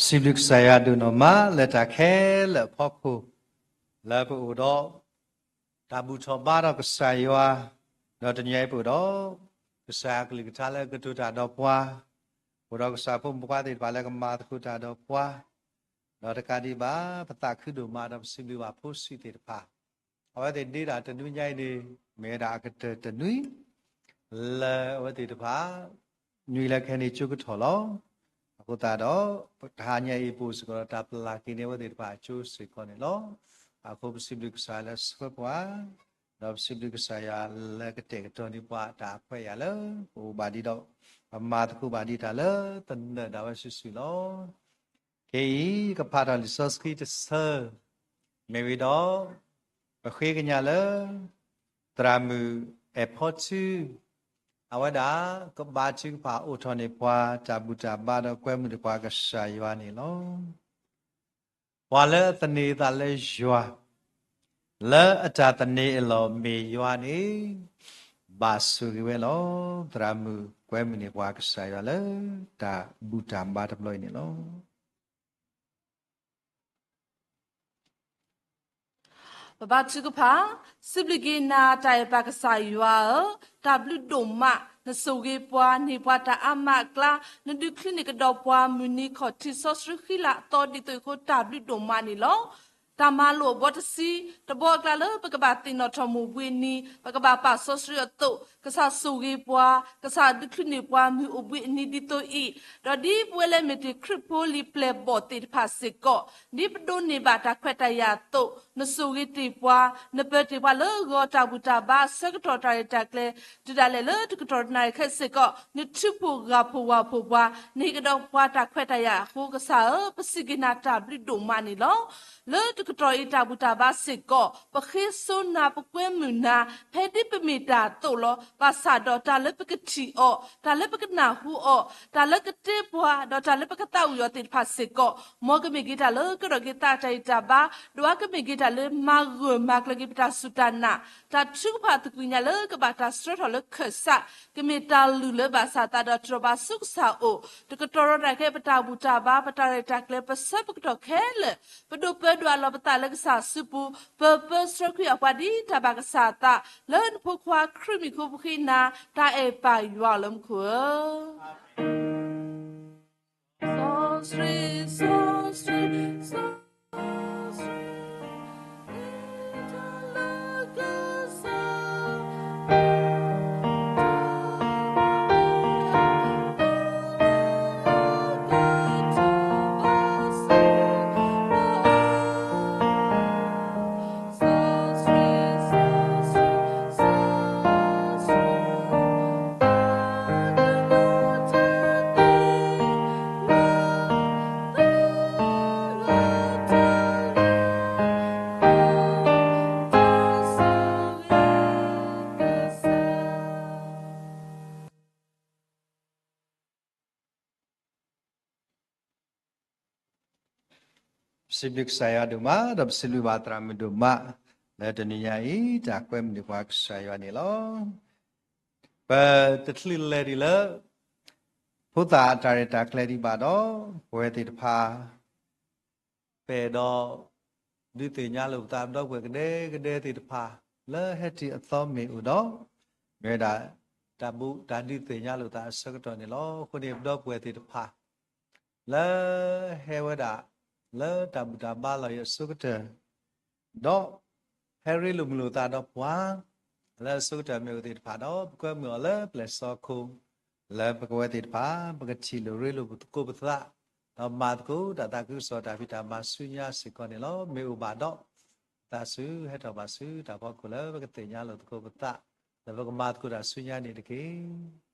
စံးဘျုးကစၢ်ယွၤဒိၣ်နီၢ်မးလၢတၢ်ခဲလၢာ်အဖီခိၣ်, လၢပအိၣ်ဒီး တၢ်ဘူၣ်ထီၣ်ဘါထီၣ်ကစၢ်ယွၤ, ဒီးတနံၤအံၤပအိၣ်ဒီး ကစၢ်ယွၤအကလုၢ်ကထါလၢကတိၤတၢ်ဒီးပှၤ, အိၣ်ဒီးကစၢ်ဖိမုၣ်ဖိခွါသ့ၣ်တဖၣ်လၢကမၤသကိးတၢ်ဒီးပှၤ, ဒီးတကးဒံးဘၣ် ပသးခုဒိၣ်မးဒီး ပစံးဘျုးဘၣ်ဖိဆံးသ့ၣ်တဖၣ်, အဝဲသ့ၣ်ဒ့တၢ်တနွံညါအံၤန့ၣ် မ့ၢ်ဝဲဒၣ်အကတၢၢ်တနွံ လၢအဝဲသ့ၣ်တဖၣ် နွံလၢခဲန့ၣ်ကၠိကထီၣ်လီၤ. အဃိသတးဒီး တဟါညါအံၤပအိၣ်စ့ၢ်ကီးဒီးတၢ်ပလၢ်က့ၤန့ၢ်အဝဲသ့ၣ်တဖၣ်အကၠိစ့ၢ်ကီးန့ၣ်လီၤ. အဃိပစံးဘျုးကစၢ်ယွၤလၢဆှၢပှၤ, ဒီးပစံးဘျုးကစၢ်ယွၤလၢကတဲာ်ကတီၤန့ၢ်ပှၤတၢ်အခွဲးအယာ်လၢ ပအိၣ်ဘၣ်ဒံးဒီး ပမၤသကိးဘၣ်ဒံးတၢ်လၢသနၢၣ်ဒၣ်ဝဲစုာ်စုာ်လီၤ. ခဲအံၤ ကဖးထီၣ်လံာ်စီဆှံတဆၢ မ့ၢ်ဝံၤဒီး ပဃ့ကညးလၢ သရၣ်မုၣ်အဲၣ်ဖီထူ အဝဲဒၣ် ကဘါထုကဖၣ်အိးထီၣ်န့ၢ်ပှၤ တၢ်ဘူၣ်တၢ်ဘါဒီးကွဲမုာ်န့ၢ်ပှၤကစၢ်ယွၤန့ၣ်လီၤ. ပှၤလၢအသန့ၤအသးလၢယွၤ, လၢအတၢ်သန့ၤအလီၢ်မ့ၢ်ယွၤန့ၣ် ဘၣ်ဆိၣ်ဂ့ၤဝဲလီၤ. သရၣ်မုၣ်ကွဲမုာ်န့ၢ်ပှၤကစၢ်ယွၤလၢ တၢ်ဘူၣ်တၢ်ဘါတဘျီအံၤန့ၣ်လီၤ. ပဘါထုကဖၣ်, စံးဘျုးက့ၤနၤတၢ်အဲၣ်ပၢ်ကစၢ်ယွၤဧၢ, တၢ်ဘျုးဒိၣ်မး, နဆိၣ်ဂ့ၤပှၤ, န့ၢ်ပှၤတၢ်အါမးအကျါ, နဒုးချုးန့ၢ်ကဒီးပှၤ မုၢ်နံၤခီၣ်ထံးစီဆှံဃံလၤအသီဒ်သိးအဃိ တၢ်ဘျုးဒိၣ်မးန့ၣ်လီၤ. တၢ်မၤလိာ်အဘီတဆံ, တဘီအကျါလၢပကဘၣ်သ့ၣ်နီၣ်ထီၣ်မူးဘှံးနံၤ, ပကဘၣ်ပာ်စီဆှံအသိး, ကစၢ်ဆိၣ်ဂ့ၤပှၤ, ကစၢ်ဒုးချုးန့ၢ်ပှၤမုၢ်အိၣ်ဘှံးအနံၤဒ်သိးအံၤ, ဒီးဒ်ပဝဲလၢမ့ၢ်တ့ၢ်ခရံာ်ဖိလံာ်ပျဲၢ်ဘီၣ်သ့ၣ်တဖၣ်စ့ၢ်ကီး, ဒ်ပဒိးန့ၢ်ဘၣ်တၢ်ခွဲးတၢ်ယာ်အသိး, နဆိၣ်ဂ့ၤတ့ၢ်ပှၤ, နပၢၤတ့ၢ်ပှၤလၢဂီၤတၢ်ဘူၣ်တၢ်ဘါအဆၢကတီၢ်တၢ်ရဲၣ်တၢ်ကျဲၤ, တုၤဒၣ်လဲာ်လၢတကတီၢ်တနၣ်ရံၣ်ခဲစ့ၢ်ကီး, နထုးဖှိၣ်ဂၢ်ဖှိၣ်ဝၢ်ဖှိၣ်ပှၤ, နဟ့ၣ်ကဒီးပှၤတၢ်ခွဲးတၢ်ယာ်အဃိ ကစၢ်ဧၢ, ပစံးက့ၤနၤတၢ်ဘျုးဒိၣ်မးန့ၣ်လီၤ. လၢတကတီၢ်အံၤတၢ်ဘူၣ်တၢ်ဘါစ့ၢ်ကီး, ပဃ့စိနၤ ပကွဲမုာ်နၤ, ဖဲဒ်ပမ့ၢ်တၢ်အသိးလီၤ. ဘၣ်ဆၣ်ဒီးတၢ်လၢပကထံၣ်အီၤ, တၢ်လၢပကနၢ်ဟူအီၤ, တၢ်လၢကတဲပှၤ, ဒီးတၢ်လၢပကသးဝံၣ်အီၤသ့ၣ်တဖၣ်စ့ၢ်ကီး, မ်ကမ့ၢ်က့ၤတၢ်လၢကဒီးက့ၤသးတၢ်ဂံၢ်တၢ်ဘါ, ဒီးအကမ့ၢ်က့ၤတၢ်လၢမၤဂၢၢ်မၤကျၢၤက့ၤပတၢ်စူၢ်တၢ်နာ်, တၢ်ထုကဖၣ်သကွံာ်ညါလၢကဘၣ်တၢ်ဆှၢထီၣ်လၢခၢၣ်စး, ကမ့ၢ်တၢ်လုၢ်လၢဘၣ်ဆၣ်သးဒီးတြီၤဘၣ်ဆူကစၢ်အအိၣ်, တကတီၢ်ဒီးတၢ်ခဲ ပတၢ်ဘူၣ်တၢ်ဘါ ပတၢ်ရဲၣ်တၢ်ကျဲၤ ပဆၢပကတီၢ်ခဲလၢာ်, ပဒိးပၢဒိးအလီၢ်ပသးလၢကစၢ်စုပူၤ, ပပၢဆှၢခရံာ်အပှၤဒ်တၢ်ဘၣ်ကစၢ်အသး, လၢနဖိခွါခရံာ်မံၤအဃိ ပဃ့နၤ, တၢ်အဲၣ်ပၢ်ယွၤလၢမူခိၣ်ဧၢ.ပစံးဘျုးကစၢ်ယွၤဒိၣ်မး ဒီးပစံးဘျုးဘၣ်သရၣ်မုၣ်ဒိၣ်မး လၢတနံၤညါအံၤ တၢ်ကွဲမုာ်န့ၢ်ပှၤကစၢ်ယွၤန့ၣ်လီၤ. ပတချုးလဲၤဒံးလၢ ဖိသၣ်အတၢ်ရဲၣ်တၢ်ကျဲၤဒံးဘၣ်ဒီး ပဝဲသ့ၣ်တဖၣ် ပအဲၣ်ဒိး ဒုးသ့ၣ်ညါလိာ်ပသး ပဒီပုၢ်ဝဲၢ်ကဒဲကဒဲသ့ၣ်တဖၣ် လၢဟဲတုၤအသီမ့ၢ်အိၣ်ဒီး မ့ၢ်ဝဲဒၣ် တၢ်ဘူၣ်တၢ်ဒုးသ့ၣ်ညါလိာ်သးအဆၢကတီၢ်န့ၣ်လီၤ. အဃိန့ၣ် ပဒီပုၢ်ဝဲၢ်သ့ၣ်တဖၣ် လၢဟဲဝဲဒၣ် လၢတၢ်ဘူၣ်တၢ်ဘါလီၢ်အံၤအဆိကတၢၢ် ဒီး ဟဲရ့လိာ်မုာ်လိာ်သးဒီးပှၤ လၢအဆိကတၢၢ်မ့ၢ်အိၣ်သ့ၣ်တဖၣ်ဒီး ပကွဲမုာ်အီၤလၢပျဲၢ်စီခိၣ် လၢပကဝဲသ့ၣ်တဖၣ် ပကထံၣ်လိာ်ရ့လိာ်ပသကိးပသး ဒီးမၤသကိးတၢ်သးခုကစီၣ်တၢ်ဖံးတၢ်မၤဆူညါစ့ၢ်ကီးန့ၣ်လီၤ. မ့ၢ်အိၣ်ဘၣ်ဒီး သးဆူဟဲထီၣ်ဘၣ်ဆူတၢ်ဖီခိၣ်လၢပကသ့ၣ်ညါလိာ်သကိးပသး လၢပကမၤသကိးတၢ်ဆူညါန့ၣ်တက့ၢ်.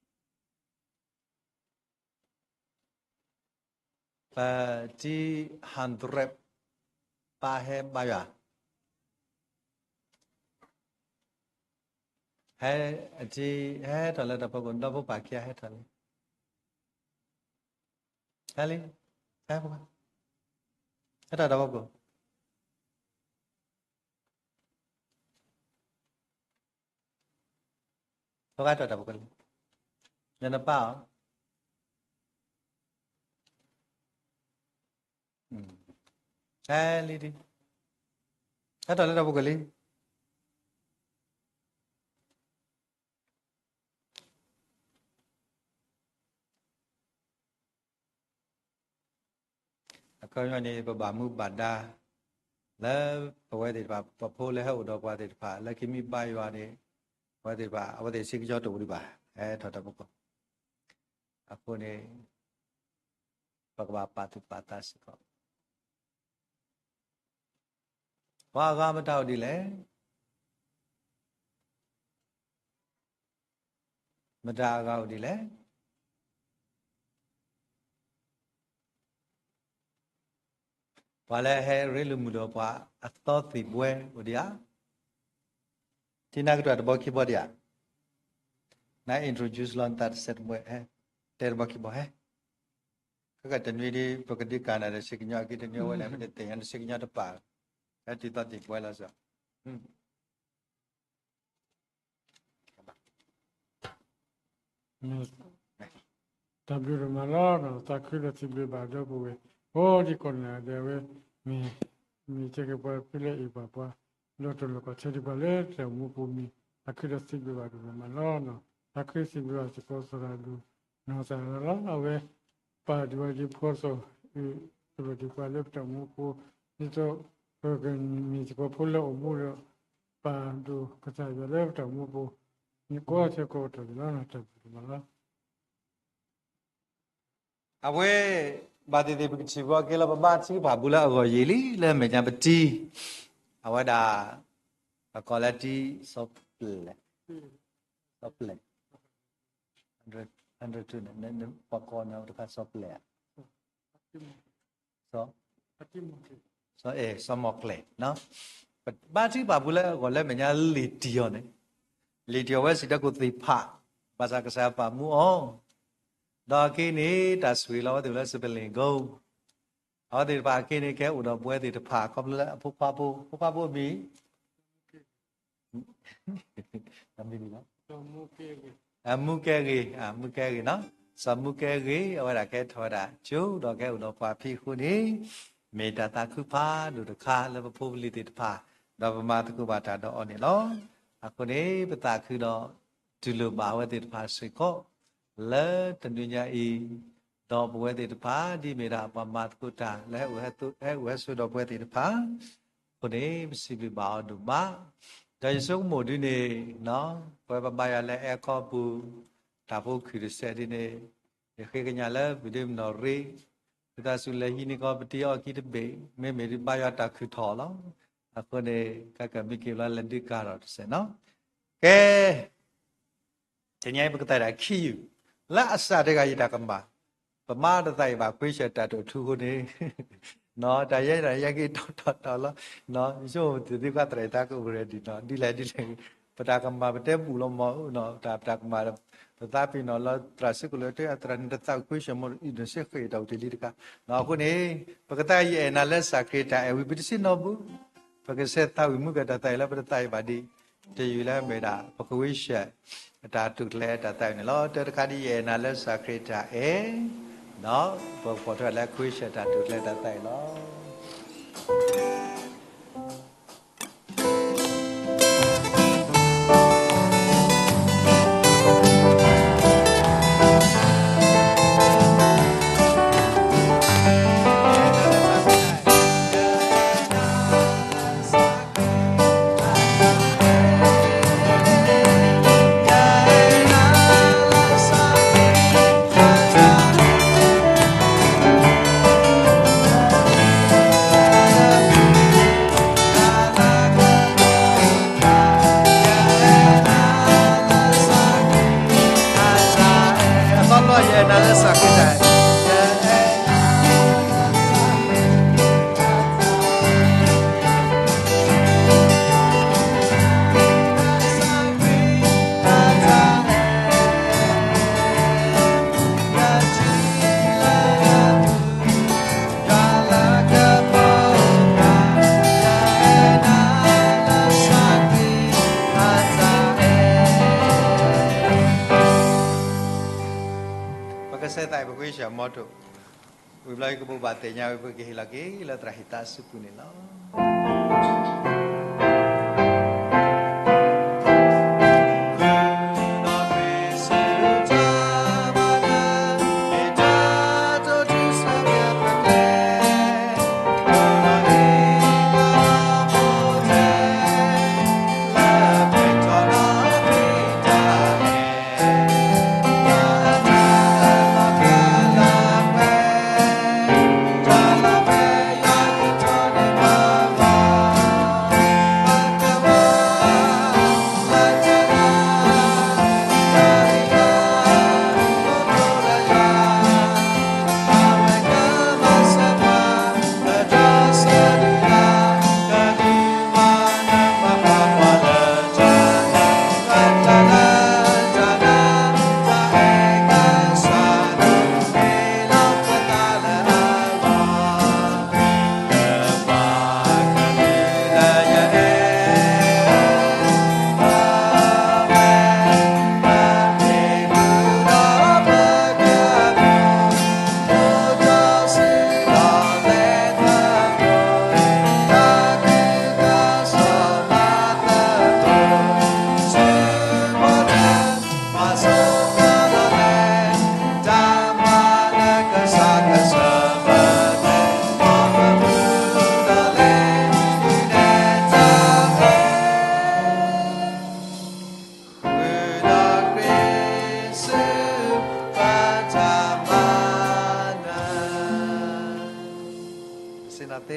ပတံၤဟၣ်ဒြဲး ပၢ်ဟဲဘါယွၤ ဟဲ အတံၤ ဟဲထီၣ်လၢတၢ်ဖီခိၣ် ဒီဖိပၢ်ခံဂၤဟဲထီၣ်လံ ဟဲလံ ဟဲ ဟဲထီၣ်တၢ်ဖီခိၣ် ဖီဂါထီၣ်တၢ်ဖီခိၣ်လံ နနပၢ်အီၤ ဟဲလံဒံး, ဟဲထီၣ်လၢတၢ်ဖိကလံၤ အခီပညီန့ၣ် ပဘၣ်မူဘၣ်ဒါ လၢပဝဲသ့ၣ်တဖၣ် ပဖိလၢဟဲအိၣ်ဒီးပှၤသ့ၣ်တဖၣ် လၢခံမ့ၢ်ဘါယွၤန့ၣ် ပဝဲသ့ၣ်တဖၣ် အဝဲသ့ၣ်စ့ကစီတအိၣ်ဒံးဘၣ် ဟဲထီၣ်တၢ်ဖိကီၢ် အဃိန့ၣ် ပကဘၣ်ပာ်သူၣ်ပာ်သးစ့ၢ်ကီး ပှၤအဂၤမတၤအိၣ်ဒ်လဲၣ်, မတၤအဂၤအိၣ်ဒ်လဲၣ်. ပှၤလၢဟဲရ့လိာ်မုာ်ဒီးပှၤအသီသံၣ်ဘှဲအိၣ်ဒံးဧါ. ထံနါကတၢၢ်တဘီခံဘီဒံးဧါ. န introduce လီၤနသးတစဲးတဘှဲ, တဲတဘီခံဘီဟဲ. ခဲကတနွံဒ် ပကဒုးကၤနၤဒီးစ့ကညီအခံ တနွံဝဲလၢ မ့ၢ်တသ့ၣ်ညါနစ့ကညီတပာ်, ဟဲတုၤသီသံၣ်ဘှဲလီၤစ့ၢ် တၢ်ဘျုးဒိၣ်မးလီၤ. သးခုဒီးစံးဘျုးဘၣ်ဒီပုၢ်ဝဲၢ် အိၣ်ဒံးကိးနၤဒီးအဝဲ မ့ၢ် မ့ၢ်စ့ၢ်ကီးပှၤဖဲလဲၣ်အံၤဘၣ်ပှၤ ဒီးတလိၣ်ကီၢ်ဆၢဒံးပှၤလၢတၢ်မူပူၤမံၤ သးခုဒီးစံးဘျုးဘၣ်ဒိၣ်မးလီၤ. သးခုစံးဘျုးဘၣ်စ့ၢ်ကီးသရၣ်ဒိၣ် နီၢ်သးရၣ်လီၤ. အဝဲ ပာ်ဒံးဝဲဒ်ဖှီၣ်စီၣ် အၢၣ်လီၤဒံးပှၤလၢပတၢ်မူပူၤ ဒ်သိး ပကမ့ၢ်စ့ၢ်ကီးဖိလၢအိၣ်မူဒီး ပာ်ဒိၣ်ကစၢ်ယွၤလၢပတၢ်မူပူၤ မ့ၢ်ကိးဆၢကိးကတီၢ်န့ၣ်လီၤ. တၢ်ဘျုးဒိၣ်မးလီၤ. အဝဲ ဘၣ်သ့ၣ်သ့ၣ်ပကထံၣ်ဘၣ်က့ၤလီၤ ပဘါထုကဖၣ်ပူၤလၢအဂီၢ်ယံာ်လံ လၢမဲာ်ညါပတံၤ အဝဲဒၣ် ပကိးလၢတံၤစီၤပျဲၢ်, စီၤပျဲၢ်, ပကိးန့ၣ်တခါစီၤပျဲၢ်ဧါ စီၤမီၢ်ကျဲၢ်, ပဘါထုကဖၣ်ပူၤလၢအဂီၢ်လၢမဲာ်ညါလံာ်တံၤအီၤန့ၣ်, လံာ်တံၤအီၤဝဲစံးဒီးကိးသ့ၣ်ဖး ဘၣ်ဆၣ်ကစၢ်ယွၤပာ်မူအီၤ, ဒီးအက့န့ၣ် တၢ်ဆိၣ်ဂ့ၤလီၤဝဲသ့ၣ်လၢစပလ့ၣ်ကိ, အဝဲသ့ၣ်တဖၣ်အက့န့ၣ် ကဟဲအိၣ်ဒီးပဝဲသ့ၣ်တဖၣ် ခီဖျိလၢအဖိခွါဖိ, ဖိခွါဖိအမံၤ မူကဲဂ့ၤ, မူကဲဂ့ၤနီၤ, စီၤမူကဲဂ့ၤ အဝဲဒၣ်ကဟဲထီၣ်ဝဲဒၣ်ကၠိ ဒီးကဟဲအိၣ်ဒီးပှၤဖံးအဃိန့ၣ်, မ့ၢ်တၢ်သးခုဖးဒိၣ်တခါလၢပဖိပလံၤသ့ၣ်တဖၣ်, ဒီးပမၤသကိးဘၣ်တၢ်ဒီးအီၤန့ၣ်လီၤ. အဃိန့ၣ် ပသးခုဒီး တူၢ်လိာ်ဘၣ်အဝဲသ့ၣ်တဖၣ်စ့ၢ်ကီး, လၢတနွံညါအံၤ, ဒီးပဝဲသ့ၣ်တဖၣ် ဒ်မ့ၢ်ဒၣ်ပှၤမၤသကိးတၢ်လၢဟဲအိၣ်ဟဲဆိးဒီးပဝဲသ့ၣ်တဖၣ်, အဃိန့ၣ် ပစံးဘျုးဘၣ်အီၤဒိၣ်မး, ဒီးယဆိကမိၣ်ဒ်န့ၣ်, ပဝဲပဘါယွၤလၢအဲခီပူၤ, တၢ်ဖိခုၣ်တစဲးဒ်န့ၣ်, ယဃ့ကညးလၢပဒိမနီၣ်ရ့, ပသးစူၤလဲၤဟံးန့ၢ်ကီးပတံၤအီၣ်ခံတဘ့ၣ်, မ့မ့ၢ်ဒ်ဘါယွၤတၢ်ခုၣ်ထီၣ်လီၤ. အဃိန့ၣ် ကကမံးက့ၤဘျီလဲၤဒုးကၤထီၣ်တစဲးနီၤ, ကဲ တနံၤအံၤပကသးဒၣ်ခံယုၢ်, လၢအစးတဂၤယတၢ်ကမၣ်, ပမၤတသးအံၤဘၣ် question တၢ်တိာ်ထူအဃိန့ၣ်, တၢ်ယဲဒၣ်ယဲက့ၤတီတီတီလီၤ, ယဆိကမိၣ်သ့ၣ်သ့ၣ်ကွၢ်သရၣ်အံၤတၢ်ကအိၣ် ready နီၤ, ဒ်လဲၣ်ဒ်လဲၣ်, ပတၢ်ကမၣ်ပတဲဘူၣ်လီၤမး, တၢ်ပတၢ်ကမၣ် ပသးပ့ၤနီၣ်လီၤသရၣ်စုကလၢၤတဲအသရၣ်န့ၣ်တသး question မ့ၢ်အံၤန့ၣ်စ့ၢ်ဃ့ၢ်တၢ်အိၣ်တ့ၢ်လံတခါ, အဃိန့ၣ် ပကသးယအဲၣ်နၤလၢစးခရံာ်တၢ်အဲၣ်ဝံၤ ပတဆ့ၣ်နီၤဘၣ်, ပကဆဲးသးဝံၣ်မူကတၢ်သးအံၤလၢပတသးအံၤဘၣ်ဒ် တယုၢ်လၢမ့ၢ်ဒၣ် ပကဝံၡၢၣ် တၢ်တိာ်ကျဲၤတၢ်သးအံၤန့ၣ်လီၤ. တၢ်တခါဒ်ယအဲၣ်နၤလၢစးခရံာ်တၢ်အဲၣ်, ဒီးပကပိာ်ထွဲလၢကဝံၡၢၣ်တၢ်တိာ်ကျဲၤတၢ်သးအံၤလီၤ. ပကဆဲးသးအံၤ ပကဝံၡၢၣ်မီထိၣ် ဝံၤဘျီကဘိးဘၣ်သ့ၣ်ညါဝဲ ပကဟ့ၣ်လီၤက့ၤလၢသရၣ်ဟ့ၣ်သးအစုပူၤန့ၣ်လီၤ.စ့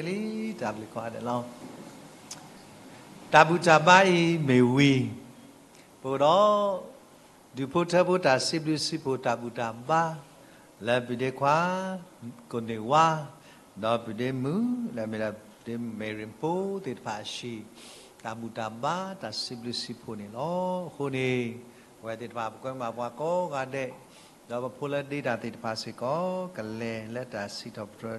ၢ်နီၤသ့လံ တၢ်ဘျုးကိးဂၤဒဲးလီၤ. တၢ်ဘူၣ်တၢ်ဘါအံၤမ့ၢ်ဝံၤ ပအိၣ်ဒီး ဒူၣ်ဖိထၢဖိတၢ်စံးဘျုးစံးဖှိၣ်တၢ်ဘူၣ်တၢ်ဘါ လၢပုၢ်ဒ့ခွါ ကိးန့ၢ်ဝါ ဒီးပုၢ်ဒ့မုၣ် လၢမ့ၢ်ဒၣ်ပုၢ်ဒ့မုၣ်မ့ၢ်ရ့ၣ်ဖိသ့ၣ်တဖၣ်အဟံၣ် တၢ်ဘူၣ်တၢ်ဘါတၢ်စံးဘျုးစံးဖှိၣ်န့ၣ်လီၤ. အဃိန့ၣ် ပဝဲသ့ၣ်တဖၣ် ပကွဲမုာ်ဘၣ်ပှၤကိးဂၤဒဲး ဒီးပဖိလၢဒ့တၢ်သ့ၣ်တဖၣ်စ့ၢ်ကီး ကလဲၤလၢတၢ်စံးထီၣ်ပတြၢၤ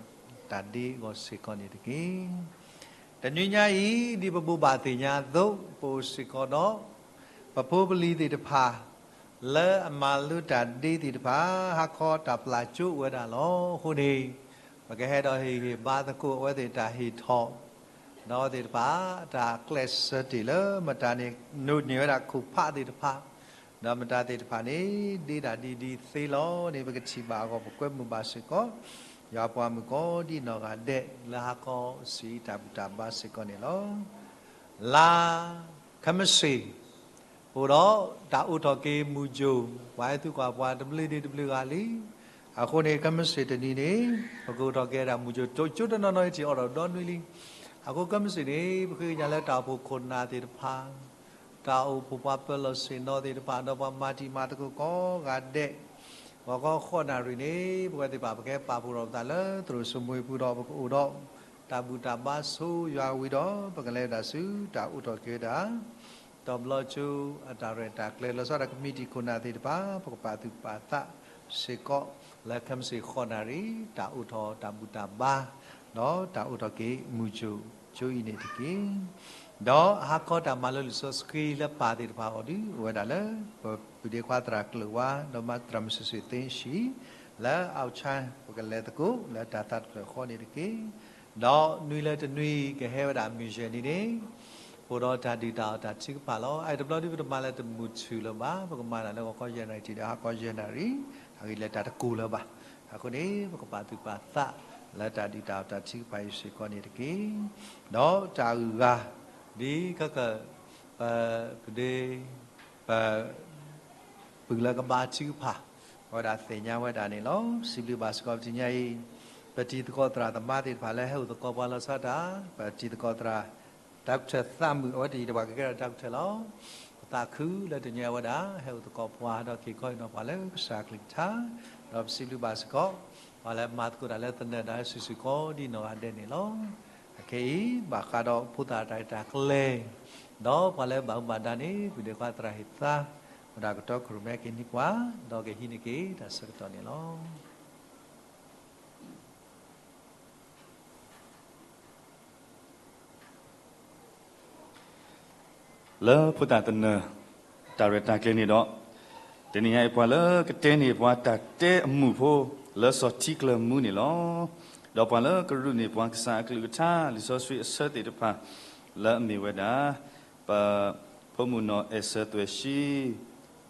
တၢ်ဒ့အဂီၢ်စ့ၢ်ကီးန့ၣ်တက့ၢ်. တနွံညါအံၤ ဒ်ပဘိးဘၣ်သ့ၣ်ညါအသိး ပအိၣ်စ့ၢ်ကီးဒီး ပဖိပလံၤသ့ၣ်တဖၣ် လၢအမၤလိတၢ်ဒ့သ့ၣ်တဖၣ် ဟါခီတၢ်ပျၢ်ကၠိအိၣ်ဝဲဒၣ်လီၤ. အဃိန့ၣ် ပကဟဲဒီးဟ့ၣ်ဂံၢ်ဟ့ၣ်ဘါသကိးအဝဲသ့ၣ်တၢ်ဟ့ၣ်ထီၣ် ဒီးအဝဲသ့ၣ်တဖၣ် တၢ်ကျဲးစၢးတ့ၢ်လၢမတၤန့ၣ် နိးန့ၢ်ဝဲဒၣ်ခိၣ်ဖးသ့ၣ်တဖၣ် ဒီးမတၤသ့ၣ်တဖၣ်န့ၣ် ဒ့တၢ်ဒ်ဒ်သ့လီၤန့ၣ် ပကထံၣ်ဘၣ်အဂီၢ် ပကွဲမုာ်ဘၣ်စ့ၢ်ကီး ယွၤပှၤမုၣ်ကိးဒံနီၢ်ဂၤဒဲး လၢဟါခီစံးတၢ်ဘူၣ်တၢ်ဘါစ့ၢ်ကီးန့ၣ်လီၤ. လါ ခဲမုၢ်ဆ့ၣ် အိၣ်ဒီးတၢ်အိးထီၣ်က့ၤမုၢ်ကၠိၣ် ပှၤဟဲသံကွၢ်ပှၤတဘျုးဒ့တဘျုးဂၤလံ. အဃိန့ၣ် ခဲမုၢ်ဆ့ၣ်တနံၤန့ၣ် ပကအိးထီၣ်က့ၤဒၣ်မုၢ်ကၠိၣ် ကၠိတနီၤနီၤအံၤထံၣ်အိးထီၣ်ဒီနွံလံ. အဃိခဲမုၢ်ဆ့ၣ်န့ၣ် ပဃ့ကညးလၢတၢ်အိၣ်ဖှိၣ်ခိၣ်နၢ်သ့ၣ်တဖၣ် တၢ်အိၣ်ဖှိၣ်ပှၤပၢၤလီၢ်ဆ့ၣ်နီၤသ့ၣ်တဖၣ် ဒီးပှၤမၤတံၤမၤသကိးကိးဂၤဒဲး ဂီၤခီဃိးနၣ်ရံၣ်န့ၣ် ပဝဲသ့ၣ်တဖၣ် ပကဟဲပာ်ဖှိၣ်ထီၣ်ပသးလၢသရိာ်စိမိၤပူၤဒီး ပကအိၣ်ဒီးတၢ်ဘူၣ်တၢ်ဘါဆိယွၤဝံၤဒီး ပကလဲၤဝဲဒၣ်ဆူတၢ်အိးထီၣ်က့ၤဝဲဒၣ် တီၤဘျီကၠိအတၢ်ရဲၣ်တၢ်ကျဲၤ လီၤဆီဒၣ်တၢ် ကမံးတံာ်ခိၣ်နၢ်သ့ၣ်တဖၣ် ပကပာ်သူၣ်ပာ်သးစ့ၢ်ကီး လၢခဲမုၢ်ဆ့ၣ်ဃိးနၣ်ရံၣ် တၢ်အိးထီၣ်တၢ်ဘူၣ်တၢ်ဘါ ဒီးတၢ်အိးထီၣ်က့ၤမုၢ်ကၠိၣ်ကၠိအံၤန့ၣ်တက့ၢ်. ဒီးဟါခီတၢ်မၤလိလံာ်စီဆှံလၢပၢ်သ့ၣ်တဖၣ်အီၤဒုး အိၣ်ဝဲဒၣ်လၢ ပပုၢ်ဒ့ခွါသရၣ်ကျၢၢ်ဝါ ဒီးမၤသရၣ်မုၣ်စံးစ့ၣ်သ့ၣ်ဆံး လၢ outside ပကလဲၤသကိးလၢတၢ်သးတဖျၢၣ်ဃီန့ၣ်တက့ၢ်. ဒီးနွံလၢတနွံ ကဟဲဝဲဒၣ်မုၢ်ယဲၢ်နံၤန့ၣ် အိၣ်ဒီးတၢ်ဒုၣ်တၢ်အီၣ်တၢ်ထုကဖၣ်လီၤ. အအံၤတဘျီဒုး ပတမၤလၢတမုၢ်ထူၣ်လၢၤဘၣ်. ပကမၤတၢ်လၢဂီၤခီယဲၢ်နၣ်ရံၣ်တုၤဒီးဟါခီယဲၢ်နၣ်ရံၣ် အဂ့ၢ်လၢတၢ်တကိၤလၢၤဘၣ်. အဃိန့ၣ် ပကပာ်သူၣ်ပာ်သးလၢတၢ်ဒုၣ်တၢ်အီၣ်တၢ်ထုကဖၣ်အံၤစ့ၢ်ကီးန့ၣ်တက့ၢ်. ဒီးတၢ်အုၣ်ဂၤ ဒ်ခဲကၢၣ် ပ ပဒ့ ပ ပုၢ်လၢကဘါထုကဖၣ် အဝဲဒၣ်သ့ၣ်ညါဝဲဒၣ်န့ၣ်လီၤ. စံးဘျုးဘၣ်စ့ၢ်ကီးပတနံၤညါအံၤ ပတံၤသကိးသရၣ်သမါသ့ၣ်တဖၣ်လၢဟဲအိၣ်သကိးပှၤလီၤဆီဒၣ်တၢ် ပတံၤသကိးသရၣ် တၢ်ကထၢၣ်သးမုာ် အဝဲတယံာ်တဘၣ်ကကဲထီၣ်တၢ်ကထၢၣ်လီၤ. ပသးခုလၢတနံၤအံၤဝဲဒၣ် ဟဲအိၣ်သကိးပှၤဒီးက့ၤခီအံၤနီၤပှၤလၢကစၢ်အကလုၢ်ကထါ ဒီးပစံးဘျုးဘၣ်စ့ၢ်ကီး ပှၤလၢမၤသကိးတၢ်လၢသနၢၣ်ဒၣ်စုာ်စုာ်ကိးဒ်နီၢ်ဂၤဒဲးန့ၣ်လီၤ. အခဲအံၤ ဘၣ်ဃးဒီးဖိသၣ်တၢ်ရဲၣ်တၢ်ကျဲၤ ဒီးပှၤလၢဘၣ်မူဘၣ်ဒါန့ၣ် ပုၢ်ဒ့ခွါသရၣ်ဟ့ၣ်သါ ဝဲဒၣ်ကတီခိၣ်ရိၣ်မဲက့ၤန့ၢ်ပှၤ ဒီးကဟံးန့ၢ်က့ၤတၢ်ဆၢကတီၢ်န့ၣ်လီၤ. လၢဖိသၣ်သနၢၣ် တၢ်ရဲၣ်တၢ်ကျဲၤန့ၣ်ဒီး တနံၤညါအံၤ ပှၤလၢကတဲန့ၢ်ပှၤတၢ်တဲအမူးဖိ လၢစီၤထံကျၢၢ်မူန့ၣ်လီၤ. ဒီးပှၤလၢကရူးန့ၢ်ပှၤကစၢ်အကလုၢ်ကထါ လံာ်စီဆှံအဆၢသ့ၣ်တဖၣ် လၢအမ့ၢ်ဝဲဒၣ် ပ ဖိမုၣ်နီၢ်အဲၣ်စၢၤသွဲၣ်ရှံ,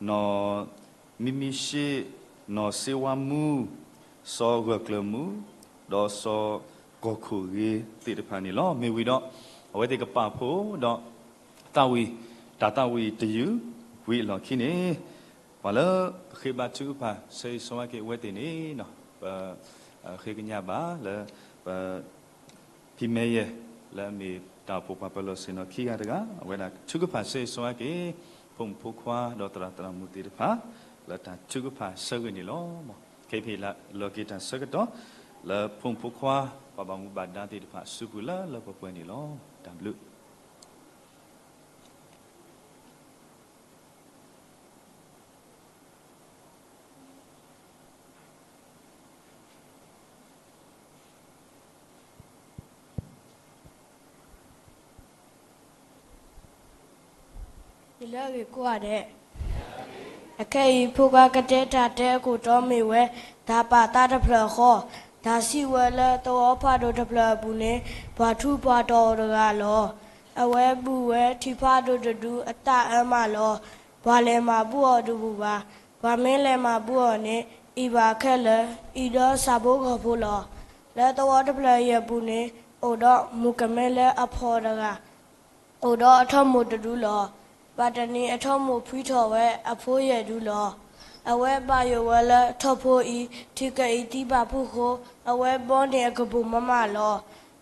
နီၢ်မံမံၡ့, နီၢ်စ့ဝါမူ, စီၤဂၢၢ်ကျၢၢ်မူ, ဒီးစီၤကီၢ်ခိၣ်ဂ့ၤသ့ၣ်တဖၣ်န့ၣ်လီၤ. မ့ၢ်ဝံၤဒီး အဝဲသ့ၣ်ကပာ်ဖှိၣ်ဒီး သးဝံၣ် တၢ်သးဝံၣ်တယုၢ် ဝံၤအလီၢ်ခံန့ၣ် ပှၤလၢအဃ့ဘါထုကဖၣ် ဆၢဂ့ၤဆၢဝါက့ၤအဝဲသ့ၣ်န့ၣ် ပ ဃ့ကညးဘၣ်လၢ ပ ဖံမဲယဲၢ် လၢအမ့ၢ်တၢ်အိၣ်ဖှိၣ်ပှၤပၢၤလီၢ်ဆ့ၣ်နီၤခံဂၤတဂၤ အဝဲဒၣ်ထုကဖၣ်ဆၢဂ့ၤဆၢဝါက့ၤ ဖိမုၣ်ဖိခွါဒီးသရၣ်သရၣ်မုၣ်သ့ၣ်တဖၣ် လၢတၢ်ထုကဖၣ်ဆၢဂ့ၤန့ၣ်လီၤ. ခဲအံၤပဟ့ၣ်လီၤက့ၤတၢ်ဆၢကတီၢ် လၢဖိမုၣ်ဖိခွါ ပှၤဘၣ်မူဘၣ်ဒါသ့ၣ်တဖၣ် စုပူၤလၢလၢပှဲၤပှဲၤန့ၣ်လီၤ. တၢ်ဘျုး လၢအဂ့ၢ်ကိးဂၤဒဲး, အခဲအံၤ ဖိခွါကတဲတၢ်တဲအခိၣ်တီမ့ၢ်ဝဲ တၢ်ပာ်သးတဖျၢၣ်ဃီ, တၢ်စံးဝဲလၢသဝီဖးဒိၣ်တဖျၢၣ်အပူၤန့ၣ် ပှၤထူးပှၤတီၤအိၣ်တဂၤလီၤ. အဝဲဘူၣ်ဝဲထံဖးဒိၣ်တဒုအသၣ်အၢမးလီၤ. ပှၤလဲၤမၤဘူၣ်အီၤတဘူၣ်ဘၣ်. ပှၤမ့ၢ်လဲၤမၤဘူၣ်အီၤန့ၣ် အံၤဘၣ်ခဲလၢာ် အံၤဒီးဆၣ်ဖိကီၢ်ဖိလီၤ. လၢသဝီတဖျၢၣ်အံၤအပူၤန့ၣ် အိၣ်ဒီးမုၣ်ကမဲလၢအဖှီၣ်တဂၤ အိၣ်ဒီးအထီမိၢ်တဒုလီၤ. ဘၣ်တနံၤအထီမိၢ်ဖှံထီၣ်ဝဲအဖိယဲၢ်ဒုလီၤ. အဝဲဘၣ်ယိၣ်ဝဲလၢထီၣ်ဖိအံၤ ထံၣ်ကအံၤသံဘၣ်ဖုဃိ အဝဲဘီန့ၢ်အကပိာ်မးမးလီၤ.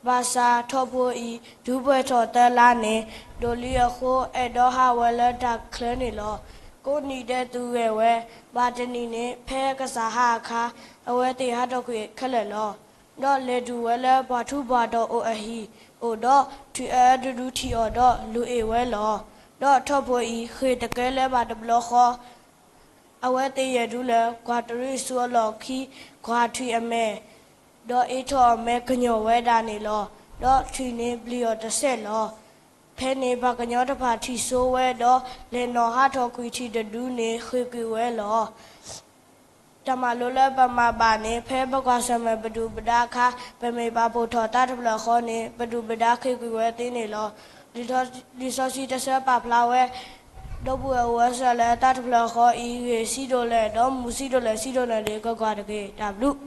ဘၣ်ဆၣ်ထီၣ်ဖိအံၤ တုၤပှဲၤထီၣ်သၢလါန့ၣ် ဒိၣ်လံအဃိ အဲၣ်ဒိးဟးဝဲလၢတၢ်ချၢန့ၣ်လီၤ. ကိးနံၤဒဲးသူဂဲၤဝဲ, ဘၣ်တနံၤန့ၣ် ဖဲကစၢ်ဟါအခါ အဝဲသ့ၣ်ဟးထီၣ်ကွံာ်ခဲလၢာ်လီၤ. ဒီးလဲၤတုၤဝဲလၢပှၤထူးပှၤတီၤအိၣ်အဟံၣ်, အိၣ်ဒီးထွံၣ်အၢတဒုထံၣ်အီၤဒီးလူၤအ့ၣ်ဝဲလီၤ. ဒီးထီၣ်ဖိအံၤဃ့ၢ်တကဲလၢၤဘၣ်တဘျီဃီ, အဝဲသ့ၣ်ယဲၢ်ဒုလၢ ကွၢ်တရံးဆူအလီၢ်ခံ ကွၢ်ထွံၣ်အမဲာ်, ဒီးအ့ၣ်ထီၣ်အမဲာ်ကညီၤဝဲဒၣ်န့ၣ်လီၤ. ဒီးထွံၣ်န့ၣ်ဘျံးအီၤတစဲးလီၤ. ဖဲန့ၣ်ပှၤကညီတဖၣ်ထံၣ်ဆိဝဲဒီး လဲၤနီၣ်ဟးထီၣ်ကွံာ်ထွံၣ်တဒုန့ၣ် ဃ့ၢ်ကွံာ်ဝဲလီၤ. တၢ်မၤလိလၢပမၤဘၣ်န့ၣ် ဖဲပကွၢ်ဆၢၣ်မဲာ်ပဒုၣ်ပဒါအခါ ပမ့ၢ်ပာ်ဖှိၣ်ထီၣ်သးတဖျၢၣ်ဃီန့ၣ် ပဒုၣ်ပဒါဃ့ၢ်ကွံာ်ဝဲသ့န့ၣ်လီၤ. လံာ်စီဆှံတဆၢပာ်ဖျါဝဲ, ဒီပုၢ်ဝဲၢ်အိၣ်ဝဲစ့ၢ်လၢသးတဖျၢၣ်ဃီအံၤ ဂ့ၢ်ဆံးဒိၣ်လဲၣ် ဒီးမူဆံးဒိၣ်လဲၣ်ဆံးဒိၣ်လဲၣ်န့ၣ် ကကွၢ်တက့ၢ်. တၢ်ဘျုး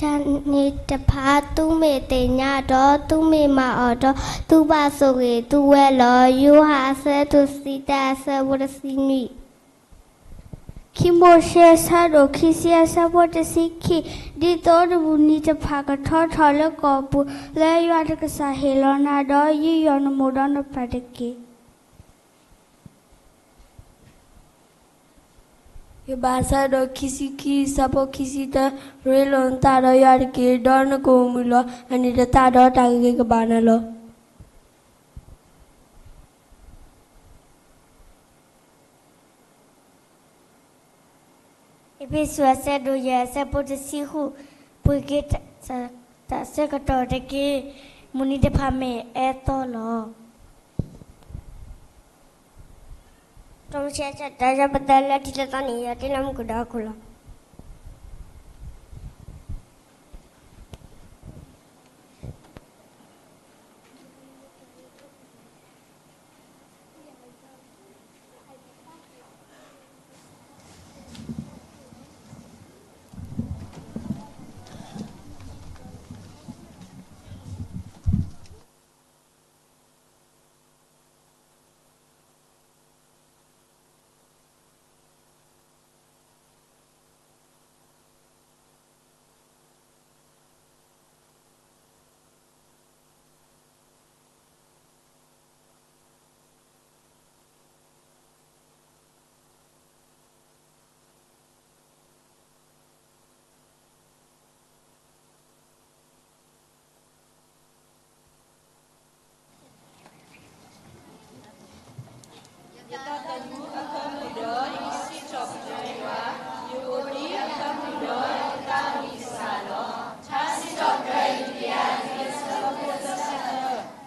တၢ်န့ၣ်တဖၣ် သုမ့ၢ်သ့ၣ်ညါဒီး သုမ့ၢ်မၤအီၤဒီး သုဘၣ်ဆိၣ်ဂ့ၤသုဝဲလီၤ. ယိၤဟၣ်အဆၢဒိၣ်တဆံတၢ အဆၢဖိတဆံနွံ. ခံမိၤၡ့အဆၢဒိၣ်ခံဆံ အဆၢဖိတဆံခံ, ဒ်သိးတမုၢ်နံၤတဖၣ်ကထီထီၣ်လၢကီၢ်ပူၤ, လၢယွၤနကစၢ်ဟ့ၣ်လီၤနၤဒီး ယုၢ်ယီၣ်နမိၢ်ဒီးနပၢ်တက့ၢ်. ယိၤဘးအဆၢဒိၣ်ခံဆံခံ အဆၢဖိခံဆံတၢ, ရ့လိာ်နသးဒီးယွၤတက့ၢ်, ဒီးနကအိၣ်မုာ်လီၤ. အန့ၣ်တသးဒီးတၢ်ဂ့ၤကဘၣ်နၤလီၤ. အ့းဖ့းစူးအဆၢဒိၣ်ယဲၢ် အဆၢဖိတဆံဃု, ပှ့ၤက့ၤတၢ်ဆၢကတီၢ်တက့ၢ်. မုၢ်နံၤတဖၣ်မ့ၢ်အသီလီၤ. တၢ်ဆၢကတီၢ်လၢထံၣ်လၢသီန့ၣ် ယွၤတ့လီၤမူခိၣ်ဒီးဟီၣ်ခိၣ်လီၤ. ယတၢ်သးခုအခၢၣ်မုၢ်ဒီး ယကစံးထီၣ်ပတြၢၤယွၤ, ယအိၣ်ဒံးအခၢၣ်မုၢ်ဒီး ယကသးဝံၣ်ကစၢ်လီၤ. ထါစံးထီၣ်ပတြၢၤ ယကယၤသၢဆၢဖိသၢဆၢသၢ.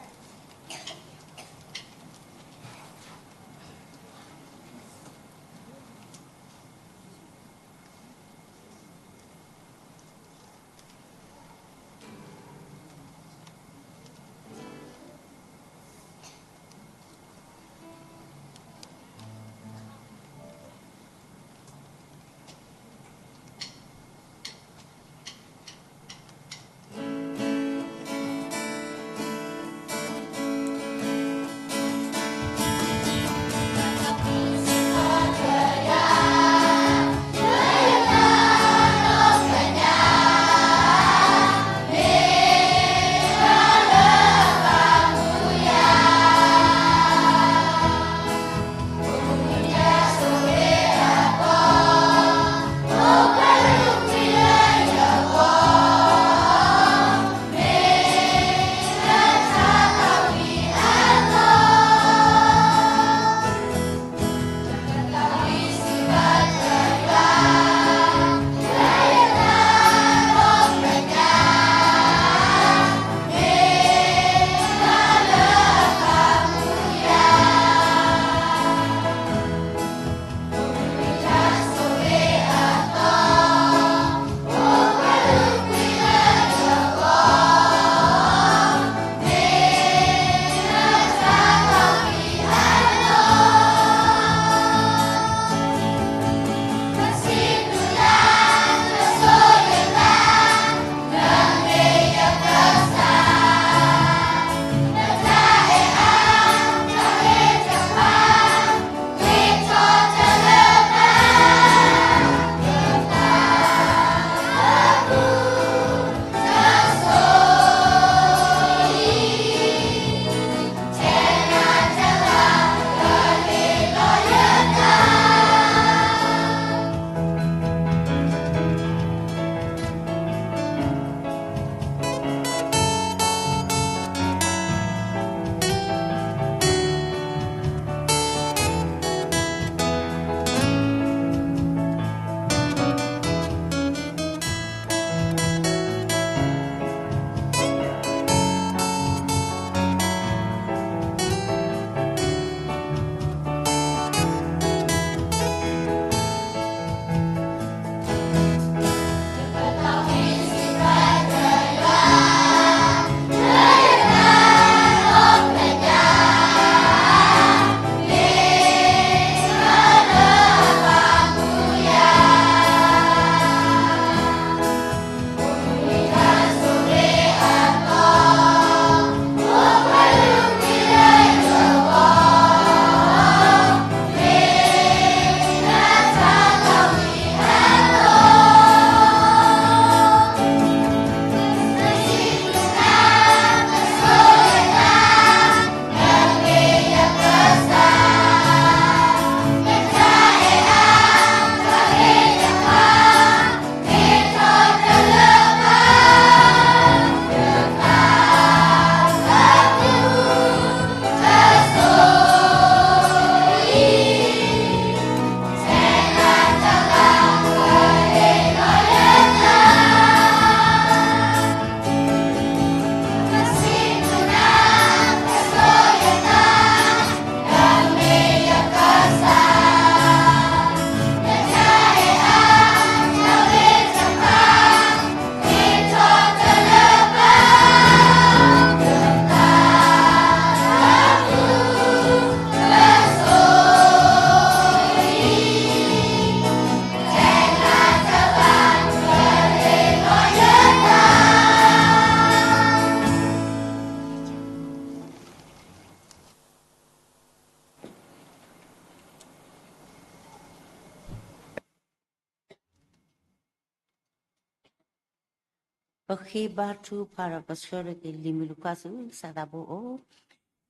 ပဃ့ဘါထုကဖၣ်ဒီး ပဆှၢက့ၤလံာ်မုၢ်လူၤဃၣ်ဆူကစၢ်သးဘိအအိၣ်.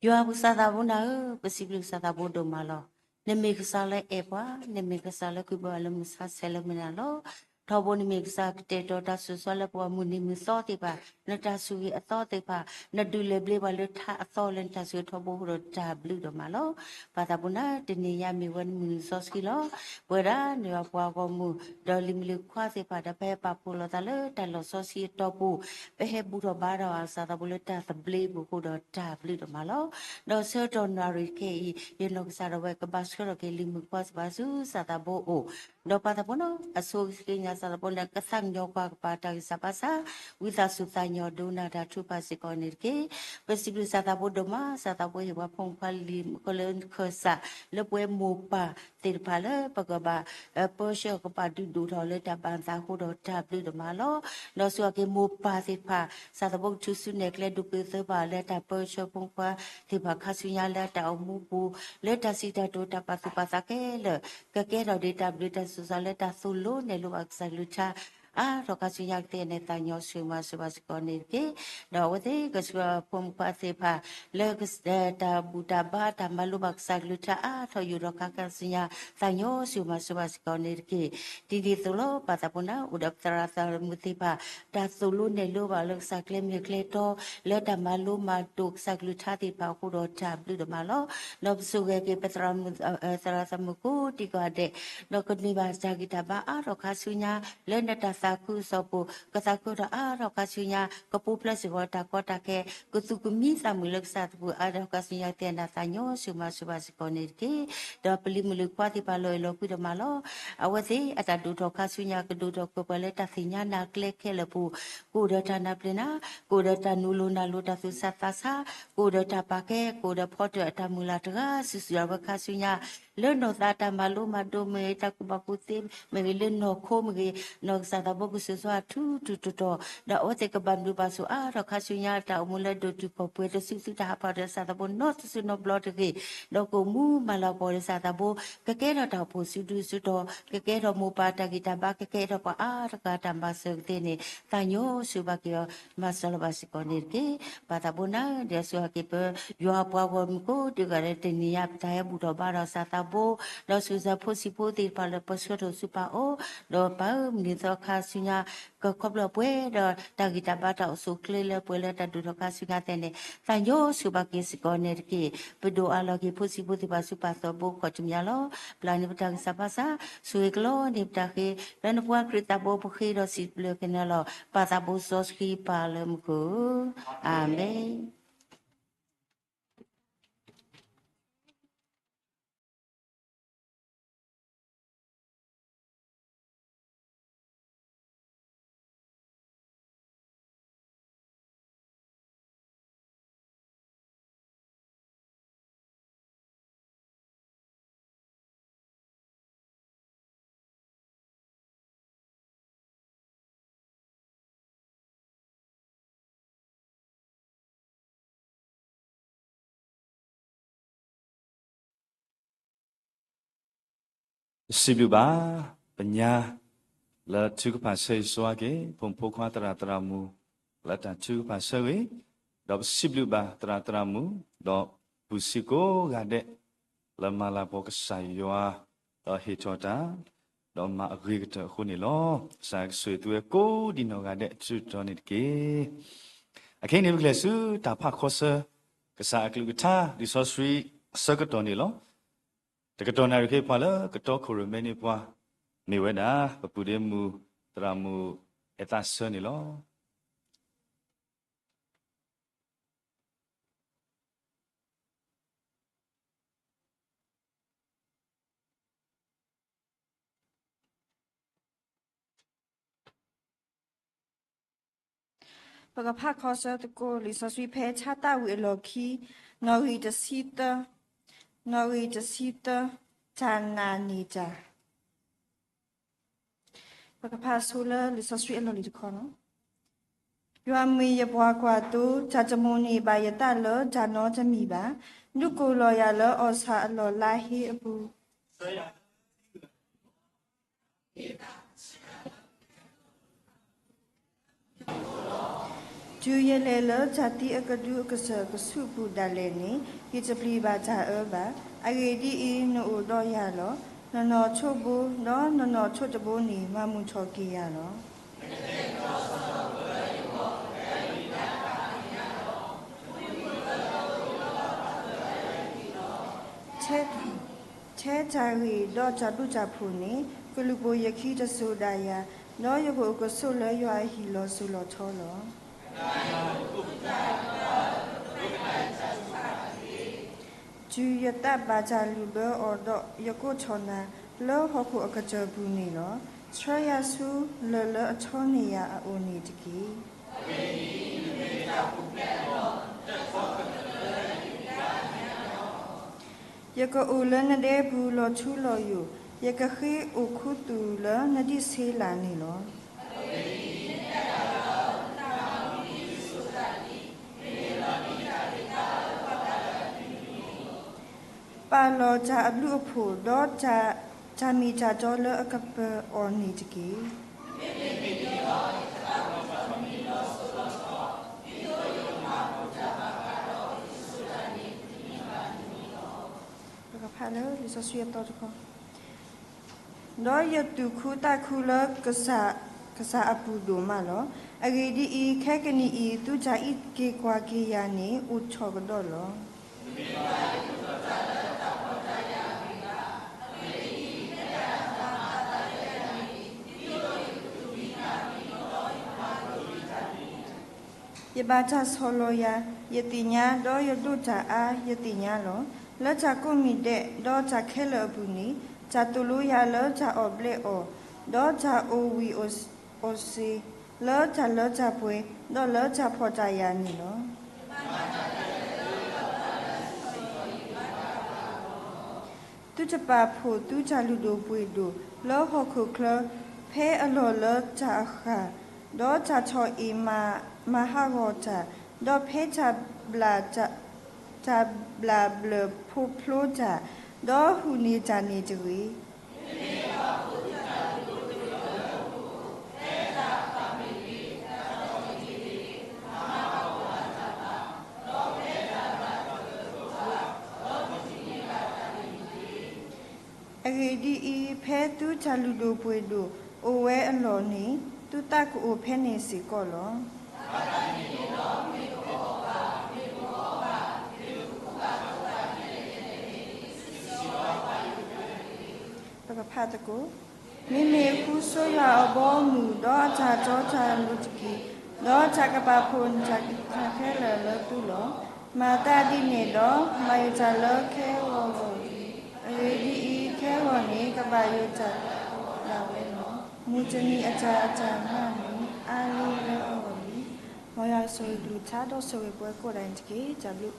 ယွၤပကစၢ်သးဘိနၤဧၢ, ပစံးဘျုးကစၢ်သးဘိဒိၣ်မးလီၤ. နမ့ၢ်ကစၢ်လၢအဲၣ်ပှၤ, နမ့ၢ်ကစၢ်လၢကွံဘၣ်လၢမုၢ်ဆါဆဲးလၢမုၢ်နၤလီၤ. ထီဘိန့ၣ်မ့ၢ်ကစၢ်ကတဲာ်ကတီၤတၢ်ဆူးဆါလၢပှၤမုၢ်နံၤမုၢ်သီသ့ၣ်တဖၣ်, နတၢ်ဆိၣ်ဂ့ၤအသီသ့ၣ်တဖၣ်, နဒုးလဲၤဘျ့ပှၤလၢထးအသီလၢနတၢ်ဆိၣ်ဂ့ၤထီဘိအဃိဒီးတၢ်ဘျုးဒိၣ်မးလီၤ. ပၢ်သးပူၤန့ၣ် တနံၤညါမ့ၢ်ဝဲမုၢ်နံၤစီဆှံလီၤ. ပဝဲဒၣ်နွံဘၣ်ပှၤဂီၢ်မုၢ် ဒီးလံၤမုၣ်လံၤခွါသ့ၣ်တဖၣ်ဒီး ပဟဲပာ်ဖှိၣ်လိာ်သးလၢတၢ်လီၢ်စီဆှံအတီၢ်ပူၤ, ပဟဲဘူၣ်ထီၣ်ဘါထီၣ်အီၤစၢ်သးဘိလၢတၢ်သဘျ့ပူၤအဃိဒီးတၢ်ဘျုးဒိၣ်မးလီၤ. ဒီးဆၢကတီၢ်နၣ်ရံၣ်ခဲအံၤ ယနီၢ်ကစၢ်ဒၣ်ဝဲကဘၣ်ဆှၢထီၣ်က့ၤလံၤမုၣ်ခွါစံးဘၣ်ဆူစၢ်သးဘိအအိၣ်, ဒီးပၢ်သးပူၤန့ၣ် အဆိကတၢၢ်ညါစၢ်သးဘိန့ၣ် ကသးကညီၤကွၢ်ကပာ်တၢ်ဂံၢ်စၢ်ဘါစၢ်, ဝံသးစူၤသးကညီၤဒိကနၣ်တၢ်ထုကဖၣ်စ့ၢ်ကီးန့ၣ်တက့ၢ်. ပစံးဘျုးစၢ်သးဘိဒိၣ်မး, စၢ်သးဘိဟ့ၣ်ပှၤဖိမုၣ်ဖိခွါလံၤမုၣ်ဖိလၢနခၢၣ်စး လၢပဝဲမိၢ်ပၢ်သ့ၣ်တဖၣ်လၢပကဘၣ် ပၢဆှၢကဘၣ်ဒုးဒိၣ်ထီၣ်လၢတၢ်ဘၣ်သးအဃိဒီးတၢ်ဘျုးဒိၣ်မးလီၤ. ဒီးစူၢ်က့ၤမိၢ်ပၢ်သ့ၣ်တဖၣ် စၢ်သးဘိကထုးစုနဲၣ်ကျဲဒုးပၢၤသၢဘၣ်လၢတၢ်ပၢဆှၢဖိမုၣ်ဖိခွါသ့ၣ်တဖၣ်ခါဆူညါလၢတၢ်အိၣ်မူပူၤ လၢတၢ်စံးတၢ်ကတိၤတၢ်ပာ်သူၣ်ပာ်သးခဲလၢာ် ကကဲထီၣ်ဒံးတၢ်ဘျုးတၢ်ဆိၣ်ဂ့ၤလၢတၢ်သိၣ်လိနဲၣ်လိဘၣ်ကစၢ်ကလုၢ်ကထါ အါထီၣ်ခါဆူညါကသ့န့ၣ် သးကညီၤဆူၣ်မၤစၢၤဘၣ်စ့ၢ်ကီးန့ၣ်တက့ၢ်. ဒီးအဝဲသ့ၣ်ကဆှၢဖိမုၣ်ဖိခွါသ့ၣ်တဖၣ် လၢ တၢ်ဘူၣ်တၢ်ဘါတၢ်မၤလိဘၣ်ကစၢ်ကလုၢ်ကထါအါထီၣ်ယူၢ်ထီၣ်ခါခါဆူညါ သးကညီၤဆူၣ်မၤစၢၤဘၣ်စ့ၢ်ကီးန့ၣ်တက့ၢ်. ဒ်န့ၣ်အသိးလီၤ ပၢ်သးပူၤန့ၣ် အိၣ်ဒီးပသရၣ်သရၣ်မုၣ်သ့ၣ်တဖၣ် တၢ်သိၣ်လိနဲၣ်လိဘၣ်လၢကစၢ်ကျဲမ့ၢ်ကျဲတီ လၢတၢ်မၤလိမၤဒိးကစၢ်ကလုၢ်ကထါသ့ၣ်တဖၣ်အဃိဒီးတၢ်ဘျုးဒိၣ်မးလီၤ. ဒီးပဆိၣ်ဂ့ၤက့ၤပသရၣ်မုၣ် သရၣ်သရၣ်မုၣ်ကိးဒံကိးဂၤဒဲး ဒီးကန့ၢ်ဘၣ်တၢ်ဂံၢ်တၢ်ဘါအါထီၣ်ခါဆူညါ လၢနတၢ်သးခုအစီၣ်ပူၤ ကသးခုထီၣ်အါထီၣ်ခါဆူညါ ကပူၤဖျဲးစ့ၢ်ကီးတၢ်ကီတၢ်ခဲ ကသူၣ်ကမံသးမုာ်လၢကစၢ်သးပူၤအါထီၣ်ခါဆူညါကသ့န့ၣ် သးကညီၤဆူၣ်မၤစၢၤဘၣ်စ့ၢ်ကီးန့ၣ်တက့ၢ်. ဒီးပလံၤမုၣ်လံၤခွါသ့ၣ်တဖၣ်လီၤအဲၣ်လီၤကွံဒိၣ်မးလီၤ. အဝဲသ့ၣ်အတၢ်ဒိၣ်ထီၣ်ခါဆူညါ ကဒိၣ်ထီၣ်ကွံာ်ပှၤလၢတၢ်သ့ၣ်ညါနၢ်ကျဲခဲလၢာ်ပူၤ ကအိၣ်ဒီးတၢ်နၢ်ပၢၢ်နၢ် ကအိၣ်ဒီးတၢ်နူလိၤနၢ်လိၤတၢ်သူၣ်ဆးသးဆး ကအိၣ်ဒီးတၢ်ပာ်ကဲ ကအိၣ်ဒီးဖီတၢၣ်အတၢ်မုၢ်လၢ်တဂၤစုာ်စုာ်အဝဲခါဆူညါ လၢနီၢ်သးတၢ်မၤလိမၤဒိးမ့ၢ်ဂ့ၤ တၢ်ကူၣ်ဘၣ်ကူၣ်သ့မ့ၢ်ဂ့ၤ လၢနီၢ်ခိမ့ၢ်ဂ့ၤ နီၢ်ကစၢ်သးဘိကစၢ်ယွၤထူထူတီၤတီၤ ဒီးအဝဲသ့ၣ်ကဘၣ်ဘျုးဘၣ်ဆိၣ်အါထီၣ်ခါဆူညါ တၢ်အိၣ်မူလၢဒိၣ်တုာ်ခီၣ်ပှဲၤတစု သုတဟးဖီၣ်ဒီးစၢ်သးဘိနီတစုနီတဘျီတဂ့ၤ ဒီးကအိၣ်မူမၤလၤကပီၤဒီးစၢ်သးဘိ ကကဲထီၣ်တၢ်အိၣ်ဖှိၣ်စုဒုစုတီၤ ကကဲထီၣ်မိၢ်ပၢ်တၢ်ဂံၢ်တၢ်ဘါ ကကဲထီၣ်ပှၤအါထီၣ်တဂၤတၢ်မၤစၢၤကသ့န့ၣ် သးကညီၤဆူၣ်ဘၣ်က့ၤအီၤ မၤစၢၤလီၤဘၣ်စ့ၢ်ကီးန့ၣ်တက့ၢ်. ပၢ်သးဘိန့ၣ် ဒ်ဆူၣ်က့ၤပ ယွၤပှၤဂီၢ်မုၢ်ကိးဒံကိးဂၤဒဲး တနံၤညါပတၢ်ဟဲဘူၣ်ထီၣ်ဘါထီၣ်စၢ်သးဘိ ဒီးဆူၣ်စၢ်ဖိဆံးဖိသ့ၣ်တဖၣ်လၢပဆှၢထီၣ်ဆူပၢ်အအိၣ် ဒီးပၢ်ဧၢ မုၢ်နံၤသီခါဆူညါ ကခီဖျိပှဲၤဒီးတၢ်ဂံၢ်တၢ်ဘါတၢ်အိၣ်ဆူၣ်အိၣ်ချ့လၢပှဲၤလၢတၢ်ဒိၣ်ထီၣ်ခါဆူညါသ့ၣ်န့ၣ် သးကညီၤဆူၣ်ဘၣ်က့ၤစ့ၢ်ကီးန့ၣ်တက့ၢ်. ပဒိၣ်အါလီၤက့ၤဖိဆံးဖိသ့ၣ်တဖၣ်ဆူပၢ်သးဘိခီၣ်ထံးမံၤလီၤ. ပျၢ်န့ၢ်ပတၢ်ဂံၢ်စၢ်ဘါစၢ် ဆိၣ်ဂ့ၤကလီန့ၢ်ပတၢ်ဃ့ လၢနဖိခွါခရံာ်သးဘိပဃ့ဒီးစံးဘျုးက့ၤနၤလီၤ. ပၢ်သးဘိစီဆှံပၢ်လၢမူခိၣ်ဧၢ, အၤမ့ၣ်. စံးဘျုးဘၣ် ပညါ လၢထုကဖၣ်ဆၢဂ့ၤဆိဝါက့ၤ ဖိမုၣ်ဖိခွါသရၣ်သရၣ်မုၣ် လၢတၢ်ထုကဖၣ်ဆၢဂ့ၤ, ဒီးပစံးဘျုးဘၣ်သရၣ်သရၣ်မုၣ် ဒီးပူၤဆံးကိးဂၤဒဲး လၢမၤလၤကပီၤကစၢ်ယွၤ ဒီးဟ့ၣ်ထီၣ်တၢ် ဒီးမၤအဂ့ၤကတၢၢ်အဃိန့ၣ်လီၤ. ကစၢ်ကဆိၣ်ဂ့ၤသုဝဲကိးဒံနီၢ်ဂၤဒဲး ဆူတီၤန့ၣ်တက့ၢ်. အခဲအံၤန့ၣ် ပကလဲၤဆူတၢ်ဖးခီဆၢ ကစၢ်အကလုၢ်ကထါ လံာ်စီဆှံအဆၢကတီၢ်န့ၣ်လီၤ. တကတီၢ်နၣ်ရံၣ်ဃ့ပှၤလၢကတီခိၣ်ရိၣ်မဲန့ၢ်ပှၤ မ့ၢ်ဝဲဒၣ် ပပုၢ်ဒ့မုၣ် သရၣ်မုၣ်အဲၣ်သးဆၢန့ၣ်လီၤ. ပကဖးခီဆၢသကိး လံာ်စီဆှံဖဲ ဆါတၢ်ဝံၤအလီၢ်ခံ နီၣ်ဂံၢ်တဆံသၢ, နီၣ်ဂံၢ်တဆံသၢ, တၢ်နာ်န့ၢ်တၢ်. ပကဖးဆိလၢလံာ်စီဆှံအလီၢ်လံၤတခီလီၤ. ယွၤမ့ၢ်ယပှၤကွၢ်သိ, တၢ်တမိၣ်န့ၢ်ဘၣ်ယသးလၢတၢ်နီတမံၤဘၣ်. ဒုးကိးလီၤယၤလၢအီၣ်ဆၣ်အလီၢ်လါဟ့အပူၤ တုၤယလဲၤလၢတၢ်သံအကဒုအကစၢၢ်ကဆူးပူၤဒၣ်လဲာ်န့ၣ်, ယတပျံၤဘၣ်တၢ်အၢဘၣ်. အဂ့ၢ်ဒ်အံၤ, နအိၣ်ဒီးယၤလီၤ. နနီၢ်ဆိးဘိ, ဒီးနနီၢ်ဆိးတဘိန့ၣ် မၤမုာ်ထီၣ်က့ၤယၤလီၤ. ထဲတၢ်ဂ့ၢ်ဒီးတၢ်ဘျုးတၢ်ဖှိၣ်န့ၣ် ကလူၤပိာ်ယခံတစိၤဒၣ်ယၤ, ဒီးယကအိၣ်ကဆိးလၢယွၤအဟံၣ်လီၤစိၤလီၤထီလီၤ. တုၤယသးဘၣ်တၢ်လုၢ်ဘၢအီၤဒီး ယကိးထီၣ်နၤ လၢဟီၣ်ခိၣ်အကတၢၢ်ပူၤန့ၣ်လီၤ. ဆှၢယၤဆူလၢၢ်လၢအထီန့ၢ်ယၤအအိၣ်န့ၣ်တက့ၢ်. ယကအိၣ်လၢနဒဲပူၤလီၤထူလီၤယိာ်, ယကဃ့အိၣ်ခူသူၣ်လၢနဒံးဆ့လးန့ၣ်လီၤ. ပာ်လီၤတၢ်အဘျုးအဖှိၣ်, ဒီးတၢ်မ့ၢ်တၢ်တီလၢအကပၢၤအီၤန့ၣ်တက့ၢ်. ပကဖးလၢလံာ်စီဆှံအသီတခီ. ဒီးယသူၣ်ခုသးခုလၢကစၢ်, ကစၢ်အပူၤဒိၣ်မးလီၤ. အဂ့ၢ်ဒ်အံၤ, ခဲကနံၣ်အံၤ သုတၢ်အံးက့ၤကွၢ်က့ၤယၤန့ၣ် အိၣ်ထီၣ်ကဒီးလီၤ. ယဘၣ်တၢ်ဆီၣ်လီၤယၤ, ယသ့ၣ်ညါ, ဒီးယဒိးတၢ်အါ, ယသ့ၣ်ညါလီၤ. လၢတၢ်ကိးမံၤဒဲး, ဒီးတၢ်ခဲလၢာ်အပူၤန့ၣ်, တၢ်သိၣ်လိယၤလၢတၢ်အီၣ်ဘျဲးအီၣ်, ဒီးတၢ်အိၣ်ဝံၤအီၤစ့ၤ, လၢတၢ်လၢတၢ်ပှဲၤ, ဒီးလၢတၢ်ဖှီၣ်တၢ်ယာ်န့ၣ်လီၤ. သုတပာ်ဖှိၣ်သုတၢ်လုၢ်ဒိၣ်ပှ့ၤဒိၣ်လၢဟီၣ်ခိၣ်ချၢ, ဖဲအလီၢ်လၢတၢ်အဃၢ်, ဒီးတၢ်ထီၣ်အ့ၣ်မၤဟးဂီၤတၢ်, ဒီးဖဲတၢ်ဘျး, တၢ်ဘျးဘျၢၣ်ဖျိတၢ်, ဒီးဟူးန့ၢ်တၢ်န့ၣ်တဂ့ၤ. အဂ့ၢ်ဒ်အံၤ, ဖဲသုတၢ်လုၢ်ဒိၣ်ပှ့ၤဒိၣ်အိၣ်ဝဲအလီၢ်န့ၣ်, သုသးကအိၣ်ဖဲန့ၣ်စ့ၢ်ကီးလီၤ. ပကဖးသကိး. မ့မ့ၢ်ဃုဆိယွၤအဘီအမုၢ်, ဒီးအတၢ်တီတၢ်လိၤတက့ၢ်, ဒီးတၢ်ကပာ်ဖှိၣ်တၢ်ခဲလၢာ်လၢသုလီၤ. မၤသးဒ်န့ၣ်ဒီး, မၤယတၢ်လၢခဲဂီၤဂီၤတက့ၢ်. အဂ့ၢ်ဒ်အံၤ, ခဲဂီၤန့ၣ်ကဘၣ်ယိၣ်တၢ်လၢအဂီၢ်ဒၣ်ဝဲလီၤ. မုၢ်တနံၤအတၢ်အတၢ်မၤန့ၣ် အါလံလၢအဂီၢ်လံ. မ်ယွၤဆိၣ်ဂ့ၤကလုၢ်ကထါ ဒီးဆိၣ်ဂ့ၤပှၤကိးဂၤဒဲးန့ၣ်တက့ၢ်. တၢ်ဘျုး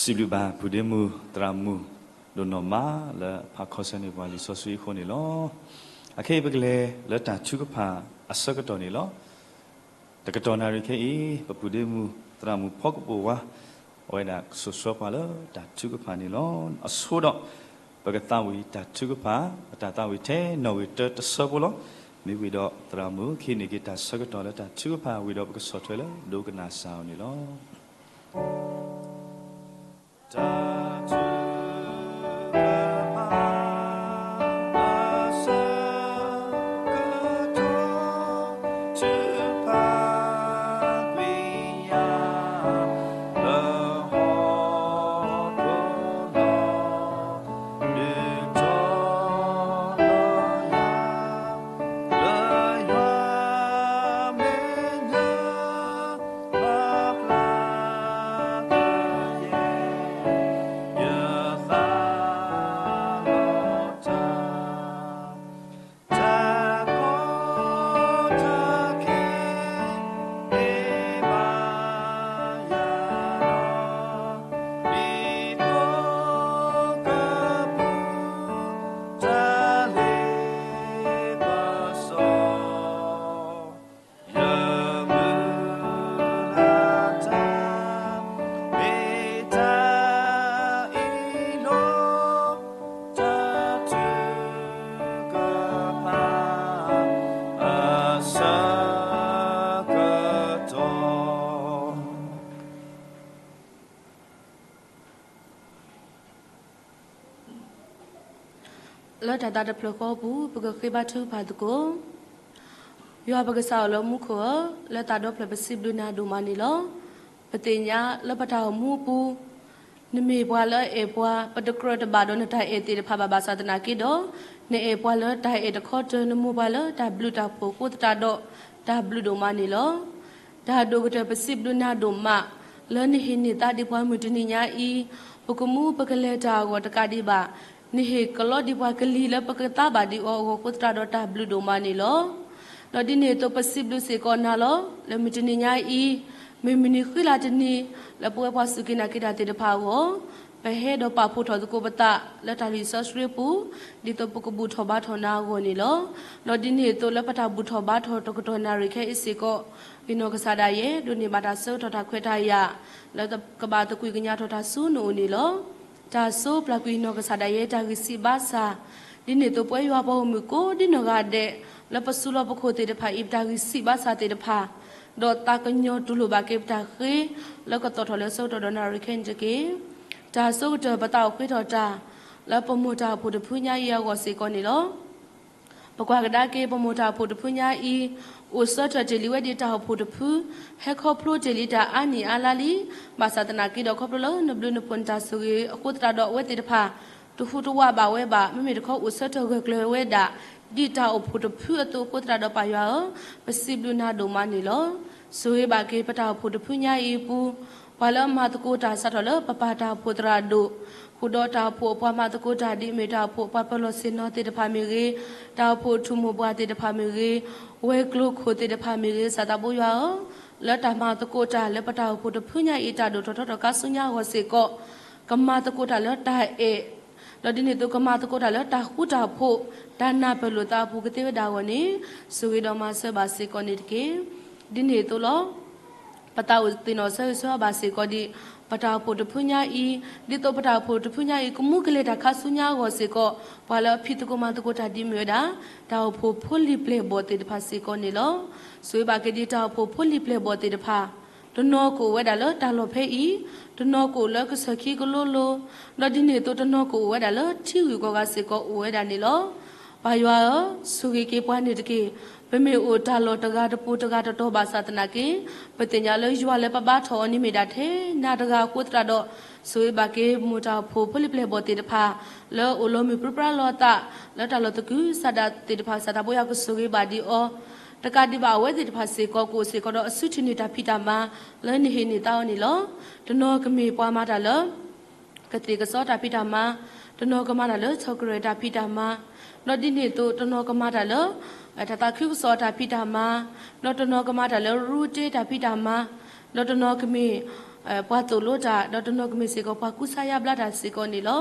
စံးဘျုးဘၣ်ပုၢ်ဒ့မုၣ်သရၣ်မုၣ်ဒိၣ်နီၢ်မး လၢဖးခီဆၢန့ၢ်ပှၤလံာ်စီဆှံအဃိန့ၣ်လီၤ. အခဲအံၤပကလဲၤလၢတၢ်ထုကဖၣ်အဆၢကတီၢ်န့ၣ်လီၤ. တကတီၢ်နၣ်ရံၣ်ခဲအံၤ ပပုၢ်ဒ့မုၣ်သရၣ်မုၣ်ဖီကပိာ်ဝါ အဝဲဒၣ်ကဆိးဆှၢပှၤလၢတၢ်ထုကဖၣ်န့ၣ်လီၤ. အဆိဒီး ပကသးဝံၣ်တၢ်ထုကဖၣ်, ပတၢ်သးဝံၣ်ထဲနီၣ်ဂံၢ်တၢတဆၢဖိလီၤ. မ့ၢ်ဝံၤဒီးသရၣ်မုၣ်ကဟံးန့ၢ်က့ၤတၢ်ဆၢကတီၢ်လၢတၢ်ထုကဖၣ်ဝံၤဒီး ပကဆီၣ်ထွဲလၢဒိကနၣ်စၢ်အီၤန့ၣ်လီၤ. လၢတၢ်သးတဖျၢၣ်ဃီအပူၤ ပကဃ့ဘါထုကဖၣ်သကိး. ယွၤပကစၢ်အိၣ်လၢမူခိၣ်ဧၢ, လၢသးဒီဖျၢၣ်ပစံးဘျုးနၤဒိၣ်မးန့ၣ်လီၤ. ပသ့ၣ်ညါလၢပတၢ်အိၣ်မူအပူၤ နမ့ၢ်ပှၤလၢအအဲၣ်ပှၤ, ပတကြၢးတဘၣ်ဒီးနတၢ်အဲၣ်သ့ၣ်တဖၣ်ဘၣ်, ဘၣ်ဆၣ်သနာ်က့ဒီး နအဲၣ်ပှၤလၢတၢ်အဲၣ်တခီတၢၤ, နမိၢ်ပှၤလၢတၢ်ဘျုးတၢ်ဖှိၣ်အဃိသတးဒီးတၢ်ဘျုးဒိၣ်မးန့ၣ်လီၤ. တၢ်ဒိၣ်ကတၢၢ်ပစံးဘျုးနၤဒိၣ်မး လၢနဟ့ၣ်န့ၢ်သါဒံးပှၤမုၢ်တနံၤညါအံၤ, ပကမူပကလဲၤတၢ်အဂီၢ်တကးဒံးဘၣ်, နဟ့ၣ်ကလီဒံးပှၤကလံၤလၢပကသါဘၣ်ဒံးအီၤအဂီၢ်အဃိသတးဒီးတၢ်ဘျုးဒိၣ်မးန့ၣ်လီၤ. ဒီးဒ်န့ၣ်အသိးပစံးဘျုးစ့ၢ်ကီးနၤလီၤ. လၢမုၢ်တနံၤညါအံၤ မ့ၢ်မုၢ်နံၤဃံလၤတနံၤ လၢပဝဲပှၤစူၢ်က့ၤနာ်က့ၤတၢ်သ့ၣ်တဖၣ်အဂီၢ်, ပဟဲဒီးပာ်ဖှိၣ်ထီၣ်သကိးပသးလၢတၢ်လံာ်စီဆှံပူၤ, ဒ်သိးပကဘူၣ်ထီၣ်ဘါထီၣ်နၤအဂီၢ်န့ၣ်လီၤ. ဒီးဒ်န့ၣ်အသိးလၢပတၢ်ဘူၣ်ထီၣ်ဘါထီၣ်တကတီၢ်နၣ်ရံၣ်ခဲအံၤစ့ၢ်ကီး, ယနီၢ်ကစၢ်ဒၣ်ယဲ ဒိးန့ၢ်ဘၣ်တၢ်ဆၢကတီၢ်တၢ်ခွဲးတၢ်ယာ် လၢကဘၣ်သကွံၢ်ကညးထီၣ်တၢ်ဆူနအိၣ်န့ၣ်လီၤ. တၢ်ဆိပျၢ်ကွံာ်ယနီၢ်ကစၢ်ဒၣ်ယဲတၢ်ဂံၢ်ဆံးဘါစၢ်, ဒ်န့ၣ်အသိးပဝဲယွၤပှၤဂီၢ်မုၢ်ကိးဒ်နီၢ်ဂၤဒဲး လၢပစုလီၢ်ပခိၣ်သ့ၣ်တဖၣ်အံၤ ပတၢ်ဂံၢ်ဆံးဘါစၢ်သ့ၣ်တဖၣ်, ဒီးသးကညီၤတူၢ်လိာ်ဘၣ်က့ၤပတၢ်ဃ့ လၢကသီၣ်ထီၣ်လၢဆၢကတီၢ်ဒီးနၣ်ရံၣ်ခဲအံၤတက့ၢ်. တၢ်ဆိကတၢၢ်ပသးအိၣ်ဃ့ထီၣ်တၢ် လၢပမိၢ်တၢ်အိၣ်ဖှိၣ်တဖုညါအံၤအဂီၢ်စ့ၢ်ကီးန့ၣ်လီၤ. ပကွၢ်ကဒါက့ၤ ပမိၢ်တၢ်အိၣ်ဖှိၣ်တဖုညါအံၤ အိၣ်ဆၢထၢၣ်တ့ၢ်လံဝဲဒ်တၢ်အိၣ်ဖှိၣ်တဖု, ဟဲခီဖျိတ့ၢ်လံတၢ်အါနံၣ်အါလါလံ. ဘၣ်ဆၣ်သနာ်က့ဒီး ခီဖျိလၢနဘျုးနဖှိၣ်နတၢ်ဆိၣ်ဂ့ၤအဃိသတးဒီး အဝဲသ့ၣ်တဖၣ် တဟူးတဝးဘၣ်ဝဲဘၣ်, မ့မ့ၢ်တခီအိၣ်ဆၢထၢၣ်ဂၢၢ်ကျၢၤဝဲဒၣ် ဒ်တၢ်အိၣ်ဖှိၣ်တဖုအသိးအဃိသတးဒီး ပၢ်ယွၤဧၢ, ပစံးဘျုးနၤဒိၣ်မးန့ၣ်လီၤ. ဆိၣ်ဂ့ၤဘၣ်က့ၤပတၢ်အိၣ်ဖှိၣ်တဖုညါအံၤအပူၤ, ပှၤလၢအမၤသကိးတၢ်စးထီၣ်လၢပပၢ်တၢ်အိၣ်ဖှိၣ်သရၣ်ဒိၣ်, ဃုာ်ဒီးတၢ်အိၣ်ဖှိၣ်အပှၤမၤသကိးတၢ်ဒ်အမ့ၢ်တၢ်အိၣ်ဖှိၣ်အပှၤပၢၤလီၢ်ဆ့ၣ်နီၤသ့ၣ်တဖၣ်မ့ၢ်ဂ့ၤ, တၢ်အိၣ်ဖှိၣ်ထူၣ်မိၢ်ပှၢ်သ့ၣ်တဖၣ်မ့ၢ်ဂ့ၤ, ဝဲၤကျိၤခိၣ်သ့ၣ်တဖၣ်မ့ၢ်ဂ့ၤ, စၢ်သးဘိယွၤဧၢ, လၢတၢ်မၤသကိးတၢ်လၢပတၢ်အိၣ်ဖှိၣ်တဖုညါအံၤ တၢ်ဒိၣ်ထီၣ်ထီထီၣ်ခါဆူညါအဂီၢ်စ့ၢ်ကီး, ကမၤသကိးတၢ်လၢတၢ်အဲၣ်, ဒီးဒ်န့ၣ်အသိးကမၤသကိးတၢ်လၢတၢ်ဃူတၢ်ဖိး, တၢ်နၢ်ပၢၢ်လိာ်သးအပူၤကသ့ဝဲဒၣ်အဂီၢ်န့ၣ်, ဆိၣ်ဂ့ၤဒီးမၤစၢၤဘၣ်စ့ၢ်ကီးန့ၣ်တက့ၢ်. ဒ်န့ၣ်အသိးလီၤ. ပသးအိၣ်သ့ၣ်နီၣ်ဆၢဂ့ၤဆၢဝါဘၣ်စ့ၢ်ကီးဒ် ပတၢ်အိၣ်ဖှိၣ်တဖုညါအံၤ, ဒ်သိးပတၢ်အိၣ်ဖှိၣ်တဖုညါအံၤ ကမူကလဲၤတၢ်ခါဆူညါအဂီၢ်စ့ၢ်ကီး, ပှၤလၢအဖံးသကိးမၤသကိးတၢ်ဒ်မ့ၢ်ဝဲဒၣ် တၢ်အိၣ်ဖှိၣ်ဖိလံၤပျဲၢ်ဘီၣ်သ့ၣ်တဖၣ်စ့ၢ်ကီးန့ၣ်လီၤ. ဆိၣ်ဂ့ၤဘၣ်က့ၤဒ်တၢ်အိၣ်ဖှိၣ်ဖိလံၤပျဲၢ်ဘီၣ်သ့ၣ်တဖၣ်, တနီၤကအိၣ်ဝဲဒၣ်လၢတၢ်လီၢ်ဖဲအံၤ, တနီၤကအိၣ်လၢကစၢၢ်ခံကလိလိၤ, ဒီးဒ်န့ၣ်အသိးတနီၤကအိၣ်ဝဲဒၣ်လၢထံဂုၤကီၢ်ဂၤစ့ၢ်ကီးအိၣ်ဝဲဒၣ်န့ၣ်လီၤ. ပၢ်ယွၤဧၢ, ဆိၣ်ဂ့ၤက့ၤပှၤန့ၣ်တက့ၢ်. ပမ့ၢ်အိၣ်တၢ်လီၢ်တဂၤတပူၤတဂၤတတီၤဘၣ်ဆၣ်သနာ်က့, ပသ့ၣ်ညါလၢယွၤလၢပဘါထီၣ်အီၤန့ၣ်မ့ၢ်ဒၣ်ထဲနၤတဂၤအဃိသတးဒီး, ဆိၣ်ဂ့ၤဘၣ်က့ၤမိၢ်တၢ်အိၣ်ဖှိၣ်ဖိလံၤပျဲၢ်ဘီၣ်သ့ၣ်တဖၣ်, လၢအိၣ်လီၤမုၢ်ပြံပြါလီၤသး, လၢတၢ်လီၢ်သကုၤဆးဒးသ့ၣ်တဖၣ် စၢ်သးဘိယွၤကဆိၣ်ဂ့ၤဘၣ်ဒံးအီၤ, တကးဒံးဘၣ်အဝဲသ့ၣ်တဖၣ်စ့ၢ်ကီးကအိၣ်စ့ၢ်ကီးဒီးအစုထံၣ်န့ၢ်တၢ်ဖံးတၢ်မၤ လၢနဟ့ၣ်န့ၢ်သါအီၤန့ၣ်လီၤ. တနီၤကမ့ၢ်ပှၤမၤတၢ်လၢ ကသ့ၣ်ကစီတၢ်ဖံးတၢ်မၤ, တနီၤကမၤတၢ်လၢဆီၣ်ကရၢၢ်တၢ်ဖံးတၢ်မၤ, ဒီးဒ်န့ၣ်အသိးတနီၤကမၤတၢ်လၢ တၢ်သးခုကစီၣ်တၢ်ဖံးတၢ်မၤ, ဒီးတနီၤကမၤတၢ်လၢရူတ့တၢ်ဖံးတၢ်မၤ, ဒီးတနီၤကမ့ၢ် ပှၤသိၣ်လိတၢ်, ဒီးတနီၤကမ့ၢ်စ့ၢ်ကီးပှၤကူစါယါဘျါတၢ်စ့ၢ်ကီးန့ၣ်လီၤ.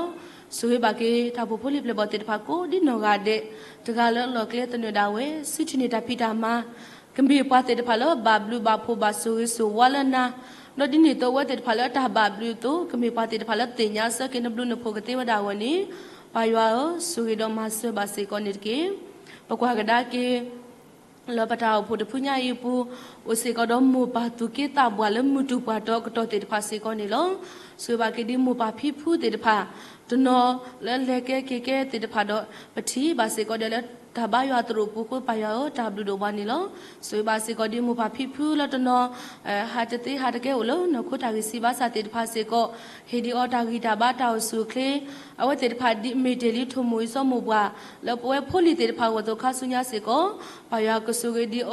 ဆိၣ်ဂ့ၤဘၣ်က့ၤတၢ်အိၣ်ဖှိၣ်ဖိလံၤပျဲၢ်ဘီၣ်သ့ၣ်တဖၣ်ကိးဒ်နီၢ်ဂၤဒဲး, တဂၤလၢအလီၢ်ကျဲသနၢၣ်ဒၣ်ဝဲ, စုထံၣ်န့ၢ်တၢ်ဖံးတၢ်မၤ, ကမ့ၢ်ပှၤသ့ၣ်တဖၣ်လၢဘၣ်ဘျုးဘၣ်ဖှိၣ်ဘၣ်ဆိၣ်ဂ့ၤဆိၣ်ဝါလၢနၤ, ဒီးဒ်န့ၣ်အသိးအဝဲသ့ၣ်တဖၣ်လၢတၢ်ဘၣ်ဘျုးအသိး ကမ့ၢ်ပှၤသ့ၣ်တဖၣ်လၢသ့ၣ်ညါဆၢက့ၤနဘျုးနဖှိၣ်ကသ့ဝဲဒၣ်အဂီၢ်န့ၣ်, ပၢ်ယွၤဧၢ, ဆိၣ်ဂ့ၤဒီးမၤစၢၤဘၣ်စ့ၢ်ကီးန့ၣ်တက့ၢ်. ပကွၢ်ကဒါက့ၤ လၢပတၢ်အိၣ်ဖှိၣ်တဖုညါအံၤအပူၤ, အိၣ်စ့ၢ်ကီးဒီးမိၢ်ပၢ်သူၣ်က့သးပှၢ်လၢမုၢ်တူၢ်ပှၢ်တီအကတီၢ်သ့ၣ်တဖၣ်စ့ၢ်ကီးန့ၣ်လီၤ. ဆိၣ်ဂ့ၤဘၣ်က့ၤဒ်မိၢ်ပၢ်ဖံဖုသ့ၣ်တဖၣ်, တနီၤလၢလဲၤကဲက့ၤကဲသ့ၣ်တဖၣ်ဒီး ပထံၣ်ဘၣ်စ့ၢ်ကီးဒီးလၢတၢ်ဘါယွၤသရိာ်ပူၤအဃိ ပၢ်ယွၤဧၢ, တၢ်ဘျုးဒိၣ်မးန့ၣ်လီၤ. ဆိၣ်ဂ့ၤဘၣ်စ့ၢ်ကီးဒ်မိၢ်ပၢ်ဖံဖုလၢတနီၤ ဟးတသ့ဟးတကဲအိၣ်လၢနီၢ်ခိတၢ်ဂံၢ်ဆံးဘါစၢ်သ့ၣ်တဖၣ်စ့ၢ်ကီး, ဟ့ၣ်ဒံးအီၤတၢ်ဂံၢ်တၢ်ဘါတၢ်အိၣ်ဆူၣ်အိၣ်ချ့, အဝဲသ့ၣ်တဖၣ်ဒ်အမ့ၢ်တ့ၢ်လံထိၣ်မိၢ်အံၣ်စီမိၢ်ပှၢ် လၢပဝဲဖိလံၤသ့ၣ်တဖၣ်အဂီၢ်အသိးခါဆူညါစ့ၢ်ကီး, ပၢ်ယွၤကဆိၣ်ဂ့ၤ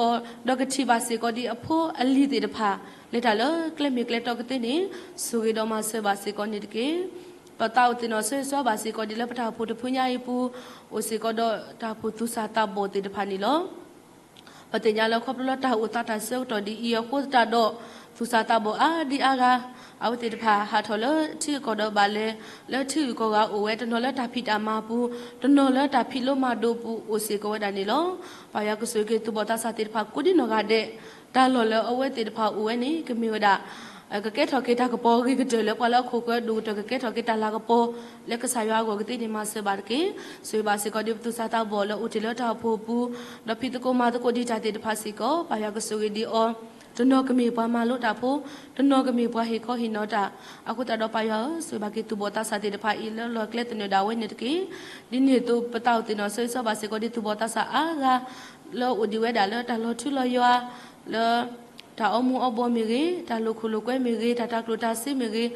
ဒံးအီၤ, ဒီးကထံၣ်ဘၣ်စ့ၢ်ကီးဒ်အဖိအလံၤသ့ၣ်တဖၣ် လဲၤတၢ်လၢကျဲမ့ၢ်ကျဲတီကသ့န့ၣ်, ဆိၣ်ဂ့ၤဒီးမၤစၢၤဘၣ်စ့ၢ်ကီးန့ၣ်တက့ၢ်. ပသးအိၣ်သ့ၣ်နီၣ်ဆၢဂ့ၤဆၢဝါဘၣ်စ့ၢ်ကီးဒ်လၢပတၢ်အိၣ်ဖှိၣ်တဖုညါအံၤအပူၤ, အိၣ်စ့ၢ်ကီးဒီးတၢ်အိၣ်ဖှိၣ်သူၣ်စၢ်သးဘီၣ်သ့ၣ်တဖၣ်န့ၣ်လီၤ. ပသ့ၣ်ညါလၢခီဖျိလၢတၢ်အိၣ်သးတၢ်ဆၢကတီၢ်ဒ်အံၤအဃိသတးဒီး, သူၣ်စၢ်သးဘီၣ်အါဒံအါဂၤ, အဝဲသ့ၣ်တဖၣ်ဟးထီၣ်လၢထံဂုၤကီၢ်ဂၤဒီးဘၣ်လဲၤလၢထံဂုၤကီၢ်ဂၤအိၣ်ဝဲ, တနီၤလၢတၢ်ဖံးတၢ်မၤအပူၤ, တနီၤလၢတၢ်ဖံးလိမၤဒိးအပူၤအိၣ်စ့ၢ်ကီးဝဲဒၣ်န့ၣ်လီၤ. ပၢ်ယွၤကဆိၣ်ဂ့ၤက့ၤသူၣ်ဘီၣ်သးစၢ်သ့ၣ်တဖၣ်ကိးဒ်နီၢ်ဂၤဒဲး, တၢ်လီၢ်လၢအဝဲသ့ၣ်တဖၣ်အိၣ်ဝဲန့ၣ် ကမ့ၢ်ဝဲဒၣ် ကကဲထီၣ်က့ၤတၢ်ကပီၤအဂ့ၤကတၢၢ်လၢပှၤလၢအခိၣ်ဃၢၤဒိၣ်ကတၢၢ်ကကဲထီၣ်က့ၤတၢ်လၤကပီၤလၢကစၢ်ယွၤအဂီၢ်ကသ့န့ၣ် မၤစၢၤဘၣ်တက့ၢ်. ဆိၣ်ဂ့ၤဘၣ်စ့ၢ်ကီးဒ်ပသူၣ်စၢ်သးဘီၣ်လၢအိၣ်တ့ၢ်လၢတၢ်အိၣ်ဖှိၣ်အပူၤ, ဒီးဖံးသကိးမၤသကိးဒံးတၢ်သ့ၣ်တဖၣ်စ့ၢ်ကီး, ပၢ်ယွၤကဆိၣ်ဂ့ၤဒံးအီၤ, တနီၤကမ့ၢ်ပှၤမၤလိတၢ်ဖိ, တနီၤကမ့ၢ်ပှၤဟ့ၣ်ခီဟ့ၣ်နီၤတၢ်. အဃိသတးဒီးပၢ်ယွၤဧၢ, ဆိၣ်ဂ့ၤဘၣ်က့ၤသူၣ်ဘီၣ်သးစၢ်သ့ၣ်တဖၣ်အံၤ လၢလီၢ်ကျဲသနၢၣ်ဒၣ်ဝဲန့ၣ်တက့ၢ်. ဒ်န့ၣ်အသိးပသးအိၣ်သ့ၣ်နီၣ်ဆၢဂ့ၤဆၢဝါဘၣ်စ့ၢ်ကီးဒ်သူၣ်ဘီၣ်သးစၢ်အါဂၤ လၢအိၣ်ဒံးဝဲဒၣ်လၢတၢ်လီၤထူလီၤယွၤ, လၢ တၢ်အီမူၤအီဘှီမ့ၢ်ဂ့ၤ, တၢ်လိာ်ခိၣ်လိာ်ကွဲမ့ၢ်ဂ့ၤ, တၢ်တၤကျိၣ်တၤစ့မ့ၢ်ဂ့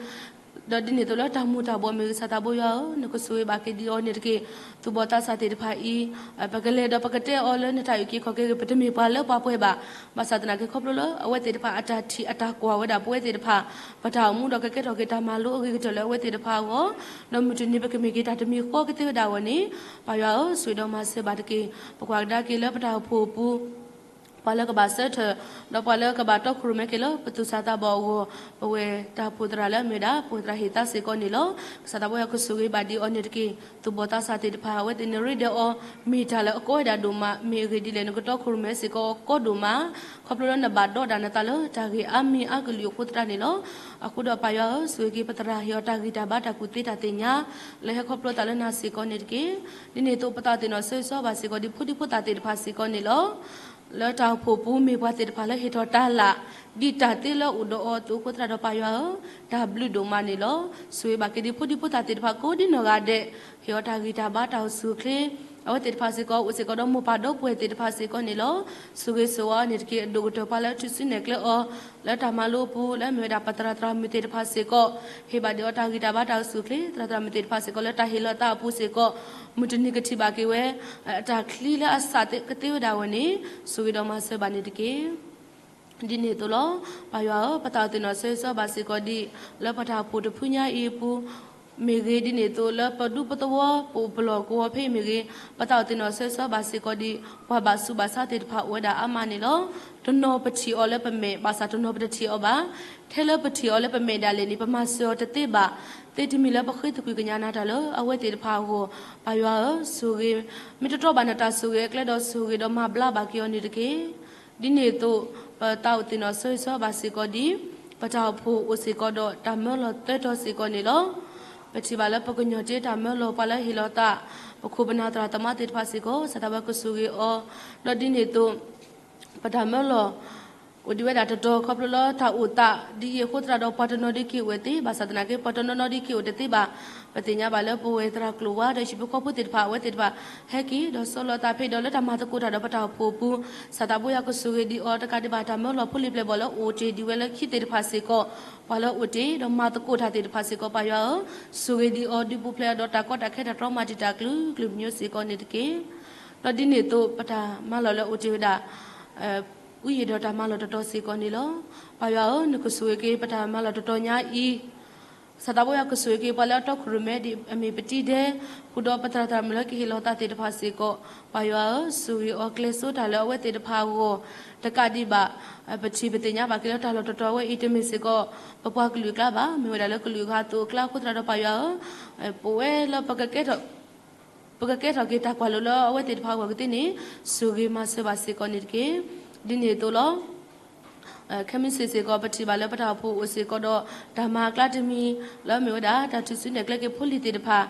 ၤ, ဒီးဒ်န့ၣ်အသိးလၢတၢ်မူၤတၢ်ဘှီမ့ၢ်ဂ့ၤ, ကစၢ်သးဘိယွၤဧၢ, နကဆိၣ်ဂ့ၤဘၣ်က့ၤဒံးအီၤန့ၣ်တက့ၢ်. သူၣ်ဘီၣ်သးစၢ်သ့ၣ်တဖၣ်အံၤ ပကလဲၤဒီးပကတဲအီၤလၢနတၢ်အုၣ်က့ၤခီၣ်က့ၤဂ့ၤ, ပတမ့ၢ်ပှၤလၢပှၤပှဲၤဘၣ်. ဘၣ်ဆၣ်သနာ်က့ခီဖျိလၢအဝဲသ့ၣ်တဖၣ်အတၢ်ထံၣ်အတၢ်ကွၢ်ဝဲဒၣ်ပဝဲသ့ၣ်တဖၣ် ပတၢ်အိၣ်မူဒီးကကဲထီၣ်က့ၤတၢ်မၤလိအဂ့ၤကတၢၢ်လၢအဝဲသ့ၣ်တဖၣ်အဂီၢ်, ဒီးမုၢ်တနံၤပကမ့ၢ်က့ၤတၢ်တမံၤဃီကသ့ဝဲဒၣ်အဂီၢ်န့ၣ်, ပၢ်ယွၤဧၢ, ဆိၣ်ဂ့ၤဒီးမၤစၢၤဘၣ်တက့ၢ်. ပကွၢ်ကဒါက့ၤလၢပတၢ်အိၣ်ဖှိၣ်အပူၤ ပှၤလၢကဘၣ်ဆၢထၢၣ်, ဒီးပှၤလၢကဘၣ်တီခိၣ်ရိၣ်မဲက့ၤလၢပသူၣ်စၢ်သးဘီၣ်အဂီၢ်, ပဝဲတၢ်အိၣ်ဖှိၣ်သရၣ်လၢအမ့ၢ်ဝဲဒၣ် ပဝဲသရၣ်ဟ့ၣ်သါစ့ၢ်ကီးန့ၣ်လီၤ. ကစၢ်သးဘိယွၤကဆိၣ်ဂ့ၤဘၣ်ဒံးအီၤန့ၣ်တက့ၢ်. သူၣ်ဘီၣ်သးစၢ်သ့ၣ်တဖၣ် အဝဲသ့ၣ်န့ၣ်ရ့ဒီးအီၤ မ့ၢ်တၢ်လၢအကီဝဲဒၣ်ဒိၣ်မး, မ့ၢ်အဂ့ၢ်ဒ်လဲၣ် နကတီခိၣ်ရိၣ်မဲစ့ၢ်ကီးအီၤကီဒိၣ်မး, ခီဖျိလၢနဘၣ်ဒီးဒၣ်နသးလၢတၢ်ဂ့ၢ်အါမံၤအါကလုာ်အဃိသတးန့ၣ်လီၤ. အဃိဒီးပၢ်ယွၤဧၢ, ဆိၣ်ဂ့ၤက့ၤပသရၣ်ဟ့ၣ်အီၤတၢ်ဂံၢ်တၢ်ဘါတၢ်ကူၣ်သ့တၢ်သ့ၣ်ညါ လၢဟဲခီဖျိသးလၢနၤစ့ၢ်ကီးန့ၣ်တက့ၢ်. ဒ်န့ၣ်အသိးပသးအိၣ်သ့ၣ်နီၣ်ဆၢဂ့ၤဆၢဝါဘၣ်စ့ၢ်ကီးဒ်ဖိဒံဖိသၣ်သ့ၣ်တဖၣ်စ့ၢ်ကီးန့ၣ်လီၤ. လၢတၢ်အိၣ်ဖှိၣ်ပူၤမ့ၢ်ပှၤသ့ၣ်တဖၣ်လၢဟ့ၣ်ထီၣ်တၢ်လၢ် ဒ်တၢ်သ့လၢအိၣ်ဒီးအီၤအသိးအဃိသတးဒီးပၢ်ယွၤဧၢ, တၢ်ဘျုးဒိၣ်မးန့ၣ်လီၤ. ဆိၣ်ဂ့ၤဘၣ်က့ၤဒ်ဖိဒံဖိသၣ်သ့ၣ်တဖၣ်ကိးဒ်နီၢ်ဂၤဒဲး, ဟ့ၣ်အီၤတၢ်ဂံၢ်တၢ်ဘါတၢ်အိၣ်ဆူၣ်အိၣ်ချ့, အဝဲသ့ၣ်တဖၣ်စ့ၢ်ကီးအိၣ်စ့ၢ်ကီးဒီးမိၢ်ပၢ်ဒီပုၢ်ဝဲၢ်သ့ၣ်တဖၣ်စ့ၢ်ကီးန့ၣ်လီၤ. ဆိၣ်ဂ့ၤဆိၣ်ဝါအီၤန့ၣ်တက့ၢ်. အဒိၣ်ကတၢၢ်ပှၤလၢအထုးစုနဲၣ်ကျဲအီၤ လၢတၢ်မၤလိအပူၤ လၢအမ့ၢ်ဝဲဒၣ်ပသရၣ်သရၣ်မုၣ်သ့ၣ်တဖၣ်စ့ၢ်ကီး, ဟ့ၣ်ဘၣ်ဒံးအီၤတၢ်ဂံၢ်တၢ်ဘါတၢ်အိၣ်ဆူၣ်အိၣ်ချ့, သရၣ်သရၣ်မုၣ်သ့ၣ်တဖၣ်စ့ၢ်ကီးလၢတၢ်ဟ့ၣ်လီၤသးအပူၤစ့ၢ်ကီး, မုၢ်တနံၤကထံၣ်ဘၣ်က့ၤဝဲ အတၢ်ချံလၢအစးကသ့ဝဲဒၣ်အဂီၢ်န့ၣ်, ဆိၣ်ဂ့ၤဒီးမၤစၢၤဘၣ်န့ၣ်တက့ၢ်. ဒ်န့ၣ်အသိးလီၤ. ပၢ်ယွၤဧၢ, ပသးအိၣ်သ့ၣ်နီၣ်ဆၢဂ့ၤဆၢဝါဘၣ်စ့ၢ်ကီးဒ် လၢပတၢ်အိၣ်ဖှိၣ်တဖုညါအံၤအပူၤ မ့ၢ်ဂ့ၤ, ဒ်န့ၣ်အသိးလၢပဒူပသဝီပအိၣ်ပလီၢ်ကဝီၤဖဲအံၤမ့ၢ်ဂ့ၤ, ပသးအိၣ်သ့ၣ်နီၣ်ဆၢဂ့ၤဆၢဝါဘၣ်စ့ၢ်ကီးဒ် ပှၤဘၣ်ဆူးဘၣ်ဆါသ့ၣ်တဖၣ်အိၣ်ဝဲဒၣ်အါမးန့ၣ်လီၤ. တနီၤပထံၣ်အီၤလၢပမဲာ် ဘၣ်ဆၣ်တနီၤပတထံၣ်အီၤဘၣ်. ထဲလၢပထံၣ်အီၤလၢပမဲာ်ဒၣ်လဲာ်န့ၣ် ပမၤစၢၤအီၤတသ့ဘၣ်. သ့တမံၤလၢပဃ့သကွံာ်ကညးနၤတၢ်လၢအဝဲသ့ၣ်တဖၣ်အဂီၢ်, ပၢ်ယွၤဧၢ, ဆိၣ်ဂ့ၤ, မ့ၢ်တတြီဘၣ်နတၢ်ဆိၣ်ဂ့ၤအကျဲဒီး ဆိၣ်ဂ့ၤဒီးမၤဘျါဘၣ်က့ၤအီၤန့ၣ်တက့ၢ်. ဒ်န့ၣ်အသိး ပသးအိၣ်သ့ၣ်နီၣ်ဆၢဂ့ၤဆၢဝါဘၣ်စ့ၢ်ကီးဒ် ပတၢ်အိၣ်ဖှိၣ်အိၣ်စ့ၢ်ကီးဒီးတၢ်မၢလီၤသၢတီၤစ့ၢ်ကီးန့ၣ်လီၤ. ပထံၣ်ဘၣ်လၢပကညီၤတ့တၢ်မၢလီၤ ပှၤလၢဟ့ၣ်လီၤသး, ပခိၣ်ပနၢ်သရၣ်သမါသ့ၣ်တဖၣ်စ့ၢ်ကီး ကစၢ်သးဘိယွၤကဆိၣ်ဂ့ၤအီၤ, ဒီးဒ်န့ၣ်အသိး ပတၢ်မၢလီၤ အိၣ်ဒံးဝဲဒၣ်တတီၤ ခီဖျိလၢတၢ်အိၣ်သးဒ်အံၤအဃိသတးဒီး ပှၤတနီၤဒ်က့ၤအိၣ်ဝဲသ့ ဘၣ်ဆၣ်သနာ်က့ ပှၤတနီၤနီၤဒ်က့ၤအိၣ်တသ့ဘၣ်. ပသ့ၣ်ညါဘၣ်လၢပဝဲသရၣ်ကျိၤဝါ ဒီးဟံၣ်ဖိဃီဖိသ့ၣ်တဖၣ် အဝဲသ့ၣ်တဖၣ် ဟဲက့ၤဒီးဆီလီၤသးဖဲဒီးလၢတၢ်မၤသကိးတၢ်ဒီးပတၢ်အိၣ်ဖှိၣ်အပူၤ, ကစၢ်သးဘိယွၤကဆိၣ်ဂ့ၤဒံးအီၤ တကးဒံးဘၣ်တၢ်မၢလီၤဖိလံၤပျဲၢ်ဘီၣ်လၢအိၣ်တ့ၢ်ဒံးဝဲလၢခံသ့ၣ်တဖၣ်စ့ၢ်ကီး, ပှၤလၢအိၣ်တ့ၢ်ဒီးမၤသကိးတၢ်သ့ၣ်တဖၣ်စ့ၢ်ကီး ပၢ်ယွၤဧၢ, ဆိၣ်ဂ့ၤဒံးအီၤ ဒုးပူၤဖျဲးအီၤဒီးတၢ်ကီတၢ်ခဲတၢ်တြီမၤတံာ်တာ်ကလုာ်ကလုာ်မံၤစ့ၢ်ကီးန့ၣ်တက့ၢ်. ဒီးဒ်န့ၣ်အသိး ပတၢ်မၤလီၤလၢအိၣ်တ့ၢ်ဝဲဒၣ် အူယံာ်ဒီးတၢ်မၤလီၤတတီၤစ့ၢ်ကီးန့ၣ်လီၤ. ပၢ်ယွၤဧၢ, နကဆိၣ်ဂ့ၤက့ၤပတၢ်မၤလီၤတတီၤညါအံၤ, ကစၢ်သးဘိယွၤကဆိၣ်ဂ့ၤက့ၤ ပှၤလၢအတီခိၣ်ရိၣ်မဲဒ်အမ့ၢ်ပတံၤဒဲး, ဃုာ်ဒီးပသရၣ်သရၣ်မုၣ်လၢကဟ့ၣ်လီၤသးသ့ၣ်တဖၣ်စ့ၢ်ကီး, ပၢ်ယွၤဧၢ, ဆိၣ်ဂ့ၤအီၤကျဲၤစိတၢ်လၢအဝဲသ့ၣ်တဖၣ်အဂီၢ်, တကးဒံးဘၣ် ပထံၣ်ပသ့ၣ်ညါဘၣ်က့ၤလၢတၢ်လီၤတတီၤဝဲအံၤ တမ့ၢ်စ့ၢ်ကီး ပပှၤကလုာ်အကျါဘၣ်, မ့ၢ်ဝဲဒၣ်လၢကလုာ်အဂၤအသိးအကျါအဃိသတးဒီး ပၢ်ယွၤဧၢ, ပဝဲလၢ ပကကဲထီၣ်က့ၤတၢ်ကွၢ်လိာ်လၢအဝဲသ့ၣ်တဖၣ်အဂီၢ်ကသ့န့ၣ်, ဆိၣ်ဂ့ၤမၤစၢၤဘၣ်စ့ၢ်ကီးန့ၣ်တက့ၢ်. ဒ်န့ၣ်အသိးလီၤ. ခဲမုၢ်ဆ့ၣ်စ့ၢ်ကီး ပထံၣ်ဘၣ်လၢပတၢ်အိၣ်ဖှိၣ်အိၣ်စ့ၢ်ကီးဒီး တၢ်မၤအကျါတမံၤ လၢအမ့ၢ်ဝဲဒၣ် တၢ်ထုးစုနဲၣ်ကျဲက့ၤဖိလံၤသ့ၣ်တဖၣ်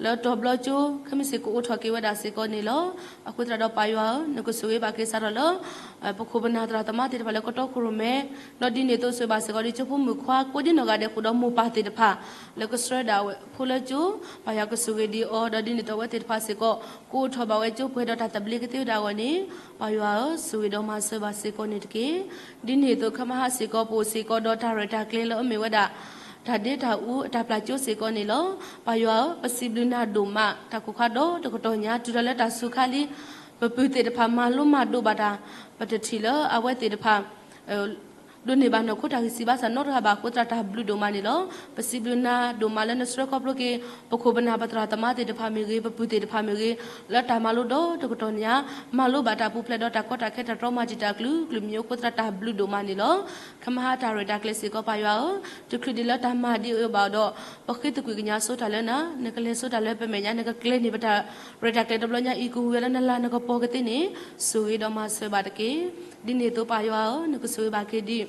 လၢတီၤဘျီကၠိ ခဲမုၢ်ဆ့ၣ်ကအိးထီၣ်က့ၤဝဲဒၣ်စ့ၢ်ကီးန့ၣ်လီၤ. အဃိသတးဒီးပၢ်ယွၤဧၢ, နကဆိၣ်ဂ့ၤဘၣ်က့ၤစးထီၣ်လၢ ပခိၣ်ပနၢ်သရၣ်သမါသ့ၣ်တဖၣ်လၢကတီခိၣ်ရိၣ်မဲ, ဒီးဒ်န့ၣ်အသိးဆိၣ်ဂ့ၤဘၣ်စ့ၢ်ကီးဒ်ကၠိဖိမုၣ်ခွါ ကိးဒ်နီၢ်ဂၤဒဲးဃုာ်ဒီးမိၢ်ပၢ်သ့ၣ်တဖၣ် လၢကဆှၢဒၣ်ဖိလၢကၠိ, ပၢ်ယွၤကဆိၣ်ဂ့ၤဒံးအီၤ, ဒီးဒ်န့ၣ်အသိးအဝဲသ့ၣ်တဖၣ်စ့ၢ်ကီး ကအိးထီၣ်ဘၣ်ဝဲကၠိပှဲၤဒီးတၢ်သဘျ့ကသ့ဝဲဒၣ်အဂီၢ်န့ၣ်, ပၢ်ယွၤဧၢ, ဆိၣ်ဂ့ၤဒီးမၤစၢၤဘၣ်စ့ၢ်ကီးန့ၣ်တက့ၢ်. ဒ်န့ၣ်အသိးခဲမုၢ်ဟါစ့ၢ်ကီး ပအိၣ်စ့ၢ်ကီးဒီးတၢ်ရဲၣ်တၢ်ကျဲၤလၢအမ့ၢ်ဝဲဒၣ် တၢ်ဒ့တၢ်အူအတၢ်ပျၢ်ကၠိစ့ၢ်ကီးန့ၣ်လီၤ. ပၢ်ယွၤဧၢ, ပစံးဘျုးနၤဒိၣ်မး တၢ်ကိၢ်ခါဒီတကတီၢ်ညါ တုၤလီၤလၢတၢ်စူၤခါလံ, ပပုၢ်သ့ၣ်တဖၣ်မၤလိမၤဒိးဘၣ်တၢ်, ပတထံၣ်လၢအဝဲသ့ၣ်တဖၣ် ဒိးန့ၢ်ဘၣ်နီၢ်ခိတၢ်ဂံၢ်စၢ်ဘါစၢ်နီတဂၤဘၣ်အဃိသတး တၢ်ဘျုးဒိၣ်မးန့ၣ်လီၤ. ပစံးဘျုးနၤဒိၣ်မးလၢနဆှၢခီဖျိက့ၤ ပခိၣ်ပနၢ်ပသရၣ်သမါသ့ၣ်တဖၣ်မ့ၢ်ဂ့ၤ, ပပုၢ်သ့ၣ်တဖၣ်မ့ၢ်ဂ့ၤ, လၢတၢ်မၤလိဒီတကတီၢ်ညါ, မၤလိဘၣ်တၢ်ပူၤဖျဲးဒီးတၢ်ကီတၢ်ခဲတၢ်တြီမၤတံာ်တာ်ကလုာ်ကလုာ်မံၤအဃိသတးတၢ်ဘျုးဒိၣ်မးန့ၣ်လီၤ. ခဲမုၢ်ဟါတၢ်ရဲၣ်တၢ်ကျဲၤစ့ၢ်ကီးပၢ်ယွၤဧၢ, တချုးဒံးလၢတၢ်မၤဒ်အံၤဘၣ်ဒီး, ပဃ့သကွံာ်ကညးဆိတၢ်လၢနၤ, နကလဲၤဆိတၢ်လၢပမဲာ်ညါ, နကကျဲၤန့ၢ်ပတၢ်ရဲၣ်တၢ်ကျဲၤတဘျီညါအံၤ ကဝံၤဝဲလၢနလၤနကပီၤကသ့န့ၣ်, ဆိၣ်ဂ့ၤဒီးမၤစၢၤဘၣ်တက့ၢ်. ဒ်န့ၣ်အသိးပၢ်ယွၤဧၢ, နကဆိၣ်ဂ့ၤဘၣ်က့ၤဒ်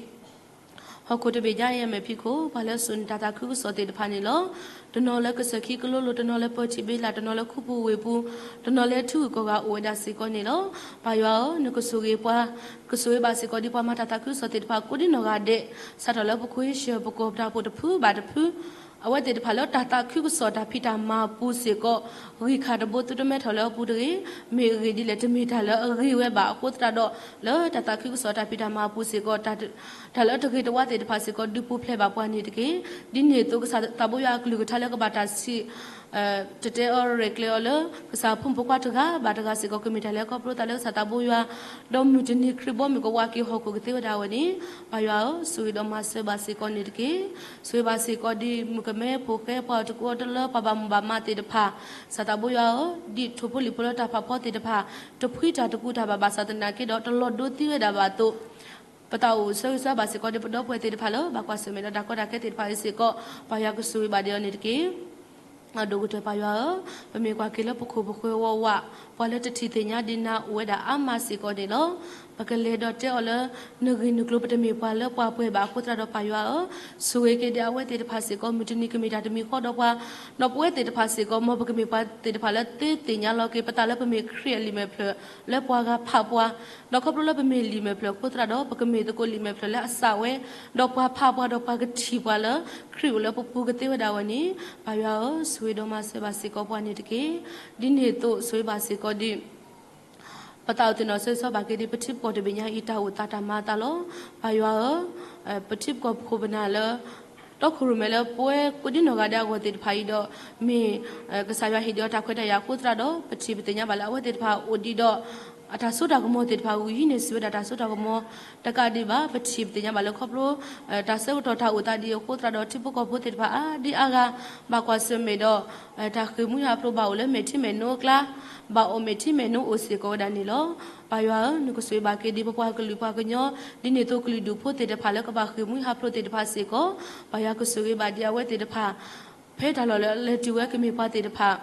ဟီၣ်ခိၣ်တဘ့ၣ်ညါအံၤအမဲာ်ဖံးခိၣ် ပှၤလၢစိာ်န့ၢ်တၢ်သးခုကစီၣ်သ့ၣ်တဖၣ်န့ၣ်လီၤ. တနီၤလၢကစၢၢ်ခံကလိလိၤ, တနီၤလၢပၢထံဘ့လး, တနီၤလၢခူပူၤဝ့ၢ်ပူၤ, တနီၤလၢထံဂုၤကီၢ်ဂၤအိၣ်ဝဲဒၣ်စ့ၢ်ကီးန့ၣ်လီၤ. ပၢ်ယွၤဧၢ, နကဆိၣ်ဂ့ၤပှၤ, ကဆိၣ်ဂ့ၤဘၣ်စ့ၢ်ကီးဒ်ပှၤမၤတၢ်သးခုကစီၣ်သ့ၣ်တဖၣ် ကိးဒ်နီၢ်ဂၤဒဲး, စးထီၣ်လၢပခွ့ဆၢၣ်ပကီၢ်ပတၢ်အိၣ်ဖှိၣ်တဖုဘၣ်တဖု အဝဲသ့ၣ်တဖၣ်လၢတၢ်သးခုကစီၣ်တၢ်ဖံးတၢ်မၤအပူၤစ့ၢ်ကီး, ဂံၢ်ခါတဘိသုတမဲထီၣ်လၢအပူၤတဂ့ၤ, မ့ၢ်အဂ့ၢ်ဒ်လဲၣ် တမ့ၢ်တၢ်လၢအဂ့ၤဝဲဘၣ်အဃိသတးဒီး, လၢတၢ်သးခုကစီၣ်တၢ်ဖံးတၢ်မၤအပူၤစ့ၢ်ကီး, တၢ်လၢအတဂ့ၤတဝါသ့ၣ်တဖၣ်စ့ၢ်ကီး ဒုးပူၤဖျဲးဘၣ်ပှၤန့ၣ်တက့ၢ်. ဒ်န့ၣ်အသိး ကစၢ်သးဘိယွၤအကလုၢ်ကထါလၢကဘၣ်တၢ်စံး တတဲအီၤရဲၣ်ကျဲၤအီၤလၢ ကစၢ်ဖိမုၣ်ဖိခွါတဂၤဘၣ်တဂၤစ့ၢ်ကီး ကမ့ၢ်တၢ်လၢခီဖျိသးလၢကစၢ်သးဘိယွၤ, ဒီးမုၢ်တနံၤခရံာ်ဘီမုၢ်ကဝါက့ၤဟီၣ်ခိၣ်ကသ့ဝဲဒၣ်ဝဲန့ၣ်, ပၢ်ယွၤဧၢ, ဆိၣ်ဂ့ၤဒီးမၤစၢၤဘၣ်စ့ၢ်ကီးန့ၣ်တက့ၢ်. ဆိၣ်ဂ့ၤဘၣ်စ့ၢ်ကီးဒ်မုၣ်ကမဲဖိဃဲ ပှၤတကူအီၤတလၢ ပှၤဘၣ်မူဘၣ်မးသ့ၣ်တဖၣ်, ကစၢ်သးဘိယွၤဧၢ, ဒ်ထိၣ်ဖိလံၣ်ဖိလၢတၢ်ဖးဖီသ့ၣ်တဖၣ်, တဖှံတၢ်တကူတၢ်ဘၣ်ဘၣ်ဆၣ်သနာ်က့ဒီး တလီၤဒိသံဝဲဒၣ်ဘၣ်အသိး ပသးအိၣ်ဆၢဂ့ၤဆၢဝါဘၣ်စ့ၢ်ကီးဒ်ပဒီပုၢ်ဝဲၢ်သ့ၣ်တဖၣ်လၢ ဘၣ်ကွၢ်ဆၢၣ်မဲာ်ဒီးတၢ်ကီတၢ်ခဲသ့ၣ်တဖၣ်အံၤစ့ၢ်ကီး, ပၢ်ယွၤကဆိၣ်ဂ့ၤဘၣ်ဒံးအီၤန့ၣ်တက့ၢ်. အဒိၣ်ကတၢၢ်ပၢ်ယွၤဧၢ, ပမ့ၢ်ကွၢ်က့ၤလၢပခိၣ်ပဃၢၤဝးဝး, ပှၤလၢတထံၣ်သ့ၣ်ညါဒံးနၤအိၣ်ဝဲဒၣ်အါမးစ့ၢ်ကီးန့ၣ်လီၤ. ပကလဲၤဒီးတဲအီၤလၢ နဂ့ၢ်နကျိၤ ပတမ့ၢ်ပှၤလၢပှၢ်ပှဲၤဘၣ်အဃိသတးဒီးပၢ်ယွၤဧၢ, ဆိၣ်ဂ့ၤက့ၤဒံးအဝဲသ့ၣ်တဖၣ်စ့ၢ်ကီး မုၢ်တနံၤကမ့ၢ်တၢ်တမံၤဃီဒီးပှၤ, ဒီးပဝဲသ့ၣ်တဖၣ်စ့ၢ်ကီး မ်ပကမ့ၢ်ပှၤသ့ၣ်တဖၣ်လၢသ့သ့ၣ်ညါလီၤက့ၤပသးလၢပမ့ၢ်ခရံာ်အလံာ်မဲာ်ဖျၢၣ် လၢပှၤဂၤဖးပှၤ, ဒီးခီဖျိလၢပမ့ၢ်လံာ်မဲာ်ဖျၢၣ်အဃိသတးဒီး ပကမ့ၢ်သကိးလံာ်မဲာ်ဖျၢၣ်လၢအစးဝဲ, ဒီးပှၤဖးပှၤဒီးပှၤကထံၣ်ပှၤလၢ ခရံာ်အိၣ်လၢပပူၤကသ့ဝဲဒၣ်ဝဲန့ၣ်, ပၢ်ယွၤဧၢ, ဆိၣ်ဂ့ၤဒီးမၤစၢၤဘၣ်စ့ၢ်ကီးပှၤန့ၣ်တက့ၢ်. ဒ်န့ၣ်အသိး ဆိၣ်ဂ့ၤဘၣ်စ့ၢ်ကီးဒ် ပသးအိၣ်သ့ၣ်နီၣ်ဆၢဂ့ၤဆၢဝါဘၣ်က့ၤဒံး ပထံပကီၢ်တဘ့ၣ်ညါအံၤ တၢ်အိၣ်သးတၢ်မၤအသးလီၤ. ပၢ်ယွၤဧၢ, ပထံပကီၢ်ပခိၣ်ပနၢ်လၢ တီခိၣ်ရိၣ်မဲလၢပဝဲကိးဒံနီၢ်ဂၤဒဲးအဂီၢ်သ့ၣ်တဖၣ်အံၤဒီး မ့ၢ်ကစၢ်ယွၤဟ့ၣ်ဒံးအီၤတၢ်ခွဲးတၢ်ယာ်အဃိသတးဒီး ပထံၣ်ပသ့ၣ်ညါဘၣ်လၢအဝဲသ့ၣ်တဖၣ်အိၣ်ဒံးဒီး အတၢ်စိတၢ်ကမီၤသ့ၣ်တဖၣ် ဂုာ်ဟံးန့ၢ်ဆူၣ်ဝဲဒၣ်တၢ်စိတၢ်ကမီၤတကးဒံးဘၣ်. ပထံၣ်ပသ့ၣ်ညါဘၣ်လၢခီဖျိ တၢ်ဆၢကတီၢ်တၢ်အိၣ်သးဒ်အံၤအဃိသတးဒီး ထံဖိကီၢ်ဖိသ့ၣ်တဖၣ်အါဒံအါဂၤ ဘၣ်ကွၢ်ဆၢၣ်မဲာ်ဒီး တၢ်ဃ့ၢ်မှံဟးဖျိးဘၣ်အိၣ်လၢမဲာ်ထံမဲာ်နိအကျါ, ဘၣ်အိၣ်မဲာ်ထံမဲာ်နိအိၣ်စ့ၢ်ကီးဝဲဒၣ်န့ၣ်လီၤ. ပၢ်ယွၤဧၢ, နကဆိၣ်ဂ့ၤဘၣ်က့ၤဒံးပပှၤကလုာ်ပှၤကညီ, ဒ်န့ၣ်အသိးကလုာ်ဒူၣ်ဖိသ့ၣ်တဖၣ်လၢကဘၣ်ဃ့ၢ်မှံဟးဖျိးသ့ၣ်တဖၣ်စ့ၢ်ကီး, ပၢ်ယွၤကဆိၣ်ဂ့ၤဘၣ်ဒံးအဝဲသ့ၣ်တဖၣ် ဖဲတၢ်လီၢ်လၢအလဲၤတုၤဝဲကမ့ၢ်ပှၤသ့ၣ်တဖၣ်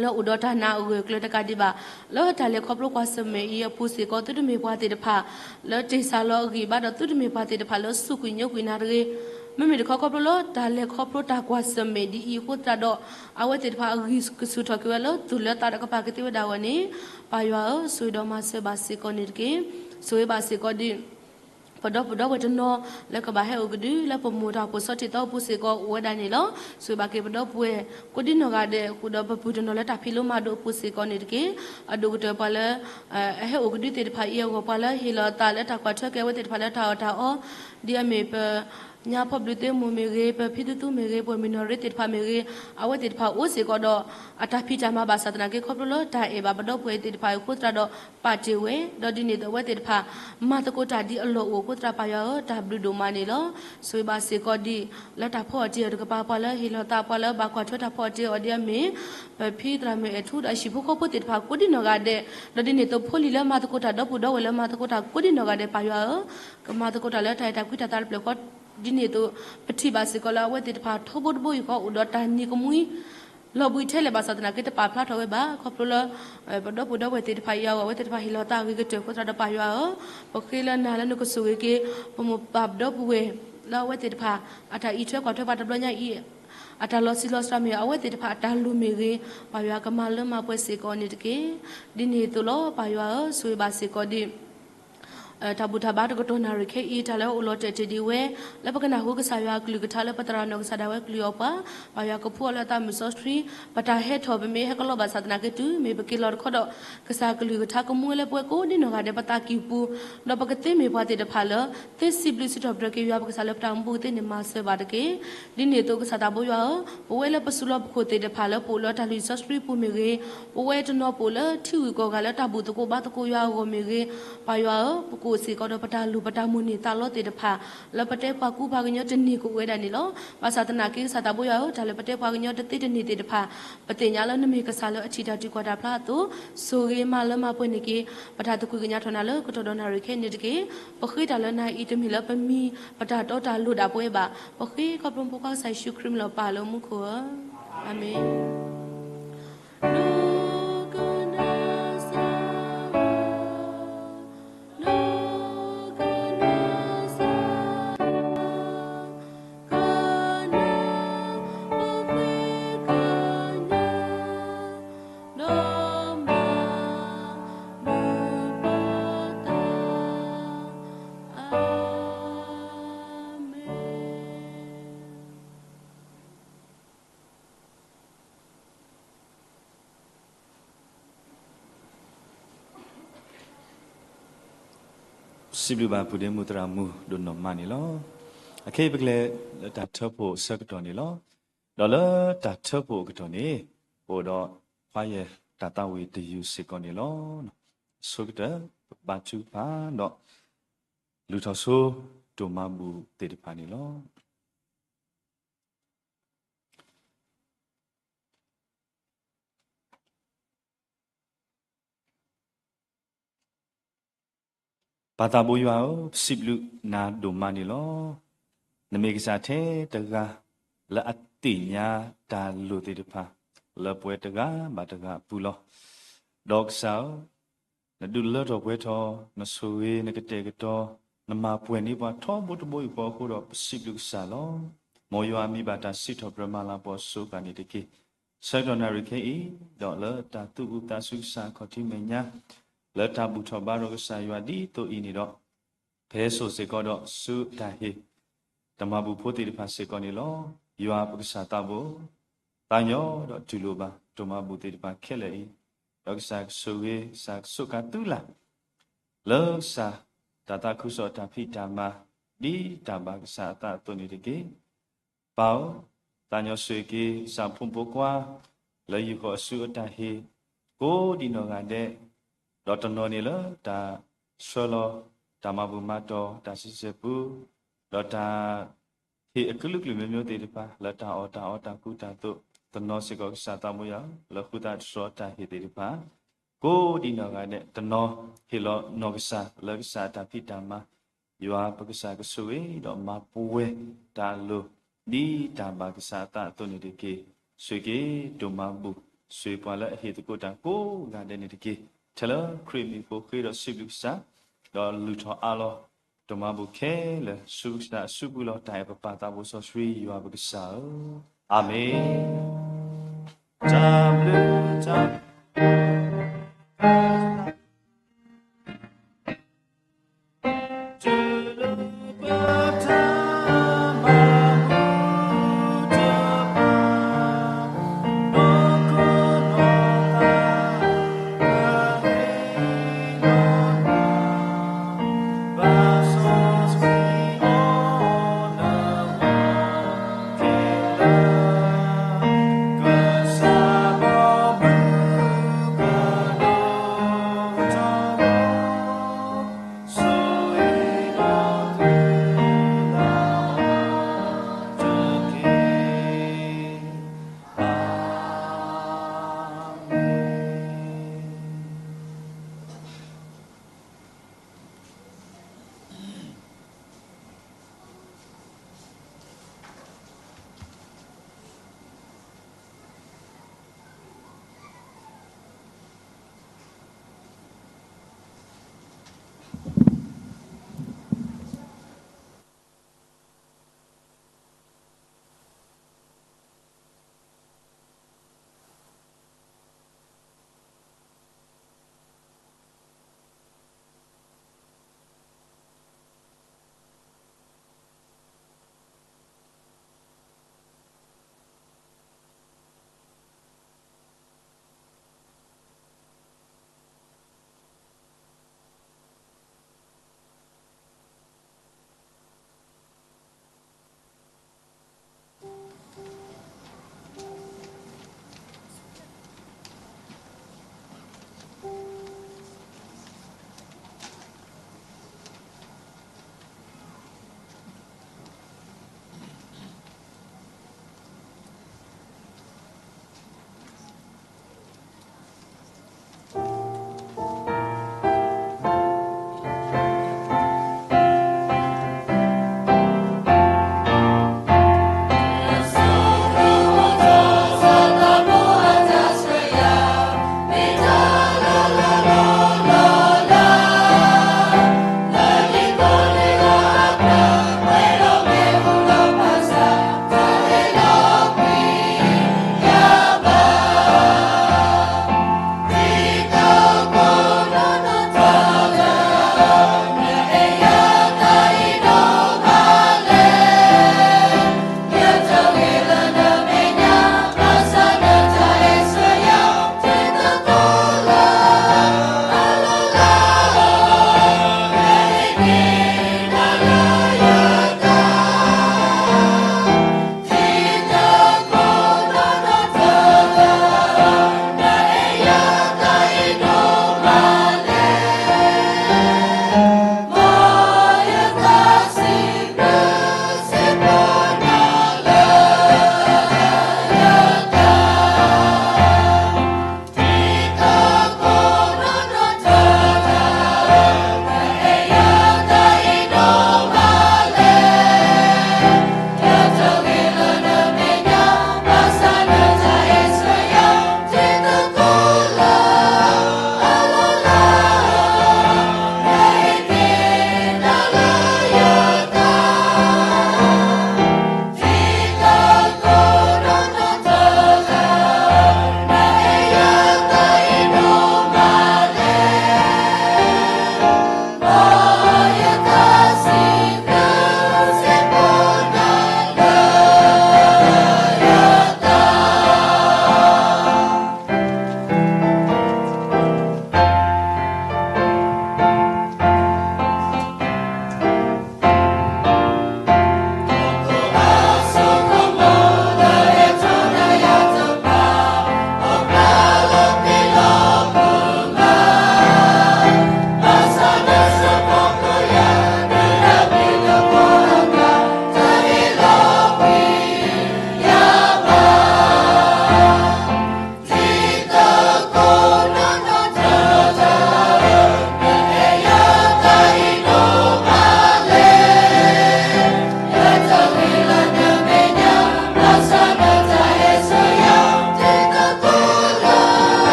လၢအိၣ်ဒီးတၢ်နာ်အဂၢၢ်အကျၢၤတကးဒံးဘၣ်, လၢတၢ်လဲၤခီဖျိကွၢ်ဆၢၣ်မဲာ်အံၤအပူၤစ့ၢ်ကီး သုတမ့ၢ်ပှၤသ့ၣ်တဖၣ် လၢတ့ၢ်စၢ်လီၤအဂံၢ်အဘါဒီး သုတမ့ၢ်ပှၤသ့ၣ်တဖၣ်လၢစူၢ်ကွံာ်ညိကွံာ်နၤတဂ့ၤ. မ့မ့ၢ်တခီခီဖျိလၢတၢ်လဲၤခီဖျိတၢ်ကွၢ်ဆၢၣ်မဲာ်ဒ်အံၤအဃိသတးဒီး အဝဲသ့ၣ်တဖၣ်အဂံၢ်ကဆူၣ်ထီၣ်က့ၤဝဲလၢသူၣ်လၢသးဒီးကပာ်ကသ့ဝဲဒၣ်ဝဲန့ၣ်, ပၢ်ယွၤဧၢ, ဆိၣ်ဂ့ၤဒီးမၤစၢၤဘၣ်စ့ၢ်ကီးန့ၣ်တက့ၢ်. ဆိၣ်ဂ့ၤဘၣ်စ့ၢ်ကီးဒံး ပဒီပုၢ်ဒီဝဲၢ်တနီၤ လၢကဘၣ်ဟဲအိၣ်ကဒုလၢပမိၢ်တၢ်အိၣ်ဖှိၣ်ဆီထံသီအပူၤစ့ၢ်ကီးအိၣ်ဝဲဒၣ်န့ၣ်လီၤ. ဆိၣ်ဂ့ၤဘၣ်က့ၤပဒီပုၢ်ဝဲၢ် ကိးဒံနီၢ်ဂၤဒဲး ဃုာ်ဒီးပပုၢ်တနီၤလၢတၢ်ဖံးလိမၤဒိးအပူၤစ့ၢ်ကီးန့ၣ်တက့ၢ်. အဒိၣ်ကတၢၢ်ပှၤလၢ အဟဲအိၣ်ကဒုသ့ၣ်တဖၣ်အံၤအဂီၢ် ပှၤလၢဟ့ၣ်လီၤသးလၢတၢ်ကွၢ်ထွဲက့ၤအဝဲသ့ၣ်တဖၣ်လၢတၢ်အီၣ်တၢ်အီ ဒ်အမ့ၢ်ပ ညါဖီဘျုးသ့မိၢ်မ့ၢ်ဂ့ၤ, ပဖံသူသူမ့ၢ်ဂ့ၤ, ပှၤမုၢ်နီၢ်ရ့သ့ၣ်တဖၣ်မ့ၢ်ဂ့ၤ, အဝဲသ့ၣ်တဖၣ်အိၣ်စ့ၢ်ကီးဒီး အတၢ်ဖံးတၢ်မၤဘၣ်ဆၣ်သနာ်က့ ခီဖျိလၢတၢ်အဲၣ်ဘၣ်ပဒီပုၢ်ဝဲၢ်သ့ၣ်တဖၣ်အံၤအဃိသတးဒီး ပာ်တ့ၢ်ဝဲ, ဒီးဒ်န့ၣ်အသိးအဝဲသ့ၣ်တဖၣ် မၤသကိးတၢ်ဒ်အလီၢ်အိၣ်အဃိသတး ပၢ်ယွၤဧၢ, တၢ်ဘျုးဒိၣ်မးန့ၣ်လီၤ. ဆိၣ်ဂ့ၤဘၣ်စ့ၢ်ကီးဒံး လၢတၢ်ဖီအီၣ်တ့ၢ်အီၤတကပၤ ပှၤလၢဟ့ၣ်လီၤသး ပှၤလၢဘၣ်ကွၢ်ထွဲတၢ်ဖီအီၣ်တ့ၢ်အီၤဒ်အမ့ၢ် ပဖံသရၣ်မုၣ်အဲၣ်ထူဒီးအဟံၣ်ဖိဃီဖိသ့ၣ်တဖၣ်ကိးဒံနီၢ်ဂၤဒဲး, ဒီးဒ်န့ၣ်အသိးဖိလံၤလၢမၤသကိးတၢ် ဒီပုၢ်ဒီဝဲၢ်လၢမၤသကိးတၢ်ကိးဒံနီၢ်ဂၤဒဲး ပၢ်ယွၤဧၢ, ကမၤသကိးတၢ်လၢတၢ်အဲၣ်တၢ်ကွံတၢ်သးတဖျၢၣ်ဃီ, ဒ်န့ၣ်အသိး ပထံၣ်ဘၣ်စ့ၢ်ကီးလၢအဝဲသ့ၣ်တဖၣ်ထီဘိတဘိယူၢ်ဃီအိၣ်ဒီးတၢ်နံၤကမှံ လီၤဘှံးထဲလဲၣ်ဘၣ်ဆၣ်သနာ်က့ တပာ်ဖျါထီၣ်ဝဲဘၣ် ခီဖျိလၢ ပဒီပုၢ်ဒီဝဲၢ်သ့ၣ်တဖၣ်အံၤအဂီၢ် အဝဲသ့ၣ်တဖၣ်ဟ့ၣ်လီၤသးအဂ့ၤကတၢၢ်အဃိသတးဒီး ပၢ်ယွၤဧၢ, ပဃ့လၢနၤလၢနကဆိၣ်ဂ့ၤက့ၤ ပမိၢ်ပၢ်ပဒီပုၢ်ဝဲၢ် လၢအဝဲသ့ၣ်တဖၣ် အတၢ်အံးထွဲကွၢ်ထွဲပှၤတဘျီညါအံၤ အတၢ်လီၤဆံးလီၤစှၤမ့ၢ်ဂ့ၤ အဝဲသ့ၣ်တဖၣ်အတၢ်လိၣ်မ့ၢ်ဂ့ၤ ပၢ်ယွၤကမၤလၢမၤပှဲၤစ့ၢ်ကီးန့ၣ်တက့ၢ်. ဒ်န့ၣ်အသိးလီၤ ပၢ်ယွၤဧၢ, ဆိၣ်ဂ့ၤဘၣ်စ့ၢ်ကီးဒံး တၢ်ဘူၣ်တၢ်ဘါတကတီၢ်နၣ်ရံၣ်ခဲအံၤ တၢ်လၢအိၣ်လီၤတဲာ်တ့ၢ်ဒံးဝဲ လၢပကနၢ်ဟူကစၢ်ယွၤအကလုၢ်ကထါ လၢပသရၣ်နီၢ်ကစၢ်ဒၣ်ဝဲကလုၢ်အီၤပှၤ, ပၢ်ယွၤကဖှူအီၤလၢအသးမုၢ်စီဆှံ, ပတၢ်ဟဲထီၣ် ပမ့ၢ်ဟဲကလီဘၣ်ဆၣ်သနာ်က့ တုၤမ့ၢ်ပက့ၤလီၤတခီဒီး ကစၢ်ကလုၢ်ကထါကမူဝဲလၢပဝဲကိးဒံနီၢ်ဂၤဒဲး ပသးကံၢ်ပူၤ, ဒီးပကသ့မ့ၢ်ပှၤသ့ၣ်တဖၣ်လၢ သ့စံးဘျုးစံးထီၣ်ပတြၢၤက့ၤယွၤပကစၢ်လၢပတၢ်အိၣ်မူပူၤကသ့န့ၣ် မၤစၢၤဘၣ်တက့ၢ်. ဒ်န့ၣ်အသိးကစၢ်သးဘိယွၤဧၢ, ပဝဲလၢပစူးလီၤပခိၣ်သ့ၣ်တဖၣ်လၢပအိၣ်လၢတၢ်လုၢ်စီဆှံပူၤမ့ၢ်ဂ့ၤ, ပဝဲတနီၤပအိၣ်လၢထံဂုၤကီၢ်ဂၤလၢတၢ်ဘူၣ်သကိးဘါသကိးယွၤအဂီၢ်မ့ၢ်ဂ့ၤ, ပၢ်ယွၤဧၢ, ပကအိၣ်စ့ၢ်ကီးဒီးပတၢ်လိၣ်ပတၢ်မိၣ်န့ၢ်သးလီသ့ၣ်တဖၣ် လၢပတဲပှၤကူပှၤကညီတန့ၢ်ကအိၣ်ဝဲဒၣ်န့ၣ်လီၤ. ဘၣ်ဆၣ်သနာ်က့ကစၢ်သးဘိယွၤဧၢ, တၢ်လၢပတဲပှၤကညီတသ့တန့ၢ်သ့ၣ်တဖၣ် ပသ့ၣ်ညါလၢနမ့ၢ်ကစၢ်လၢအထံၣ်တၢ်တုၤကွၢ်တၢ်ဖျါအသိး, ဆိၣ်ဂ့ၤမၤလၢမၤပှဲၤန့ၢ်က့ၤ ပတၢ်သကွံၢ်ကညးထီၣ်နၤလၢကတီၢ်ဒီးနၣ်ရံၣ်ခဲအံၤန့ၣ်တက့ၢ်. ပဃ့တၢ်လၢနၤအံၤတမ့ၢ်လၢပမံၤပတၢ်တီတၢ်လိၤဒၣ်ပဝဲဘၣ်. ပဃ့ခီဖျိဖိခွါကစၢ်ယ့ၣ်ၡူးခရံာ်မံၤလီၤပၢ်လၢမူခိၣ်ဧၢ, အၤမ့ၣ်. အၤမ့ၣ်. စံးဘျုးဘၣ်ပုၢ်ဒ့မုၣ်သရၣ်မုၣ်ဒိၣ်နီၢ်မးန့ၣ်လီၤ. အခဲအံၤပကလဲၤလၢတၢ်ထၢဖှိၣ်အဆၢကတီၢ်န့ၣ်လီၤ. ဒီးလၢတၢ်ထၢဖှိၣ်အကတီၢ်န့ၣ် ပအိၣ်ဒီးခွါယဲၢ်တၢ်သးဝံၣ်တယုၢ်စ့ၢ်ကီးန့ၣ်လီၤ. အဆိကတၢၢ် ပဘါထုကဖၣ်ဒီး လုၢ်ထီၣ်ဆိဒိၣ်မးဘူၣ်သ့ၣ်တဖၣ်န့ၣ်လီၤ. ပၢ်သးဘိယွၤဧၢ, ပစံးဘျုးနၤဒိၣ်မးန့ၣ်လီၤ. နမ့ၢ်ကစၢ်ထဲတဂၤ လၢအသ့ၣ်ညါတၢ်လိၣ်သ့ၣ်တဖၣ် လၢပှၤတဂၤဘၣ်တဂၤအပူၤလီၤ. ဒီးကစၢ်ဧၢ, နဒုးလၢထီၣ်ပှဲၤထီၣ်, နဆိၣ်ဂ့ၤ, နကတဲာ်ကတီၤ, နမၤပှဲၤန့ၢ်ပှၤထီဘိတဘိအံၤအဃိဒီး ပစံးဘျုးကစၢ်လီၤ. မ်ယွၤမံၤဘၣ်တၢ်စံးထီၣ်ပတြၢၤမၤလၤကပီၤအစိၤဃၣ်န့ၣ်တက့ၢ်. ဆၢကတီၢ်နၣ်ရံၣ်ခဲအံၤ, ဒီးလၢတၢ်သူၣ်အုးသးဆူကစၢ်အခီၣ်ထံးမဲာ်ညါ, လၢတၢ်ဘူၣ်ထီၣ်ဘါထီၣ်ကစၢ်ယွၤဒ်သိးအံၤန့ၣ်ဒီး, ဖဲစိၣ်စ့ၢ်ကီးဒီးဆူတၢ်ဟ့ၣ် တၢ်မၤဘူၣ်ဖိသ့ၣ်တဖၣ်စ့ၢ်ကီးန့ၣ်လီၤ. ယွၤပကစၢ်သးဘိ, သးညီဒီးတူၢ်လိာ်ဘၣ်ဒိၣ်မးဘူၣ်သ့ၣ်တဖၣ်ခဲလၢာ်အံၤ, ဒီးကစၢ်ကဆိၣ်ဂ့ၤ, ကစၢ်ကဆိးကါသုလၢ် လၢကစၢ်တၢ်သးခုကစီၣ်တၢ်ဖံးတၢ်မၤ ဒ်တၢ်ဘၣ်ကစၢ်အသးအသိးန့ၣ်တက့ၢ်. ပၢ်ဧၢ, သးညီဆိၣ်ဂ့ၤက့ၤ ကစၢ်ဖိမုၣ်ဖိခွါ လၢယုၢ်ဃီၤအစုအတၢ်ဟ့ၣ် ကိးဒံးနီၢ်ဂၤဒဲး, ဒီးတနီၤန့ၣ်လၢတၢ်ဆှၢလီၤ တၢ်မၤဘူၣ်မၤတီၤ တၢ်စံးဆဲးပူ ဒီးတၢ် ဟ့ၣ်အကလုာ်ကလုာ်မျိုးမျိုးသ့ၣ်တဖၣ် လၢတၢ်အီၣ်တၢ်အီတၢ်ကူတၢ်သိး, တနီၤစ့ၢ်ကီးကစၢ်သးဘိယွၤ လၢဃုသးတြီတၢ်ဟ့ၣ်သ့ၣ်တဖၣ်, ကိးဒံးနီၢ်ဂၤဒဲး, တနီၤဟ့ၣ်လီၤနီၢ်ကစၢ်လၢကစၢ်အတၢ်ဖံးတၢ်မၤ, ယွၤပကစၢ်ကဆိၣ်ဂ့ၤဒီးမၤပှဲၤတၢ်အလိၤ ဒ်တၢ်ဘၣ်ကစၢ်အသးအသိးန့ၣ်တက့ၢ်. ဆိၣ်ဂ့ၤက့ၤဒိၣ်မးဘူၣ်, ဆိၣ်ဂ့ၤပှၤလၢအဟ့ၣ်သကိးတၢ်ကိးဂၤဒဲးန့ၣ်တက့ၢ်. ထဲလၢခရံာ်မံၤဖိဃ့ဒီးစံးဘျုးကစၢ်, ဒီးလုၢ်ထီၣ်အါလီၤ ဒိၣ်မးဘူၣ်ခဲလၢာ် ဆူကစၢ်အစုပူၤလီၤ. တၢ်အဲၣ်ပပၢ်သးဘိစီဆှံယွၤပကစၢ်ဧၢ, အၤမ့ၣ်. တၢ်ဘျုးတၢ်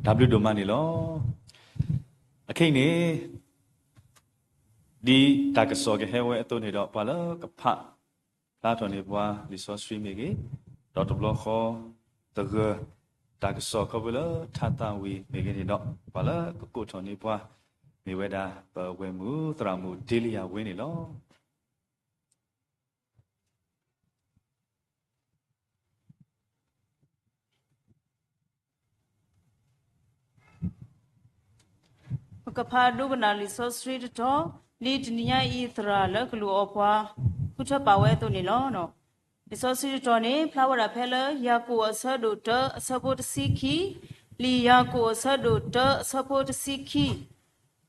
တၢ်ဘျုးဒိၣ်မးန့ၣ်လီၤ. အခဲအံၤန့ၣ် ဒ်တၢ်ကစီၣ်ကဟဲဝဲအသိးန့ၣ်ဒီး ပှၤလၢကဖး ဖျါထီၣ်န့ၢ်ပှၤလံာ်စီဆှံမ့ၢ်ဂ့ၤ, ဒီးတဘျီဃီ သဂၢၢ် တၢ်ကစီၣ်ခီဖျိလၢထါသးဝံၣ်မ့ၢ်ဂ့ၤန့ၣ်ဒီး ပှၤလၢကကိးထီၣ်န့ၢ်ပှၤ မ့ၢ်ဝဲဒၣ်ပဝဲၢ်မုၣ်သရၣ်မုၣ်ဒ့လယၤဝ့န့ၣ်လီၤ. ပကဖးဒိကနၣ်လံာ်စီဆှံတတီၤ, ဒ်တနံၤညါအံၤသရၣ်လၢကလူၤအီၤပှၤ ဃုထၢပာ်ဝဲအသိးန့ၣ်လီၤ. လံာ်စီဆှံတတီၤန့ၣ် ဖျါဝဲဒၣ်ဖဲလၢယၤကိာ်အဆၢဒိၣ်တၢအဆၢဖိတဆံခံ, လံာ်ယၤကိာ်အဆၢဒိၣ်တၢအဆၢဖိတဆံခံ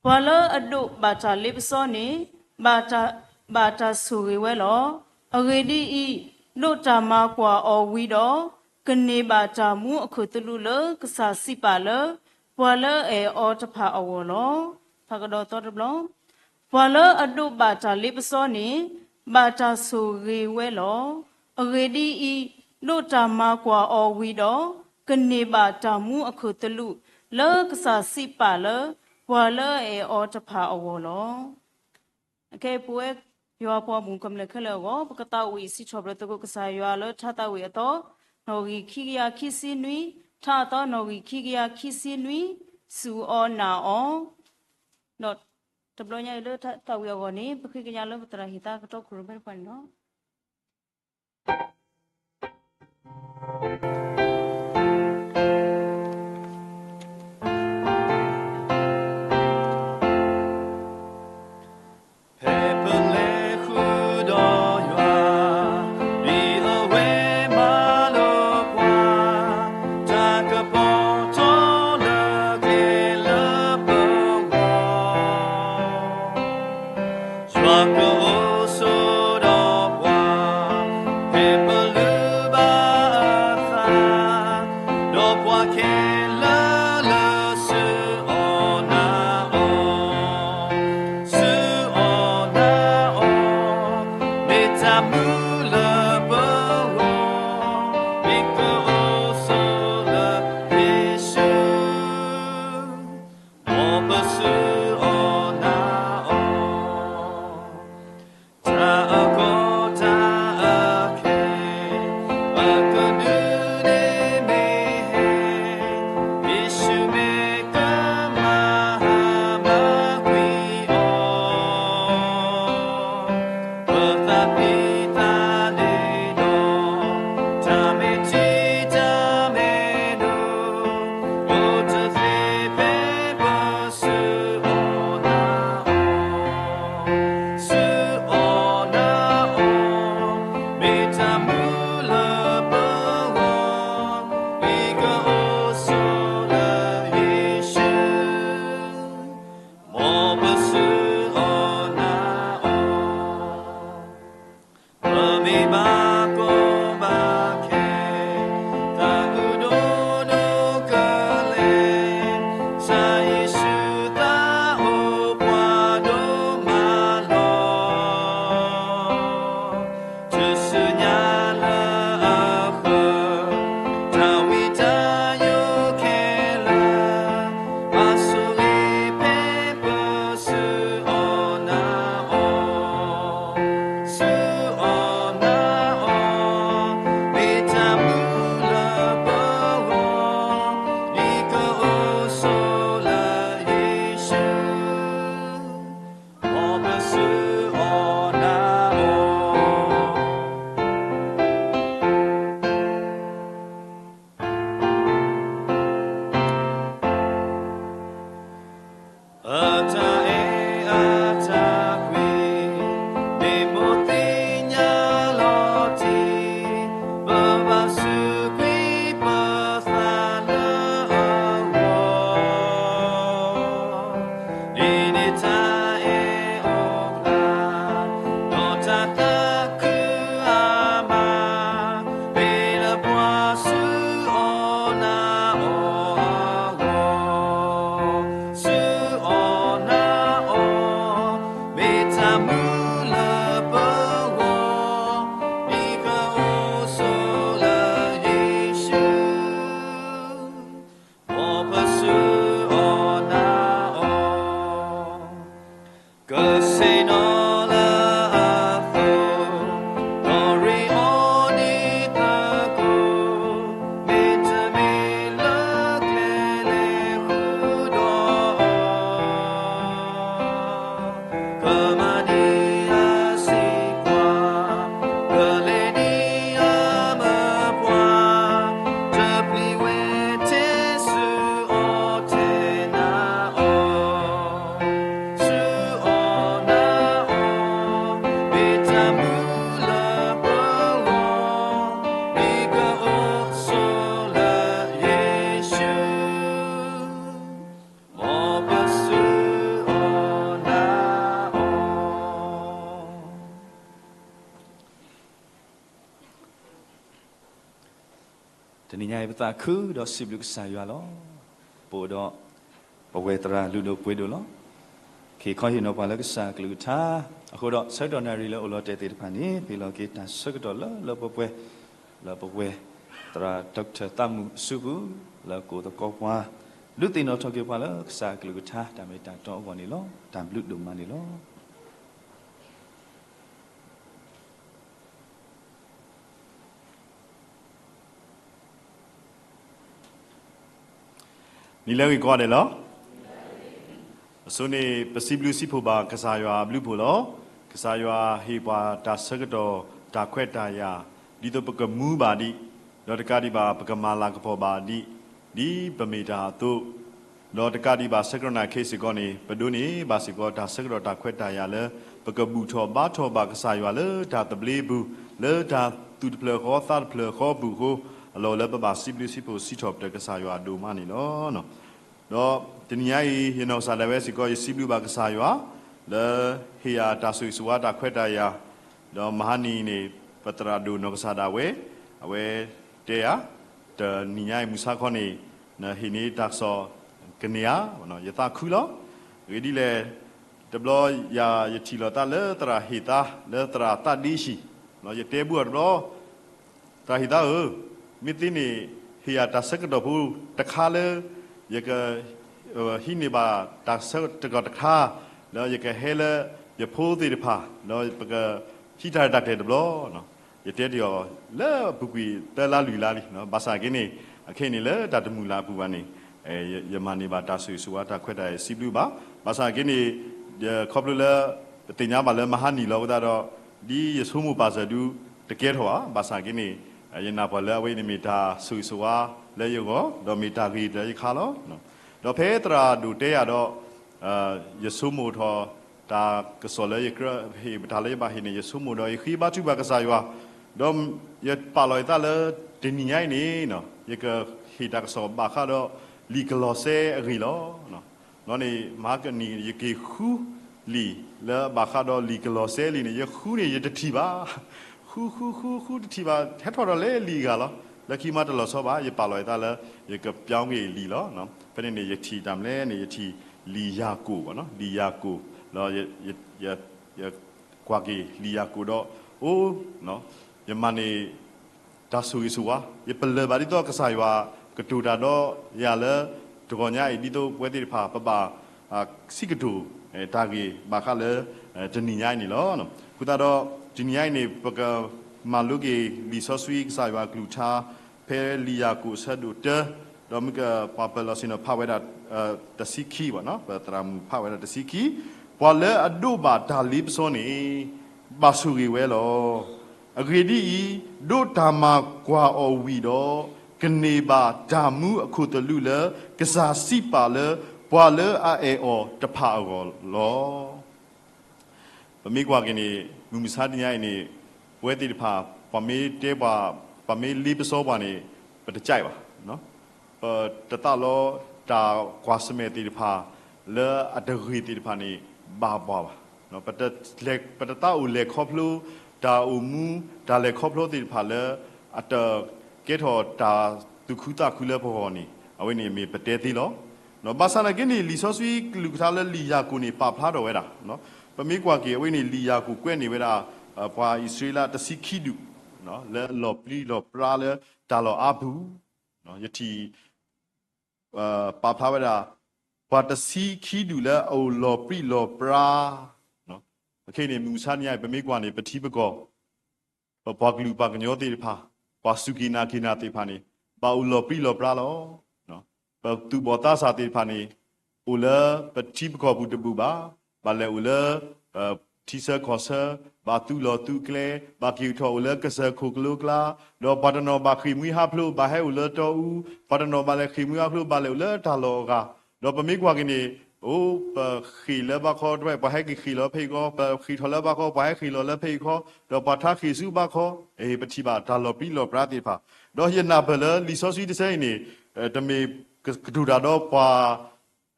ပှၤလၢအဒိးဘၣ်တၢ်လ့ပစီန့ၣ် ဘၣ်တၢ်, ဘၣ်တၢ်ဆိၣ်ဂ့ၤဝဲလီၤ. အဂ့ၢ်ဒ်အံၤ, ဒိးတၢ်မၤကွၢ်အီၤဝံၤဒီး ကန့ၢ်ဘၣ်တၢ်မူအခိၣ်သလုးလၢကစၢ်စံးပာ်လၢ ပှၤလၢအအဲၣ်အီၤတဖၣ်အဂီၢ်လီၤ. ထါကဒီးသီတဘျီ ပှၤလၢအဒိးဘၣ်တၢ်လ့ပစီန့ၣ် ဘၣ်တၢ်ဆိၣ်ဂ့ၤဝဲလီၤ. အဂ့ၢ်ဒ်အံၤ, ဒိးတၢ်မၤကွၢ်အီၤဝံၤဒီး ကန့ၢ်ဘၣ်တၢ်မူအခိၣ်သလုး လၢကစၢ်စံးပာ်လၢ ပှၤလၢအအဲၣ်အီၤတဖၣ်အဂီၢ်လီၤ. အခဲအံၤပဝဲယွၤပှၤမုၣ်ကမျၢၢ်ခဲလၢာ်အဂီၢ် ပကသးဝံၣ်စံးထီၣ်ပတြၢၤသကိးကစၢ်ယွၤလၢထါသးဝံၣ်အသီ, နီၣ်ဂံၢ်ခံကယၤခံဆံနွံ, ထါအသီနီၣ်ဂံၢ်ခံကယၤခံဆံနွံ, စူၢ်အီၤနာ်အီၤ, ဒီးတဘျီညါအံၤလၢထါသးဝံၣ်အဂီၢ်န့ၣ် ပဃ့ကညးလၢပသရၣ်ဟ့ၣ်သါကတီၢ်ခိၣ်ရိၣ်မဲတဖၣ်န့ၣ်လီၤ. ဖဲပလဲၤဃုာ်ဒီးယွၤ, ဒ်အဝဲမၤလိာ်ပှၤ, တၢ်ကပီၤထီလၢကျဲလၢပဂီၢ်, ယွၤကအိၣ်ဆိးဒီးပှၤ, ဖဲပ တနံၤညါအံၤပသးခုဒီးစံးဘျုးကစၢ်ယွၤလီၤ. ပအိၣ်ဒီးပဝဲသရၣ်လုၢ်ဒိၣ်ပှ့ၤဒိၣ်လီၤ. ကဟ့ၣ်ခီဟ့ၣ်နီၤပှၤလၢကစၢ်အကလုၢ်ကထါအဃိဒီး ဆၢကတီၢ်နၣ်ရံၣ်လၢအိၣ်လီၤတဲာ်သ့ၣ်တဖၣ်န့ၣ် ဟ့ၣ်လီၤက့ၤတၢ်ဆၢကတီၢ်လၢလၢပှဲၤပှဲၤ လၢပဝဲသရၣ် Doctor သးမုၣ်အစုပူၤ လၢကအိၣ်သကိးပှၤ ဒုးသ့ၣ်နီၣ်ထီၣ်က့ၤပှၤလၢကစၢ်အကလုၢ်ကထါတၢ်မ့ၢ်တၢ်တီအဂီၢ်န့ၣ်လီၤ. တၢ်ဘျုးဒိၣ်မးန့ၣ်လီၤ. နံၤလၢအဂ့ၤကိးဂၤဒဲးလီၤ. အဆိန့ၣ် ပစံးဘျုးစံးဖှိၣ်ဘၣ်ကစၢ်ယွၤအဘျုးဖှိၣ်လီၤ. ကစၢ်ယွၤဟ့ၣ်ပှၤတၢ်ဆၢကတီၢ်တၢ်ခွဲးတၢ်ယာ် ဒ်သိးပကမူဘၣ်ဒံး, ဒီးတကးဒံးဘၣ် ပကမၤလၤကပီၤဘၣ်ဒံး, ဒ်ပမ့ၢ်တၢ်အသိး ဒီးတကးဒံးဘၣ်ဆၢကတီၢ်နၣ်ရံၣ်ခဲအံၤစ့ၢ်ကီးန့ၣ် ပဒိးန့ၢ်ဘၣ်စ့ၢ်ကီးတၢ်ဆၢကတီၢ်တၢ်ခွဲးတၢ်ယာ်လၢ ပကဘူၣ်ထီၣ်ဘါထီၣ်ဘၣ်ကစၢ်ယွၤလၢတၢ်သဘျ့အပူၤ, လၢတၢ်သူၣ်တဖျၢၣ်ဃီသးတဖျၢၣ်ဃီအပူၤအဃိ, အလီၢ်အိၣ်လၢပဘၣ်စံးဘျုးစံးဖှိၣ်စံးထီၣ်ပတြၢၤကစၢ်ယွၤဒိၣ်မးန့ၣ်လီၤ. ဒီးတနံၤညါအံၤ ယနီၢ်ကစၢ်ဒၣ်ဝဲစ့ၢ်ကီး ယစံးဘျုးဘၣ်ကစၢ်ယွၤ လၢဟ့ၣ်ယၤတၢ်ဆိၣ်ဂ့ၤဆိၣ်ဝါတၢ်ခွဲးတၢ်ယာ်, ဒီးမဟါနံၤန့ၣ် ပသရၣ်ဒိၣ်နီၢ်ကစၢ်ဒၣ်ဝဲ အဝဲတဲယၤ တနံၤညါအံၤမုၢ်ဆါခီန့ၣ် နဟ့ၣ်န့ၢ်တၢ်ကစီၣ်ကန့ၢ်ဧါ, ယသးခုလီၤ. အဂ့ၢ်ဒ်လဲၣ်, တဘျီယၤယထံၣ်လိာ်သးလၢသရၣ်ဟ့ၣ်သါ လၢသရၣ်သးဒ့ဆံၣ်, ယတဲဘူးအီၤတဘျီ သရၣ်ဟ့ၣ်သါဧၢ, မ့ၢ်သ့န့ၣ် ဟ့ၣ်ယၤတၢ်ဆၢကတီၢ်ဖိတခါလၢ ယက ဟံးန့ၢ်ဘၣ်တၢ်ဆၢကတီၢ်တခါ လၢယကဟဲလၢယဖိသ့ၣ်တဖၣ် ဒီးပကဟံးတၢ်ရဲၣ်တၢ်ကျဲၤတဘျီ, ယတဲတ့ၢ်အီၤ လၢအပူၤကွံာ်သၢလါလွံၢ်လါလံ, ဘၣ်ဆၣ်က့န့ၣ် အခဲအံၤန့ၣ်လၢတၢ်တမုာ်လၤအပူၤဘၣ်န့ၣ် ယမၤန့ၢ်ဘၣ်တၢ်ဆိၣ်ဂ့ၤဆိၣ်ဝါတၢ်ခွဲးတၢ်ယာ်စံးဘျုးဘၣ်. ဘၣ်ဆၣ်က့န့ၣ် ခီဖျိလၢ ပသ့ၣ်ညါဘၣ်လၢမဟါနံၤလီၤအဃိသတးဒီး ဒ်ယဆိကမိၣ်ပာ်စၢၤဒုးတကဲထီၣ်ဘၣ်. ဘၣ်ဆၣ်က့န့ၣ် ယနာ်ပှၤလၢအဝဲအံၤန့ၣ်မ့ၢ်တၢ်ဆိၣ်ဂ့ၤဆိၣ်ဝါလၢယဂီၢ် ဒီးမ့ၢ်တၢ်ဂ့ၤလၢယခါလီၤ. ဒီးဖဲသရၣ်ဒိၣ်တဲယၤဒီး ယဆိကမိၣ်ထီၣ် တၢ်ကစီၣ်လၢယကြၢးဟ့ၣ် တၢ်လၢယဘၣ်ဟ့ၣ်န့ၣ် ယဆိကမိၣ်ဒီးယဃ့ဘါထုကဖၣ်ကစၢ်ယွၤ, ဒီးယပာ်လီၤယသးလၢတနံၤညါအံၤန့ၣ် ယကဟ့ၣ်တၢ်ကစီၣ်ဘၣ်ဃးဒီးလံာ်ကလီးစဲအဂ့ၢ်လီၤ. လီၤန့ၣ် မဟါကနံၤယက့ၤဃုလံာ်လၢဘၣ်ဃးဒီးလံာ်ကလီးစဲလံာ်န့ၣ် ယဃုန့ၣ်ယတထံၣ်ဘၣ် ဃုဃုဃုဃုတထံၣ်ဘၣ် ဟဲထီၣ်ဒီးလၢလံာ်အဂၤလီၤ. လၢခံမးတလီၤဆီဘၣ် ယပာ်လီၤယသးလၢ ယကပြောင်းက့ၤလံာ်လီၤ. ဖဲန့ၣ်န့ၣ် ယထံၣ်တၢ်မနုၤလဲၣ်န့ၣ် ယထံၣ်လံာ်ယၤကိာ်ဘၣ်နီၤ လံာ်ယၤကိာ် လီၤ ယကွၢ်က့ၤလံာ်ယၤကိာ်ဒီး အိၣ် ယမၤန့ၢ် တၢ်ဆိၣ်ဂ့ၤဆိၣ်ဝါ ယပလၢၢ်ဘၣ်ဒ်သိးကစၢ်ယွၤကတိၤတၢ်ဒီးယၤလၢ တဂီၤညါအံၤ ဒ်သိးပဝဲသ့ၣ်တဖၣ် ပဘၣ် စံးကတိၤ တၢ်ဂ့ၢ်ဘၣ်ဃးလၢ တနံၤညါအံၤန့ၣ်လီၤ. အဃိသတးဒီး တနံၤညါအံၤန့ၣ် ပကမၤလိက့ၤလံာ်စီဆှံကစၢ်ယွၤအကလုၢ်ကထါ ဖဲလံာ်ယၤကိာ်အဆၢဒိၣ်တၢ ဒီးမ့ၢ်ကပှၤပၢၤလီၢ်ဆ့ၣ်နီၤဖးဝဲဒၣ် တဆံခံဘၣ်နီၤ ပသရၣ်မုၣ်ဖးဝဲဒၣ်တဆံခံ ပှၤလၢအဒိးဘၣ်တၢ်လ့ပစီန့ၣ် ဘၣ်ဆိၣ်ဂ့ၤဝဲလီၤ. အဂ့ၢ်ဒ်အံၤ, ဒိးတၢ်မၤကွၢ်အီၤဝံၤဒီး, ကန့ၢ်ဘၣ်တၢ်မူအခိၣ်သလုးလၢ ကစၢ်စံးပာ်လၢပှၤလၢအအဲၣ်အီၤတဖၣ်အဂီၢ်လီၤ. ပမ့ၢ်ကွၢ်က့ၤန့ၣ် မုၢ်မဆါတနံၤညါအံၤန့ၣ် ပဝဲသ့ၣ်တဖၣ် ပှၤမ့ၢ်တဲပှၤ ပှၤမ့ၢ်လ့ပစီပှၤန့ၣ် ပတကြိုက်ဘၣ်. ပတသးလီတၢ်ကွၢ်ဆၢၣ်မဲာ်သ့ၣ်တဖၣ် လၢအတဂ့ၤသ့ၣ်တဖၣ်န့ၣ် ဘၣ်ပှၤဘၣ်. ပတသးအိၣ်လဲၤခီဖျိ တၢ်အိၣ်မူ တၢ်လဲၤခီဖျိသ့ၣ်တဖၣ်လၢ အတကဲထီၣ်တၢ်သူၣ်ခုသးခုလၢပဂီၢ်န့ၣ် အဝဲန့ၣ်မ့ၢ်ပတဲသ့လီၤ. ဘၣ်ဆၣ်သနာ်က့န့ၣ် လံာ်စီဆှံကလုၢ်ကထါလၢလံာ်ယၤကိာ်န့ၣ် ပာ်ဖျါထီၣ်ဝဲဒၣ် ပမ့ၢ်ကွၢ်က့ၤအဝဲန့ၣ် လံာ်ယၤကိာ်ကွဲးန့ၢ်ဝဲဒၣ် ပှၤအံၣ်စရ့လးတဆံခံဒူၣ် လၢအလီၤပြံလီၤပြါလၢတၢ်လီၢ်အါပူၤ, ယထံၣ် ပာ်ဖျါဝဲဒၣ် ပှၤတဆံခံဒူၣ်လၢအအိၣ်လီၤပြံလီၤပြါ, အခဲအံၤန့ၣ် မုၢ်မဆါတနံၤအံၤ ပမ့ၢ်ကွၢ်န့ၣ် ပထံပကီၢ် ပပှၤကလုာ်ပှၤကညီသ့ၣ်တဖၣ် ပှၤစူၢ်က့ၤနာ်က့ၤနၤသ့ၣ်တဖၣ်န့ၣ် ဘၣ်အိၣ်လီၤပြံလီၤပြါလီၤ. ပသူၣ်ဘီၣ်သးစၢ်သ့ၣ်တဖၣ်န့ၣ် အိၣ်လၢပထံပကီၢ်ပူၤတဘူၣ်ဘၣ်, ဘၣ်လဲၤအိၣ်လၢ ထံဆၢကီၢ်ဆၢ, ဘၣ်သူၣ်လီၢ်သူၣ်ကျဲ, ဘၣ်က့ၤထီၣ်အိၣ်လၢကစၢၢ်ခိၣ်ကလိကျါ, ဒီးပှၤတနီၤဘၣ်ဃ့ၢ်မှံဟးဖျိး ဘၣ်ဟဲအိၣ်လၢတီအူ, ပှၤတနီၤဘၣ်လဲၤဃ့ၢ်မှံဟးဖျိး ဘၣ်လဲၤအိၣ်လၢတၢ်လီၢ်အဂၤ, ဒီးပမ့ၢ်ကွၢ်က့ၤန့ၣ် အိၣ် ပဃ့ၢ်လၢဘၣ်ခီတဝဲ ပှၤဟဲက့ၤဃ့ၢ်လီၤဖဲအံၤခီ, ပဃ့ၢ်ထီၣ်လၢဘၣ်ခီ ပှၤဟဲဃ့ၢ်လီၤလၢဖဲအံၤခီ, ဒီးပှၤထါဃ့ၢ်ဆူဘၣ်ခီ, ပထံၣ်ဘၣ်တၢ်လီၤပြံလီၤပြါသ့ၣ်တဖၣ်, ဒီးယနာ်ပၢၢ်လၢလံာ်စီဆှံတဆၢအံၤန့ၣ် တမ့ၢ်ကတိၤတၢ်ဒီးပှၤ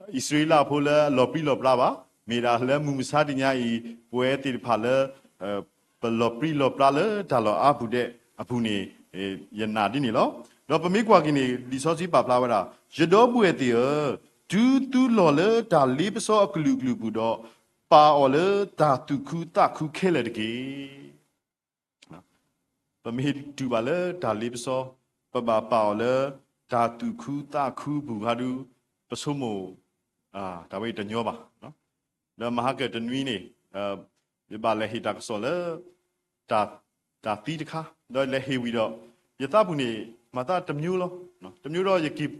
အံၣ်စရ့လးဖိလၢအလီၤပြံလီၤပြါဘၣ်, မ့ၢ်ဒၣ်လၢမုၢ်မဆါတနံၤအံၤ ပဝဲသ့ၣ်တဖၣ်လၢ ပလီၤပြံလီၤပြါလၢတၢ်လီၢ်အါပူၤဒဲးအပူၤန့ၣ် ယနာ်ဒ်န့ၣ်လီၤ. ဒီးပမ့ၢ်ကွၢ်က့ၤန့ၣ် လံာ်စီဆှံပာ်ဖျါဝဲဒၣ်, ယဒီပုၢ်ဝဲၢ်သ့ၣ်ဧၢ, တုၤသုလီၤလၢတၢ်လ့ပစီအကလုာ်ကလုာ်ပူၤဒီး, ပာ်အီၤလၢတၢ်သူၣ်ခုသးခုခဲလၢာ်တက့ၢ်. ပမ့ၢ်တုၤဘၣ်လၢတၢ်လ့ပစီ, ပဘၣ်ပာ်အီၤလၢတၢ်သူၣ်ခုသးခုပူၤခါဒု, ပဆိကမိၣ်, တၢ်ဝဲအံၤတညီဘၣ်. ဒီးမဟါကၢၣ်တနွံန့ၣ်, ယဘၣ်လဲၤဟ့ၣ်တၢ်ကစီၣ်လၢ တၢ်သံတခါ, ဒီးလဲၤဟ့ၣ်ဝံၤဒီး, ယသးပူၤန့ၣ် မၤသးတမျိုးလီၤ. တမျိုးဒီး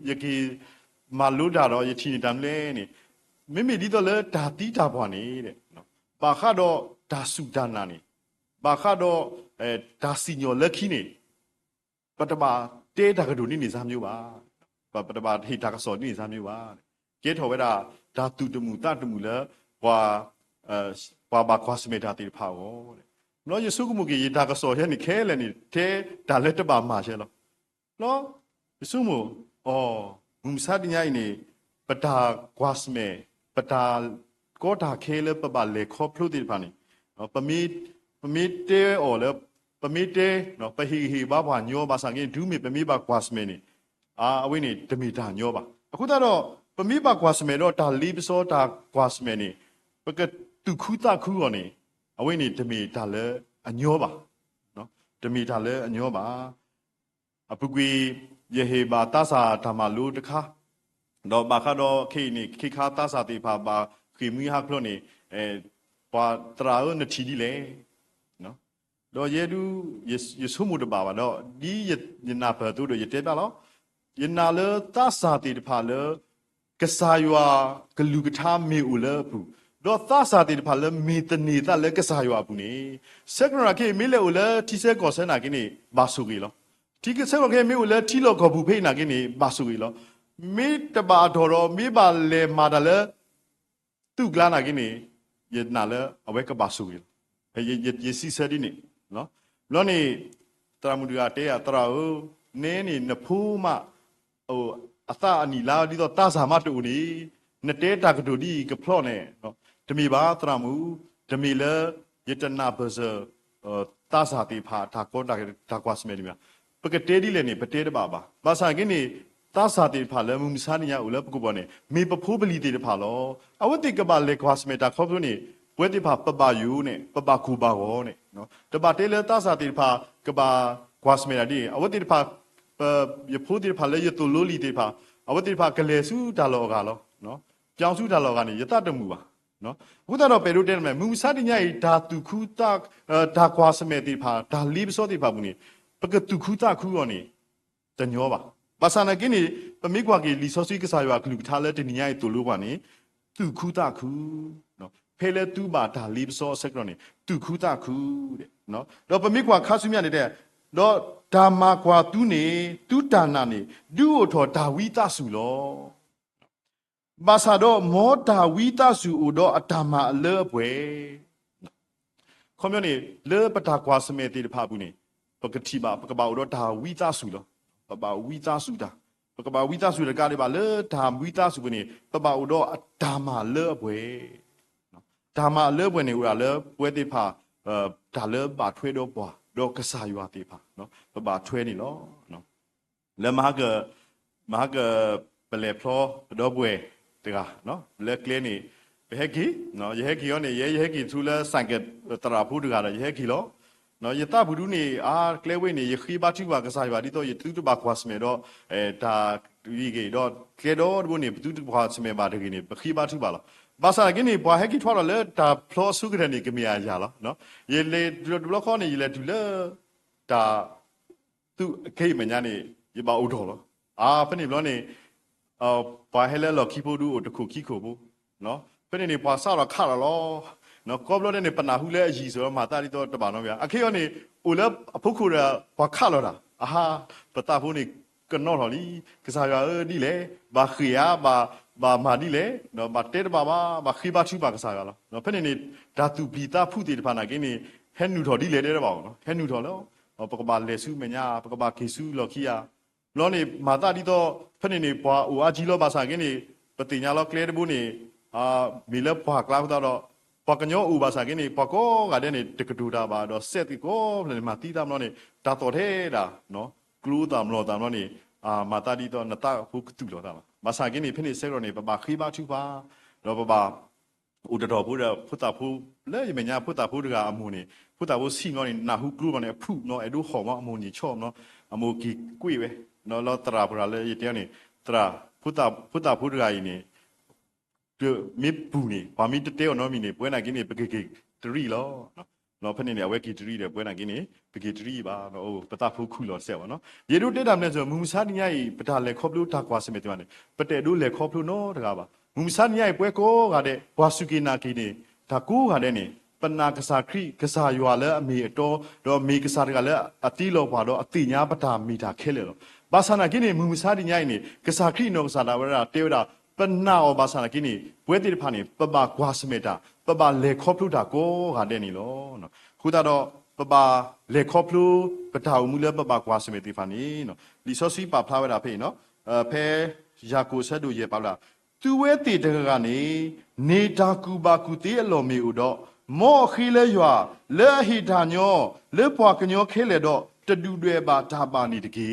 ယက့ၤမၤလိတၢ်ဒီး ယထံၣ်န့ၢ်တၢ်မနုၤလဲၣ်န့ၣ်, မ့မ့ၢ်ဒ်သိးလၢတၢ်သံတၢ်ပှၢ်န့ၣ်, ဘၣ်ဃးဒီးတၢ်စူၢ်တၢ်နာ်န့ၣ်, ဘၣ်ဃးဒီး တၢ်စံၣ်ညီၣ်လၢခံန့ၣ် ပတဘၣ်တဲတၢ်ကတိၤဒ်န့ၣ်စၢ်မ့ၢ်ဘၣ်, ပတဘၣ်ဟ့ၣ်တၢ်ကစီၣ်ဒ်န့ၣ်စၢ်မ့ၢ်ဘၣ်. ကဲထီၣ်ဝဲဒၣ် တၢ်သူၣ်တမုာ်သးတမုာ်လၢ ပှၤဘၣ်ကွၢ်ဆၢၣ်မဲာ်တၢ်သ့ၣ်တဖၣ်အဂီၢ်. ဘျီယဆိကမိၣ်က့ၤ ယတၢ်ကစီၣ်ယဲန့ၣ်ခဲလၢာ်န့ၣ် တဲတၢ်လၢတဘၣ်မၤဆဲးလီၤ. ဘျီ ယဆိကမိၣ်, အိ, မုၢ်မဆါတနံၤညါအံၤန့ၣ်, ပတၢ်ကွၢ်ဆၢၣ်မဲာ်, ပတၢ်ကီတၢ်ခဲလၢပဘၣ်လဲၤခီဖျိသ့ၣ်တဖၣ်န့ၣ်, ပမ့ၢ်တဲအီၤလၢ, ပမ့ၢ်တဲ, ပဟ့ၣ်ဂံၢ်ဟ့ၣ်ဘါပှၤညီဘၣ်ဆၣ်က့ တုၤမ့ၢ်ပမ့ၢ်ဘၣ်ကွၢ်ဆၢၣ်မဲာ်န့ၣ်, အဝဲန့ၣ်တမ့ၢ်တၢ်ညီဘၣ်. အဃိသတးဒီး ပမ့ၢ်ဘၣ်ကွၢ်ဆၢၣ်မဲာ်ဒီးတၢ်လ့ပစီတၢ်ကွၢ်ဆၢၣ်မဲာ်န့ၣ်, ပကသူၣ်ခုသးခုအီၤန့ၣ်, အဝဲန့ၣ်တမ့ၢ်တၢ်လၢအညီဘၣ်. တမ့ၢ်တၢ်လၢအညီဘၣ်. အပူၤကွံာ် ယဟ့ၣ်ဘၣ်သးစၢ်တၢ်မၤလိတခါ, ဒီးဘၣ်ဃးဒီးခဲအံၤန့ၣ် ခဲခါသးစၢ်သ့ၣ်တဖၣ်ဘၣ်ဃ့ၢ်မှံဟးဖျိးန့ၣ်, ပှၤသရၣ်ဧၢ နထံၣ်ဒ်လဲၣ်. ဒီးယဲဒုး, ယဆိကမိၣ်တဘၣ်ဘၣ်ဒီး ဒ်ယနၢ်ပၢၢ်အသိးဒီးယတဲဘၣ်လီၤ. ယနာ်လၢသးစၢ်သ့ၣ်တဖၣ်လၢ ကစၢ်ယွၤကလုၢ်ကထါမ့ၢ်အိၣ်လၢအပူၤ, ဒီးသးစၢ်သ့ၣ်တဖၣ်လၢမ့ၢ်သန့ၤသးလၢကစၢ်ယွၤအပူၤန့ၣ်, ဆၢကတီၢ်နာ်က့ မ့ၢ်လဲၤအိၣ်လၢထံဆၢကီၢ်ဆၢနာ်က့န့ၣ် ဘၣ်ဆိၣ်ဂ့ၤလီၤ. ထံဆၢကီၢ်ဆၢမ့ၢ်အိၣ်လၢထံလီၢ်ကီၢ်ပူၤဖဲအံၤနာ်က့န့ၣ် ဘၣ်ဆိၣ်ဂ့ၤလီၤ. မ့ၢ်တဘၣ်အတီၢ်ဒီး မ့ၢ်ဘၣ်လဲၤမၤတၢ်လၢ သူၣ်ကျါနာ်က့န့ၣ်, ယနာ်လၢအဝဲကဘၣ်ဆိၣ်ဂ့ၤလီၤ. ယစံးဆၢဒ်န့ၣ်, ဘျီန့ၣ် သရၣ်မုၣ်တဂၤတဲယၤ, သရၣ်ဧၢ, နဲန့ၣ်နဖိမး အသးအနံၣ်လါဒ်သိးသးစၢ်မးတအိၣ်န့ၣ်, နတဲတၢ်ကတိၤဒ်အံၤကဖျီန့ၣ်, တမ့ၢ်ဘၣ်သရၣ်မုၣ်, တမ့ၢ်လၢယတနၢ်ပၢၢ်စၢၤ သးစၢ်သ့ၣ်တဖၣ်တၢ်ကီတၢ်ကွၢ်ဆၢၣ်မဲာ်တမ့ၢ်ဘၣ်. ပကတဲဒ်လဲၣ်န့ၣ် ပတဲတဘၣ်ဘၣ်. ဘၣ်ဆၣ်က့န့ၣ် သးစၢ်သ့ၣ်တဖၣ်လၢမုၢ်မဆါတနံၤညါအိၣ်လၢပကီၢ်ပူၤန့ၣ် မ့ၢ်ပဖိပလံၤသ့ၣ်တဖၣ်လီၤ. အဝဲသ့ၣ်ကဘၣ်လဲၤကွၢ်ဆၢၣ်မဲာ်တၢ်ခီဖျိန့ၣ် ပဝဲသ့ၣ်တဖၣ်ပဘၣ်ယိာ်န့ၣ် ပဘၣ်ကူၣ်ဘၣ်ဂီၤန့ၣ်, တဘၣ်တဲလၢသးစၢ်သ့ၣ်တဖၣ် ကဘၣ်ကွၢ်ဆၢၣ်မဲာ်တၢ်ဒ်အံၤ, အဝဲသ့ၣ်တဖၣ် ယဖိသ့ၣ်တဖၣ်လၢယသိၣ်လိလံၤသ့ၣ်တဖၣ် အဝဲသ့ၣ်တဖၣ်ကလဲၤဆူတၢ်လီၢ်အဂၤလီၤ. ပၠီဆူတၢ်လီၢ်အဂၤန့ၣ် ယသးတမုာ်ဘၣ်. အဃိသတးဒီး ပအဲၣ်ဒိးတဲနမ့ၢ် မုၢ်မဆါတနံၤညါအံၤ တၢ်သူၣ်ခုသး, တၢ်ကွၢ်ဆၢၣ်မဲာ်သ့ၣ်တဖၣ် တၢ်လ့ပစီသ့ၣ်တဖၣ်အပူၤန့ၣ် ပကသူၣ်ခုသးခုအီၤန့ၣ် တညီဘၣ်. ဘၣ်ဆၣ်နာ်က့န့ၣ် ပမ့ၢ်ကွၢ်က့ၤလံာ်စီဆှံကစၢ်ယွၤအကလုၢ်ကထါလၢတနံၤညါအံၤသိၣ်လိပှၤန့ၣ် သူၣ်ခုသးခု, ဖဲလၢသုဘၣ်တၢ်လ့ပစီအဆၢကတီၢ်န့ၣ် သူၣ်ခုသးခု, ဒီးပမ့ၢ်ကွၢ်ခါဆူညါန့ၣ်တဲ, ဒီးတၢ်မၤကွၢ်သုန့ၣ် သုတၢ်နာ်န့ၣ် ဒုးအိၣ်ထီၣ်တၢ်ဝံသးစူၤလီၤ. ဘၣ်ဆၣ်ဒီးမ်တၢ်ဝံသးစူၤအိၣ်ဒီးအတၢ်မၤအလၢအပှဲၤ ခီပညီန့ၣ် လၢပတၢ်ကွၢ်ဆၢၣ်မဲာ်သ့ၣ်တဖၣ်အပူၤန့ၣ် ပကထံၣ်ဘၣ် ပကဘၣ်အိၣ်ဒီးတၢ်ဝံသးစူၤလီၤ. ပဘၣ်ဝံသးစူၤတၢ်, ပကဘၣ်ဝံသးစူၤတကးဒံးဘၣ် လၢတၢ်ဝံသးစူၤပူၤန့ၣ် ပဘၣ်အိၣ်ဒီးအတၢ်မၤလၢအပှဲၤ. တၢ်မၤအလၢအပှဲၤန့ၣ် အိၣ်ဒၣ်လၢပဝဲသ့ၣ်တဖၣ် တၢ်လၢဘၣ်ထွဲဒီးပှၤ ဒီးကစၢ်ယွၤသ့ၣ်တဖၣ် ပဘၣ်ထွဲန့ၣ်လီၤ. လၢမဟါက, မဟါက, ပလဲၤဖျီပဒီပုၢ်ဝဲၢ်တဂၤ လၢကျဲန့ၣ် ပဟဲက့ၤ, ယဟဲက့ၤအီၤန့ၣ် ယဲယဟဲက့ၤဆူလၢ ဆိုင်ကယ် သရၣ်ဖိတဂၤဒီး ယဟဲက့ၤလီၤ. ယသးပူၤဒုန့ၣ် အါကျဲဝဲန့ၣ် ယဃ့ဘါထုကဖၣ်ကစၢ်ယွၤ ဒ်သိးယသုတဘၣ်ကွၢ်ဆၢၣ်မဲာ်ဒီး တၢ်ဂ့ၢ်ဂ့ၤဒီး ကျဲဒီတဘိန့ၣ် ပသုတကွၢ်ဆၢၣ်မဲာ်ဘၣ်တဂ့ၤန့ၣ် ပဃ့ဘါထုကဖၣ်လီၤ. ဘၣ်ဆၣ်က့န့ၣ် ပှၤဟဲက့ၤထွဲဒီးလၢတၢ်ဖျီအဆိကတၢၢ်န့ၣ် ကမ့ၢ်အယၤလီၤ. ယလဲၤတဘျီခီန့ၣ် ယလဲၤတုၤလၢ တၢ် သူၣ်က့မဲာ်ညါန့ၣ် ယဘၣ်အိၣ်ထီၣ်လီၤ. အါ ဖဲန့ၣ်ဘျီန့ၣ် ပှၤဟဲလၢလီၢ်ခံဖိဒုအိၣ်တခိၣ်ခံခိၣ်ဖိ, ဖဲန့ၣ်န့ၣ် ပှၤစးထီၣ်ခးလီၤလီၤ. ကိးဘျီဒဲးန့ၣ် ပနၢ်ဟူလၢအယံၤစၢၤလီၤ မၤသးဒ်သိးတဘၣ်နီတမံၤဘၣ်. အခဲအံၤန့ၣ် အိၣ်လၢအဖိခိၣ်ဒီး ပှၤခးလီၤတၢ် အါ ပသးဖိန့ၣ် ကနီၣ်ထီၣ်လံ, ကစၢ်ယွၤဧၢဒ်လဲၣ်, ဘၣ်ဃ့ၢ်ဧါ, ဘၣ်မၤဒ်လဲၣ်, ဒီးဘၣ်တဲတဘၣ်ဘၣ်, ဘၣ်ဃ့ဘါထုကဖၣ်ကစၢ်ယွၤလီၤ. ဖဲန့ၣ်န့ၣ် တၢ်သူၣ်ပျံၤသးဖုးသ့ၣ်တဖၣ်နာ်က့န့ၣ် ဟဲနုာ်ထီၣ်ဒ်လဲၣ်တဲတဘၣ်ဘၣ်နီၤ, ဟဲနုာ်ထီၣ်လီၤ. ပကဘၣ်လဲၤဆူမဲာ်ညါ, ပကဘၣ်က့ၤဆူလီၢ်ခံဧါ. ဘျီန့ၣ် မၤသးဒ်သိး ဖဲန့ၣ်န့ၣ် ပှၤအိၣ်အါကံလီၤ ဘၣ်ဆၣ်က့န့ၣ် ပသ့ၣ်ညါလီၤကျဲတဘိန့ၣ် မ့ၢ်လၢပှၢ်ကျါအဃိသတးဒီး ပှၤကညီအိၣ်ဘၣ်ဆၣ်က့န့ၣ် ပှၤကိးဂၤဒဲးန့ၣ် တကတိၤတၢ်ဘၣ်ဒီး စဲးသ့ၣ်ကိးဖျၢၣ်န့ၣ် မၤသံသးဘျီန့ၣ် တၢ်သီၣ်ထဲဒၣ် ကျိသးမျိာ်သးမျိာ်န့ၣ် မၤသးဒ်သိးနသးဖိကသူၣ်လီၤသးလီၤ. ဘၣ်ဆၣ်က့န့ၣ် ဖဲန့ၣ်ဆၢကတီၢ်န့ၣ် ပဘၣ်ဃ့ဘါထုကဖၣ်, ဒီးပဘၣ် အိၣ်တတီၤဖိဒီးဖိသၣ်ဖိ, လၢယမဲာ်ညါဖိသၣ်ဖိတဂၤအမိၢ်န့ၣ် ဖိသၣ်ဖိဆံးမနီၤန့ၣ် နၢ်ဟူကျိမနီၤန့ၣ် အဖုၣ်မနီၤ အဲၣ်ဒိးဟီၣ်မနီၤ အမိၢ်န့ၣ်ဆီမနီၤ အမိၢ်က့ၤကွံာ်ဝဲ, လီၤသရၣ်ပှၤလၢယတဲန့ၣ် သရၣ် ဖိသၣ်ဖိတဂၤအံၤန့ၣ် မ့ၢ်ပူၤန့ၣ် ပှၤမ့ၢ်တတဲအီၤနီတမံၤန့ၣ် ပဝဲနာ်က့န့ၣ် ပကက့ၤတရံးလီၤ. ဖဲန့ၣ်န့ၣ် အဝဲက့ၤတရံးဒီး ပဝဲနာ်က့န့ၣ် ပက့ၤတရံးဘၣ်, ပသးဖိခုၣ်လီၤစဲးဘၣ်နီၤ. ယအဲၣ်ဒိးတဲတၢ်မနုၤလဲၣ်, မုၢ်မဆါတနံၤညါအံၤ ပတၢ်လဲၤခီဖျိတၢ်ကွၢ်ဆၢၣ်မဲာ်သ့ၣ်တဖၣ်န့ၣ် ပတအဲၣ်ဒိးလဲၤခီဖျိနီတဂၤဘၣ်. မုၢ်မဆါတနံၤညါအံၤ ပဝဲကိးဂၤဒဲး ပှၤစူၢ်က့ၤနာ်က့ၤန့ၣ် တၢ်ကိးဂၤဒဲးန့ၣ် ပနာ်ကစၢ်ခရံာ် ကစၢ်ယွၤလၢအမ့ၢ်အတီ, ဒီးမ့ၢ်ကစၢ်တဂၤလၢအတ့လီၤပှၤ ဒီးအသ့ၣ်ညါပတၢ်မ့ၢ်တၢ်ခဲလၢာ်လီၤ. ဘၣ်ဆၣ်နာ်က့န့ၣ် မုၢ်မဆါတနံၤညါအံၤန့ၣ် ကစၢ်ခရံာ်အနီၢ်ကစၢ်ဒၣ်ဝဲဒၣ်တဲဝဲဒၣ် ပနာ်အီၤဘၣ်ဆၣ်နာ်က့န့ၣ် ပဝဲသ့ၣ်တဖၣ်န့ၣ် ပဘၣ်ကွၢ်ဆၢၣ်မဲာ်တၢ်, ပဘၣ်လဲၤခီဖျိတၢ်ကိးဂၤဒဲးန့ၣ်လီၤ. အဃိသတးဒီး ပဘၣ်လဲၤခီဖျိ ပတၢ်အိၣ်မူလၢပဘၣ်ကွၢ်ဆၢၣ်မဲာ်သ့ၣ်တဖၣ်န့ၣ် လံာ်စီဆှံပာ်ဖျါဝဲဒၣ်ဖဲအံၤ, ဖဲယၤကိာ်အဆၢဒိၣ်ယဲၢ်ပာ်ဖျါ သုဝဲသ့ၣ်တဂၤဂၤန့ၣ် န့ၢ်တၢ်ကူၣ်ဘၣ်ကူၣ်သ့အလီၢ်မ့ၢ်အိၣ်ဒီး မ်အဃ့လၢယွၤ လၢအဟ့ၣ်တၢ်ညီ လၢပှၤကညီခဲလၢာ်ဒီး တဒုၣ်ဒွဲၣ်ဘၣ်တၢ်ဘၣ်န့ၣ်တက့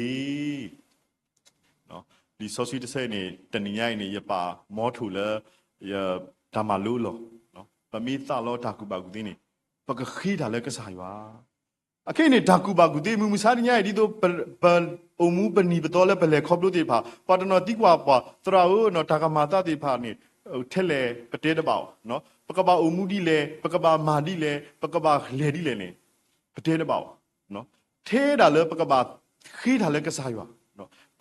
ၢ်. လံာ်စီဆှံတဆၢအံၤန့ၣ် တနံၤညါအံၤန့ၣ် ယပာ်မီထိၣ်လၢ တၢ်မၤလိအလီၢ်, ပမ့ၢ်သးလီတၢ်ကူၣ်ဘၣ်ကူၣ်သ့န့ၣ် ပကဃ့တၢ်လၢကစၢ်ယွၤ အခဲအံၤန့ၣ် တၢ်ကူၣ်ဘၣ်ကူၣ်သ့ မုၢ်မဆါတနံၤညါအံၤ ဒ်သိးပအိၣ်မူပနံၤပသီလၢပလဲၤခီဖျိသ့ၣ်တဖၣ် ပှၤတနီၤသံကွၢ်ပှၤ သရၣ်ဧၢ တၢ်ကမၤသးသ့ၣ်တဖၣ်န့ၣ် ထဲလဲၣ်ပတဲတဘၣ်အီၤ, ပကဘၣ်အိၣ်မူဒ်လဲၣ် ပကဘၣ်မၤဒ်လဲၣ် ပကဘၣ်လဲၤဒ်လဲၣ်န့ၣ် ပတဲတဘၣ်အီၤ, ထဲဒၣ်လၢပကဘၣ်ဃ့တၢ်လၢကစၢ်ယွၤ,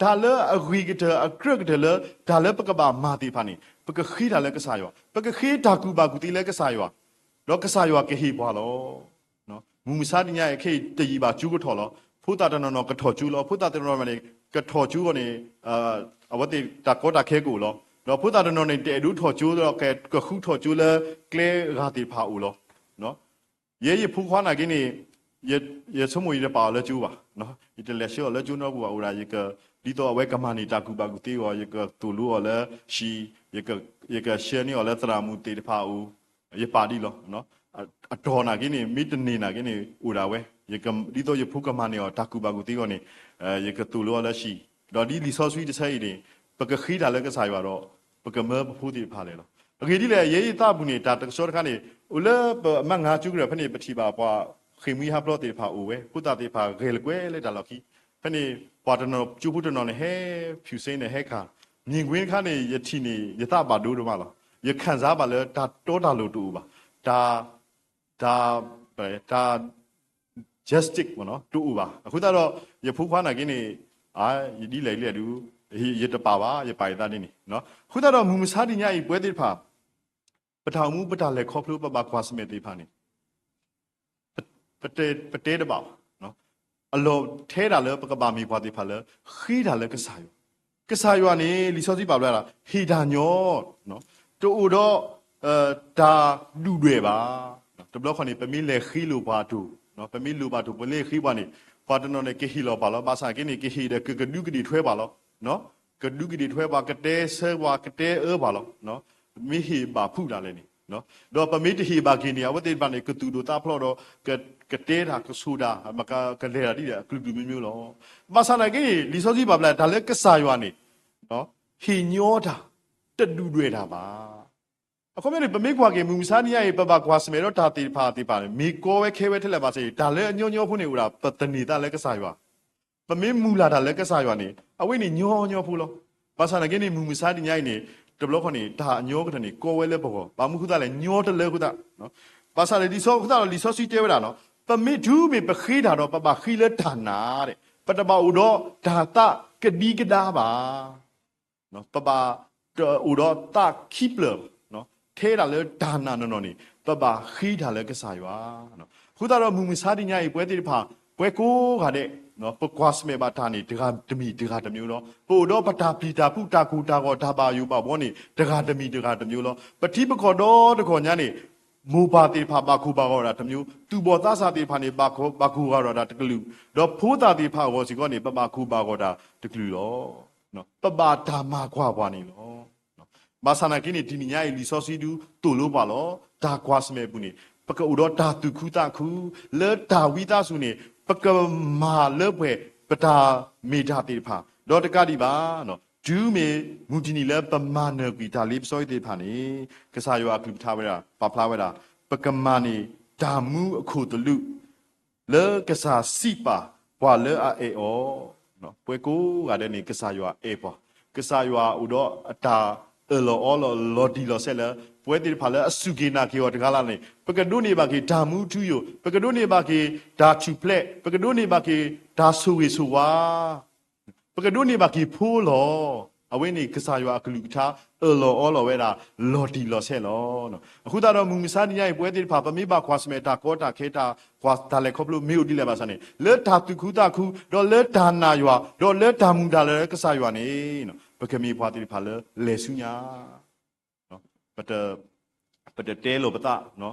တၢ်လၢအဂ့ၤကတၢၢ်အကြၢးကတၢၢ်လၢ တၢ်လၢပကဘၣ်မၤသ့ၣ်တဖၣ်န့ၣ် ပကဃ့တၢ်လၢကစၢ်ယွၤ ပကဃ့တၢ်ကူၣ်ဘၣ်ကူၣ်သ့လၢကစၢ်ယွၤ, ဒီးကစၢ်ယွၤကဟ့ၣ်ပှၤလီၤ. မုၢ်မဆါတနံၤညါအံၤခဲအံၤ တယံာ်ဘၣ်ကၠိကထီၣ်လီၤ. ဖိသၣ်တနီၤနီၤကထီၣ်ကၠိလီၤ. ဖိသၣ်တနီၤနီၤန့ၣ် ကထီၣ်ကၠိအဂီၢ်န့ၣ် အဝဲသ့ၣ်တၢ်ကီတၢ်ခဲကအိၣ်လီၤ. ဒီးဖိသၣ်တနီၤန့ၣ် တအဲၣ်ဒိးထီၣ်ကၠိဒီး ကဃုထီၣ်ကၠိလၢကျဲဂၤသ့ၣ်တဖၣ်အအိၣ်လီၤ. ယဲယဖိခွါနာ်က့န့ၣ် ယဆိကမိၣ်ယတပာ်အီၤလၢကၠိဘၣ်, ယတလဲၤဆှၢအီၤလၢကၠိနီတပူၤဘၣ် အိၣ်ဒၣ်ယက ဒ်သိးအဝဲကမၤန့ၢ်တၢ်ကူၣ်ဘၣ်ကူၣ်သ့အဂီၢ် ယကသိၣ်လိအီၤလၢဟံၣ်, ယကဆှၢန့ၢ်အီၤလၢသရၣ်မုၣ်သ့ၣ်တဖၣ်အအိၣ်, ယပာ်ဒ်လီၤ. အတီၢ်နာ်က့န့ၣ် မ့ၢ်တန့ၢ်နာ်က့န့ၣ် အိၣ်ဒၣ်ဝဲ, ဒ်သိးယဖိကမၤန့ၢ်အီၤတၢ်ကူၣ်ဘၣ်ကူၣ်သ့အဂီၢ်န့ၣ် ယကသိၣ်လိအီၤလၢဟံၣ်, ဒီးဒ်လံာ်စီဆှံတဆၢအံၤန့ၣ် ပကဃ့တၢ်လၢကစၢ်ယွၤဒီး ပကမၢပဖိသ့ၣ်တဖၣ်လဲၤလီၤ. အဂ့ၢ်ဒ်လဲၣ် ယဲယသးပူၤန့ၣ် တၢ်တကဆှီတခါန့ၣ် အိၣ်လၢပမၤငါကၠိကရၢၢ်ဖဲန့ၣ် ပထံၣ်ဘၣ်ပှၤဃ့ၢ်မှံဟးဖျိးသ့ၣ်တဖၣ်အိၣ်ဝဲ ဖိသၣ်သ့ၣ်တဖၣ်ဂဲၤလိာ်ကွဲလၢတၢ်လီၢ်ခံ, ဖဲန့ၣ် ပှၤတနီၤကၠိဖိတနီၤန့ၣ် ဟဲဖၠူၣ်စ့န့ၣ် ဟဲခး မြင်ကွင်းတခါန့ၣ် ယထံၣ်န့ၣ် ယသးဘၣ်ဒိဒိၣ်မးလီၤ. ယခံစားဘၣ်လၢတၢ်တီတၢ်လိၤတအိၣ်ဘၣ်, တၢ် တၢ် တၢ် justice တအိၣ်ဘၣ်. အဃိသတးဒီး ယဖိခွါနာ်က့န့ၣ် ယဒ်လဲၣ်ဒ်လဲၣ်ဒုး ယတပာ်ဘၣ် ယပာ်ယသးဒ်န့ၣ်. အဃိသတးဒီး မုၢ်မဆါတနံၤညါအံၤ ပဝဲသ့ၣ်တဖၣ် ပတၢ်အိၣ်မူ ပတၢ်လဲၤခီဖျိ ပဘၣ်ကွၢ်ဆၢၣ်မဲာ်သ့ၣ်တဖၣ်န့ၣ် ပတဲတဘၣ်ဘၣ်. အလီၢ်ထဲဒၣ်လၢပကဘၣ်မ့ၢ်ပှၤသ့ၣ်တဖၣ်လၢ ဃ့တၢ်လၢကစၢ်ယွၤ, ကစၢ်ယွၤန့ၣ် လံာ်စီဆှံပာ်ဖျါဒၣ် ဟ့ၣ်တၢ်ညီ, တအိၣ်ဒီး တၢ်ဒုၣ်ဒွဲၣ်ဘၣ်. တဘျီခီန့ၣ် ပမ့ၢ်လဲၤဃ့လိာ်ပှၤအတိၢ်, ပမ့ၢ်လိၣ်ဘၣ်တိၢ် ပလဲၤဃ့ပှၤန့ၣ် ပှၤတနီၤန့ၣ် ကဟ့ၣ်လီၤပှၤလီၤ. ဘၣ်ဆၣ်က့န့ၣ် ကဟ့ၣ်ဒီးကကဒုကဒ့ၣ်ထွဲပှၤလီၤ. ကဒုကဒ့ၣ်ထွဲပှၤ ကတဲဆၢပှၤ ကတဲအၢပှၤလီၤ. မ့ၢ်ဟ့ၣ်ဘၣ်ဖုးတၢ်လဲၣ်န့ၣ် ဒီးပမ့ၢ်တဟ့ၣ်ဘၣ်က့ၤန့ၣ် အဝဲသ့ၣ်တဖၣ်န့ၣ် ကသူၣ်ဒိၣ်သးဖျိးဒီး ကတဲတၢ်ကဆိၣ်တၢ် ကလဲၤတၢ်ဒ်လဲၣ်အကလုာ်ကလုာ်မျိုးမျိုးလီၤ. ဘၣ်ဆၣ်နာ်က့န့ၣ် လံာ်စီဆှံပာ်ဖျါ တၢ်လၢကစၢ်ယွၤန့ၣ် ဟ့ၣ်ညီတၢ် တဒုၣ်ဒွဲၣ်တၢ်ဘၣ်. အခီပညီန့ၣ် ပမ့ၢ်ကွၢ်က့ၤ မုၢ်မဆါတနံၤညါအံၤ ပဘၣ်ကွၢ်ဆၢၣ်မဲာ်ဒီးတၢ်သ့ၣ်တဖၣ်သ့ၣ်တဖၣ်န့ၣ် မ့ၢ်ကီဝဲခဲဝဲထဲလဲၣ်ဘၣ်ဆၣ် တၢ်လၢအညီညီဖိန့ၣ်အိၣ်ဒၣ် ပသန့ၤသးလၢကစၢ်ယွၤ ပမ့ၢ်မုၢ်လၢ်တၢ်လၢကစၢ်ယွၤန့ၣ် အဝဲန့ၣ်ညီညီဖိလီၤ. ဘၣ်ဆၣ်နာ်က့န့ၣ် မုၢ်မဆါတနံၤညါအံၤန့ၣ် တဘျီခီန့ၣ် တၢ်အညီကတၢၢ်န့ၣ် ကီဝဲလၢပဂီၢ် ဘၣ်မနုၤဃိသတးလဲၣ် ညီတလၢအဃိသတး ဘၣ်ဆၣ်လၢဒ်သိးအဃိသတးဒီး လံာ်စီဆှံတဲဝဲဒၣ် ပမ့ၢ်တုၤမ့ၢ်ပဃ့တၢ်ဒီး ပဘၣ်ဃ့လၢတၢ်နာ် ပတဘၣ်အိၣ်ဒီးတၢ်သးကဒံကဒါဘၣ်. ပဘၣ်တအိၣ်ဒီးသးခံဖျၢၣ်, ထဲဒၣ်လၢတၢ်နာ်နီၢ်နီၢ်န့ၣ် ပဘၣ်ဃ့တၢ်လၢကစၢ်ယွၤ. အဃိသတးဒီး မုၢ်မဆါတနံၤညါအံၤ ပဝဲသ့ၣ်တဖၣ် ပဝဲကိးဂၤဒဲး ပကွၢ်ဆၢၣ်မဲာ်ဘၣ်တၢ်န့ၣ် တဂၤတမံၤတဂၤတမျိုးလီၤ. ပအိၣ်ဒီးပတၢ်ပျံၤတၢ်ဖုး တၢ်ကိၢ်တၢ်ဂီၤ တၢ်ဘၣ်ယိၣ်ဘၣ်ဘှီန့ၣ် တဂၤတမံၤတဂၤတမျိုးလီၤ. ပထံပကီၢ်ဒီတကီၢ်ညါန့ၣ် မိၢ်ပၢ်သ့ၣ်တဖၣ်ဘၣ်ကိၢ်ဘၣ်ဂီၤတၢ်တမျိုး, သူၣ်ဘီၣ်သးစၢ်သ့ၣ်တဖၣ်န့ၣ် ဘၣ်ကိၢ်ဘၣ်ဂီၤတၢ်တကလုာ်, ဒီးဖိသၣ်သ့ၣ်တဖၣ်အဂီၢ်စ့ၢ်ကီးန့ၣ် ပဘၣ်ကိၢ်ဘၣ်ဂီၤတၢ်တကလုာ်လီၤ. ပဘၣ်တၢ်မၤကွၢ်ပှၤန့ၣ်လီၤ. ဘၣ်ဆၣ်နာ်က့န့ၣ် တနံၤညါအံၤ လံာ်စီဆှံဒုးသိၣ်လိပှၤလီၤ. တၢ်ကွၢ်ဆၢၣ်မဲာ်အပူၤန့ၣ် ပကအိၣ်ဒီးတၢ်သူၣ်ခုသးခု လၢတၢ်ဝံသးစူၤန့ၣ် ပကမၤလၢပှဲၤ ပတၢ်မ့ၢ်တၢ်သ့ၣ်တဖၣ် ဒီးတကးဒံးဘၣ်, တုၤမ့ၢ်မုၢ်တနံၤလၢပမၤနၢၤကွံာ်တၢ်လ့ပစီအံၤသ့ၣ်တဖၣ်န့ၣ် ကစၢ်ယွၤအကလုၢ်ကထါဝဲဒၣ် ပာ်ဖျါဝဲဒၣ် ပကမၤန့ၢ်တၢ်မူအခိၣ်သလုး လၢကစၢ်စံးပာ်ပှၤလၢအအဲၣ်အီၤ, ပဝဲကိးဂၤဒဲးန့ၣ် ကစၢ်ယွၤအဲၣ်ပှၤ, ကစၢ်ယွၤအိၣ်ဒီးအတၢ်အၢၣ်လီၤအီလီၤလီၤတံၢ်လီၤဆဲးလၢ ပဝဲသ့ၣ်တဖၣ်လၢအစူၢ်က့ၤနာ်က့ၤအီၤတဂၤလၢ်လၢ်န့ၣ် ပကဒိးန့ၢ်ဘၣ်က့ၤတၢ်မူထူယိာ်, ပကဒိးန့ၢ်ဘၣ်က့ၤတၢ်ထူၣ်ဖျဲး, ပကဒိးန့ၢ်ဘၣ်က့ၤတၢ်ဆိၣ်ဂ့ၤဆိၣ်ဝါ ပကဒိးန့ၢ်ဘၣ်က့ၤဖိလီၤ. အဝဲန့ၣ်ကစၢ်ယွၤအကလုၢ်ကထါအၢၣ်လီၤအီလီၤဝဲဒၣ်လီၤတံၢ်လီၤဆဲးလီၤ. အဃိသတးဒီးမုၢ်မဆါတနံၤညါအံၤ ပဝဲသ့ၣ်တဖၣ် ပမ့ၢ်ဘၣ်ကွၢ်ဆၢၣ်မဲာ်တၢ်ကီတၢ်ခဲတၢ်ကွၢ်တၢ်လဲၤခီဖျိမ့ၢ်အိၣ်ဒ်လဲၣ်ဘၣ်ဆၣ်န့ၣ် လၢတၢ်သူၣ်ခုသးခု ဒီးလၢတၢ်နာ်ယွၤ ဒီးလၢတၢ်မုာ်တၢ်လၤလၢကစၢ်ယွၤန့ၣ် ပကမ့ၢ်ပှၤသ့ၣ်တဖၣ်လၢလဲၤဆူညါ ပတတဲလိာ်ပသး,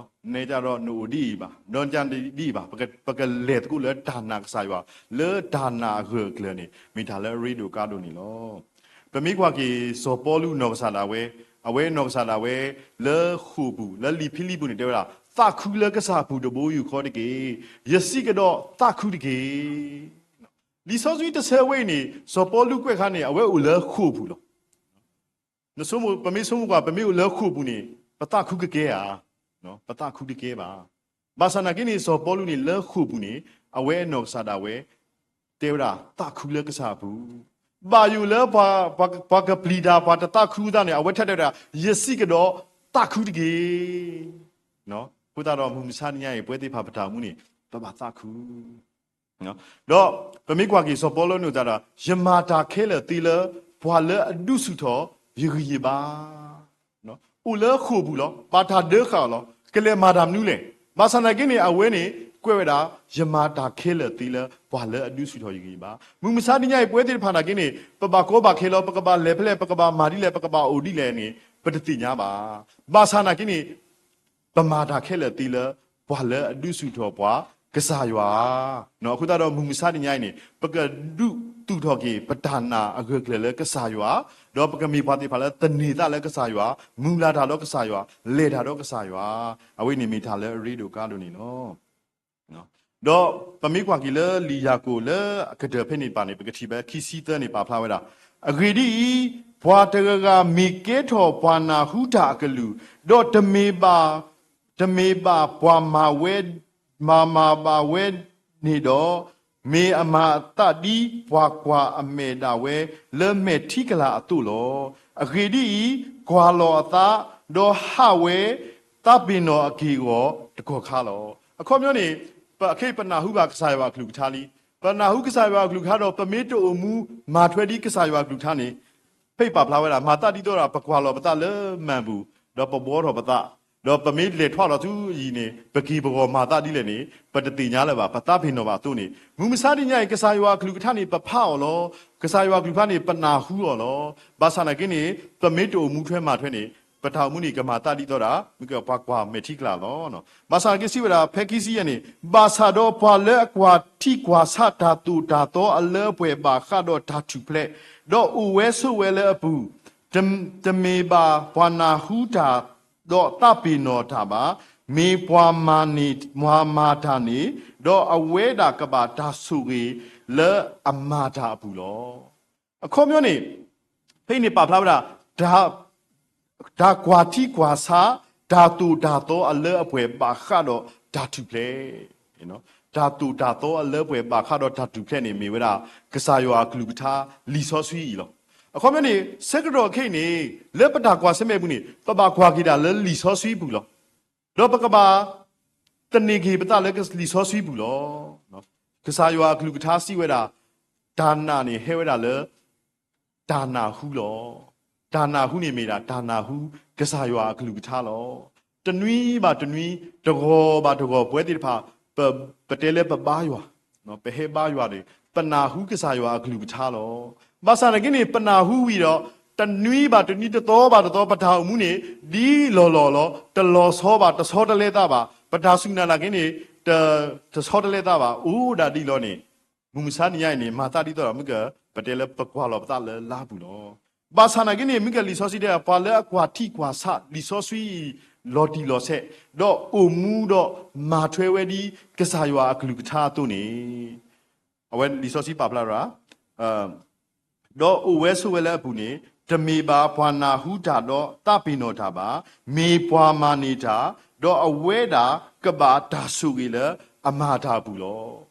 နဲဒ်ဒီးနအိၣ်ဒ်အံၤဘၣ်, ဒီးဒ်အံၤဘၣ်, ပကလဲၤသကိးလၢတၢ်နာ်ကစၢ်ယွၤ, လၢတၢ်နာ်အဂၢၢ်အကျၢၤန့ၣ် မ့ၢ်တၢ်လၢအရ့ဒိၣ်ကါဒိၣ်န့ၣ်လီၤ. ပမ့ၢ်ကွၢ်က့ၤစီၤပီလူးနီၢ်ကစၢ်ဒၣ်ဝဲ, အဝဲနီၢ်ကစၢ်ဒၣ်ဝဲ လၢဃိာ်ပူၤ လၢလံာ်ဖံလံးပူၤန့ၣ် တဲဝဲဒၣ် သးခုလၢကစၢ်အပူၤတဘိယူၢ်ဃီတက့ၢ်. ယစံးကဒီးသးခုတက့ၢ်. လံာ်စီဆှံတဆၢဝဲအံၤန့ၣ် စီၤပီလူးကွဲးခါန့ၣ် အဝဲအိၣ်လၢဃိာ်ပူၤလီၤ. ပမ့ၢ်ဆိကမိၣ်ကွၢ် ပမ့ၢ်အိၣ်လၢဃိာ်ပူၤန့ၣ် ပသးခုကကဲဧါ. ပသးခုတကဲဘၣ်. ဘၣ်ဆၣ်နာ်က့န့ၣ် စီၤပီလူးန့ၣ် လၢဃိာ်ပူၤန့ၣ် အဝဲနီၢ်ကစၢ်ဒၣ်ဝဲ တဲဝဲဒၣ်သးခုလၢကစၢ်အပူၤ, ဘၣ်ယိၣ်လၢ ပှၤကပျံၤတၢ် ပှၤတသးခုသးန့ၣ် အဝဲထဲတဲဝဲဒၣ် ယစံးကဒီးသးခုတက့ၢ်. အဃိသတးဒီးမုၢ်မဆါတနံၤညါအံၤ ပဝဲသ့ၣ်တဖၣ်ပတၢ်အိၣ်မူန့ၣ် ပဘၣ်သးခု ဒီးပမ့ၢ်ကွၢ်က့ၤစီၤပီလူးန့ၣ် တဲဒၣ် ယမၤတၢ်ခဲလၢာ်သ့လၢ ပှၤလၢအဒုးဆူၣ်ထီၣ်ယဂံၢ်ယဘါ, အိၣ်လၢဃိာ်ပူၤလီၤ. ဘၣ်တၢ်ဒၢဃာ်အီၤလီၤ. ကလဲၤမၤတၢ်မနုၤလဲၣ်. ဘၣ်ဆၣ်နာ်က့န့ၣ် အဝဲန့ၣ် ကွဲးဝဲဒၣ် ယမၤတၢ်ခဲလၢာ်သ့လၢ ပှၤလၢအဒုးဆူၣ်ထီၣ်ယဂံၢ်ယဘါ. မုၢ်မဆါတနံၤညါအံၤ ပဝဲသ့ၣ်တဖၣ်နာ်က့န့ၣ် ပဘၣ်ကီဘၣ်ခဲလီၤ, ပကဘၣ်လဲၤဖဲလဲၣ်, ပကဘၣ်မၤဒ်လဲၣ်, ပကဘၣ်အိၣ်ဒ်လဲၣ်န့ၣ် ပတသ့ၣ်ညါဘၣ်. ဘၣ်ဆၣ်နာ်က့န့ၣ် ပမၤတၢ်ခဲလၢာ်သ့လၢ ပှၤလၢအဒုးဆူၣ်ထီၣ်ပှၤကစၢ်ယွၤ, အဃိသတးဒီးမုၢ်မဆါတနံၤညါအံၤန့ၣ် ပကဒုးသူၣ်ထီၣ်က့ၤ ပတၢ်နာ်အဂၢၢ်အကျၢၤလၢကစၢ်ယွၤ, ဒီးပကမ့ၢ်ပှၤသ့ၣ်တဖၣ်လၢသန့ၤသးလၢကစၢ်ယွၤ, မုၢ်လၢ်တၢ်ဒီးကစၢ်ယွၤ, လဲၤတၢ်ဒီးကစၢ်ယွၤ, အဝဲန့ၣ်မ့ၢ်တၢ်လၢအရ့ဒိၣ်ကါဒိၣ်န့ၣ်လီၤ. ဒီးပမ့ၢ်ကွၢ်က့ၤလၢလံာ်ယၤကိာ်လၢအကတၢၢ်ဖဲန့ၣ်တဖၣ်န့ၣ် ပကထံၣ်ဖဲခံဆံသၢန့ၣ် ပာ်ဖျါဝဲဒၣ်, အဂ့ၢ်ဒ်အံၤ, ပှၤတဂၤဂၤမ့ၢ်ကဲထီၣ်ပှၤနၢ်ဟူတၢ်အကလုၢ်, ဒီးတမ့ၢ်ဘၣ် တမ့ၢ်ဘၣ်ပှၤမၤဝဲ, မၤမၤဘၣ်ဝဲန့ၣ်ဒီး, မ့ၢ်အမၤအသးဒ်ပှၤကွၢ်အမဲာ်ဒၣ်ဝဲ လၢမဲာ်ထံကလၤအသိးလီၤ. အဂ့ၢ်ဒ်အံၤ, ကွၢ်လီၤအသး, ဒီးဟးဝဲ, သးပ့ၤနီၣ်အက့ၢ်အဂီၤတကီၢ်ခါလီၤ. အခီပညီန့ၣ် ပခဲအံၤပနၢ်ဟူဘၣ်ကစၢ်ယွၤအကလုၢ်ကထါလံ. ပနၢ်ဟူကစၢ်ယွၤအကလုၢ်ကထါဒီး ပမ့ၢ်တအိၣ်မူမၤထွဲဒ်ကစၢ်ယွၤအကလုၢ်ကထါန့ၣ် ဖဲအံၤပာ်ဖျါဝဲဒၣ် မၤသးဒ်သိးဒီး ပကွၢ်လီၤပသးလၢမ့ၣ်အူပူၤ, ဒီးပဘှီထီၣ်ပသး, ဒီးပမ့ၢ်လဲၤထွဲထီၣ်ဆူအယံၤန့ၣ် ပက့ၢ်ပဂီၤမၤသးဒ်လဲၣ်န့ၣ် ပတသ့ၣ်ညါလၢၤဘၣ်. ပသးပ့ၤနီၣ်ဘၣ်အသိးန့ၣ် မုၢ်မဆါတနံၤညါအံၤ ကစၢ်ယွၤအကလုၢ်ကထါန့ၣ် ပဖးအီၤလီၤ. ကစၢ်ယွၤအကလုၢ်ကထါန့ၣ် ပနၢ်ဟူအီၤလီၤ. ဘၣ်ဆၣ်နာ်က့န့ၣ် ပမ့ၢ်တအိၣ်မူထွဲမၤထွဲန့ၣ် ပတၢ်အိၣ်မူန့ၣ် ကမၤသးဒ်သိးဒၣ် မ့ၢ်ကပှၤကွၢ်မဲာ်ထံကလၤလီၤ. ဘၣ်ဆၣ်နာ်က့စံးဝဲဒၣ် ဖဲခံဆံယဲၢ်န့ၣ်, ဘၣ်ဆၣ်ဒီးပှၤလၢအကွၢ်ထံကွၢ်ဆးတၢ်သိၣ်တၢ်သီအလၢအပှဲၤဘၣ်ဃးဒီးတၢ်ထူၣ်ဖျဲး, ဒီးအိၣ်ဝဲဆိးဝဲလၢအပူၤ, တမ့ၢ်ဘၣ်ပှၤနၢ်ဟူတၢ် ဒီးသးပ့ၤနီၣ်တၢ်ဘၣ်, မ့ၢ်ပှၤမၤန့ၢ် ပှၤမၤတၢ်န့ၣ်, ဒီးအဝဲဒၣ်ကဘၣ်တၢ်ဆိၣ်ဂ့ၤလၢအမၤတၢ်အပူၤလီၤ. အခီပညီန့ၣ် ဖဲအံၤန့ၣ်ပာ်ဖျါဝဲဒၣ် တၢ်ကွၢ်ထံကွၢ်ဆး တၢ်သိၣ်တၢ်သီအလၢအပှဲၤဘၣ်ဃးဒီးတၢ်ထူၣ်ဖျဲး, တၢ်သိၣ်တၢ်သီအလၢအပှဲၤဘၣ်ဃးဒီးတၢ်ထူၣ်ဖျဲးန့ၣ် မ့ၢ်ဝဲဒၣ် ကစၢ်ယွၤအကလုၢ်ကထါလံာ်စီဆှံအံၤလီၤ. အခီပညီန့ၣ် ဆၢကတီၢ်ခဲအံၤန့ၣ် လၢပတၢ်ကွၢ်ဆၢၣ်မဲာ်အပူၤန့ၣ် ပဘၣ်ကွၢ်က့ၤဒၣ်လၢလံာ်စီဆှံအပူၤလီၤ. ဒီးပကဘၣ် သန့ၤက့ၤပသးလၢလံာ်စီဆှံပူၤလီၤ. ကစၢ်ယွၤအကလုၢ်ကထါစံးဝဲဒၣ် တၢ်နာ်န့ၣ်ဟဲဝဲဒၣ်လၢ တၢ်နၢ်ဟူလီၤ. တၢ်နၢ်ဟူန့ၣ်မ့ၢ်ဒၣ် တၢ်နၢ်ဟူကစၢ်ယွၤအကလုၢ်ကထါလီၤ. တနွံဘၣ်တနွံ တဂီၤဘၣ်တဂီၤ ပဝဲသ့ၣ်တဖၣ် ပတဲလၢပဘါယွၤ, ပဟဲဘါယွၤန့ၣ် ပနၢ်ဟူကစၢ်ယွၤအကလုၢ်ကထါလီၤ. ဘၣ်ဆၣ်နာ်က့န့ၣ် ပနၢ်ဟူဝံၤဒီး တနွံဘၣ်တနွံ တသီဘၣ်တသီ ပတၢ်အိၣ်မူန့ၣ် ဒ်လီၢ်လီၢ်လီၤ. တလီၤဆီဘၣ်, တဆီတလဲသးဘၣ်. ပတၢ်စူၢ်နာ်နာ်က့န့ၣ် တဆီတလဲသးဘၣ်. အိၣ်ဒၣ်ဒ်လီၤန့ၣ် မုၢ်မဆါတနံၤညါအံၤန့ၣ် မၤသးဒ်သိးဒီး မ့ၢ်ကပတဲလၢပကွၢ်လီၤပသးလၢလါပူၤလီၤ. ဘၣ်ဆၣ်နာ်က့န့ၣ် မ့ၢ်ကလံာ်စီဆှံတဲ ပှၤလၢအကွၢ်ထံကွၢ်ဆးလံာ်စီဆှံအံၤ လီၤတံၢ်လီၤဆဲး, ဒီးအိၣ်မူဒီးမၤထွဲဝဲဒ်ကစၢ်ယွၤအကလုၢ်ကထါအသိးန့ၣ် အဝဲလံာ်စီဆှံပာ်ဖျါဝဲဒၣ်, ဒီးအိၣ်ဝဲဆိးဝဲလၢအပူၤန့ၣ်, တမ့ၢ်ဘၣ်ပှၤနၢ်ဟူတၢ်ဒီးသးပ့ၤနီၣ်တၢ်ဘၣ်, မ့ၢ်ပှၤမၤန့ၢ်တၢ်, ဒီးအဝဲဒၣ်ကဘၣ်တၢ်ဆိၣ်ဂ့ၤလၢအမၤတၢ်အပူၤလီၤ.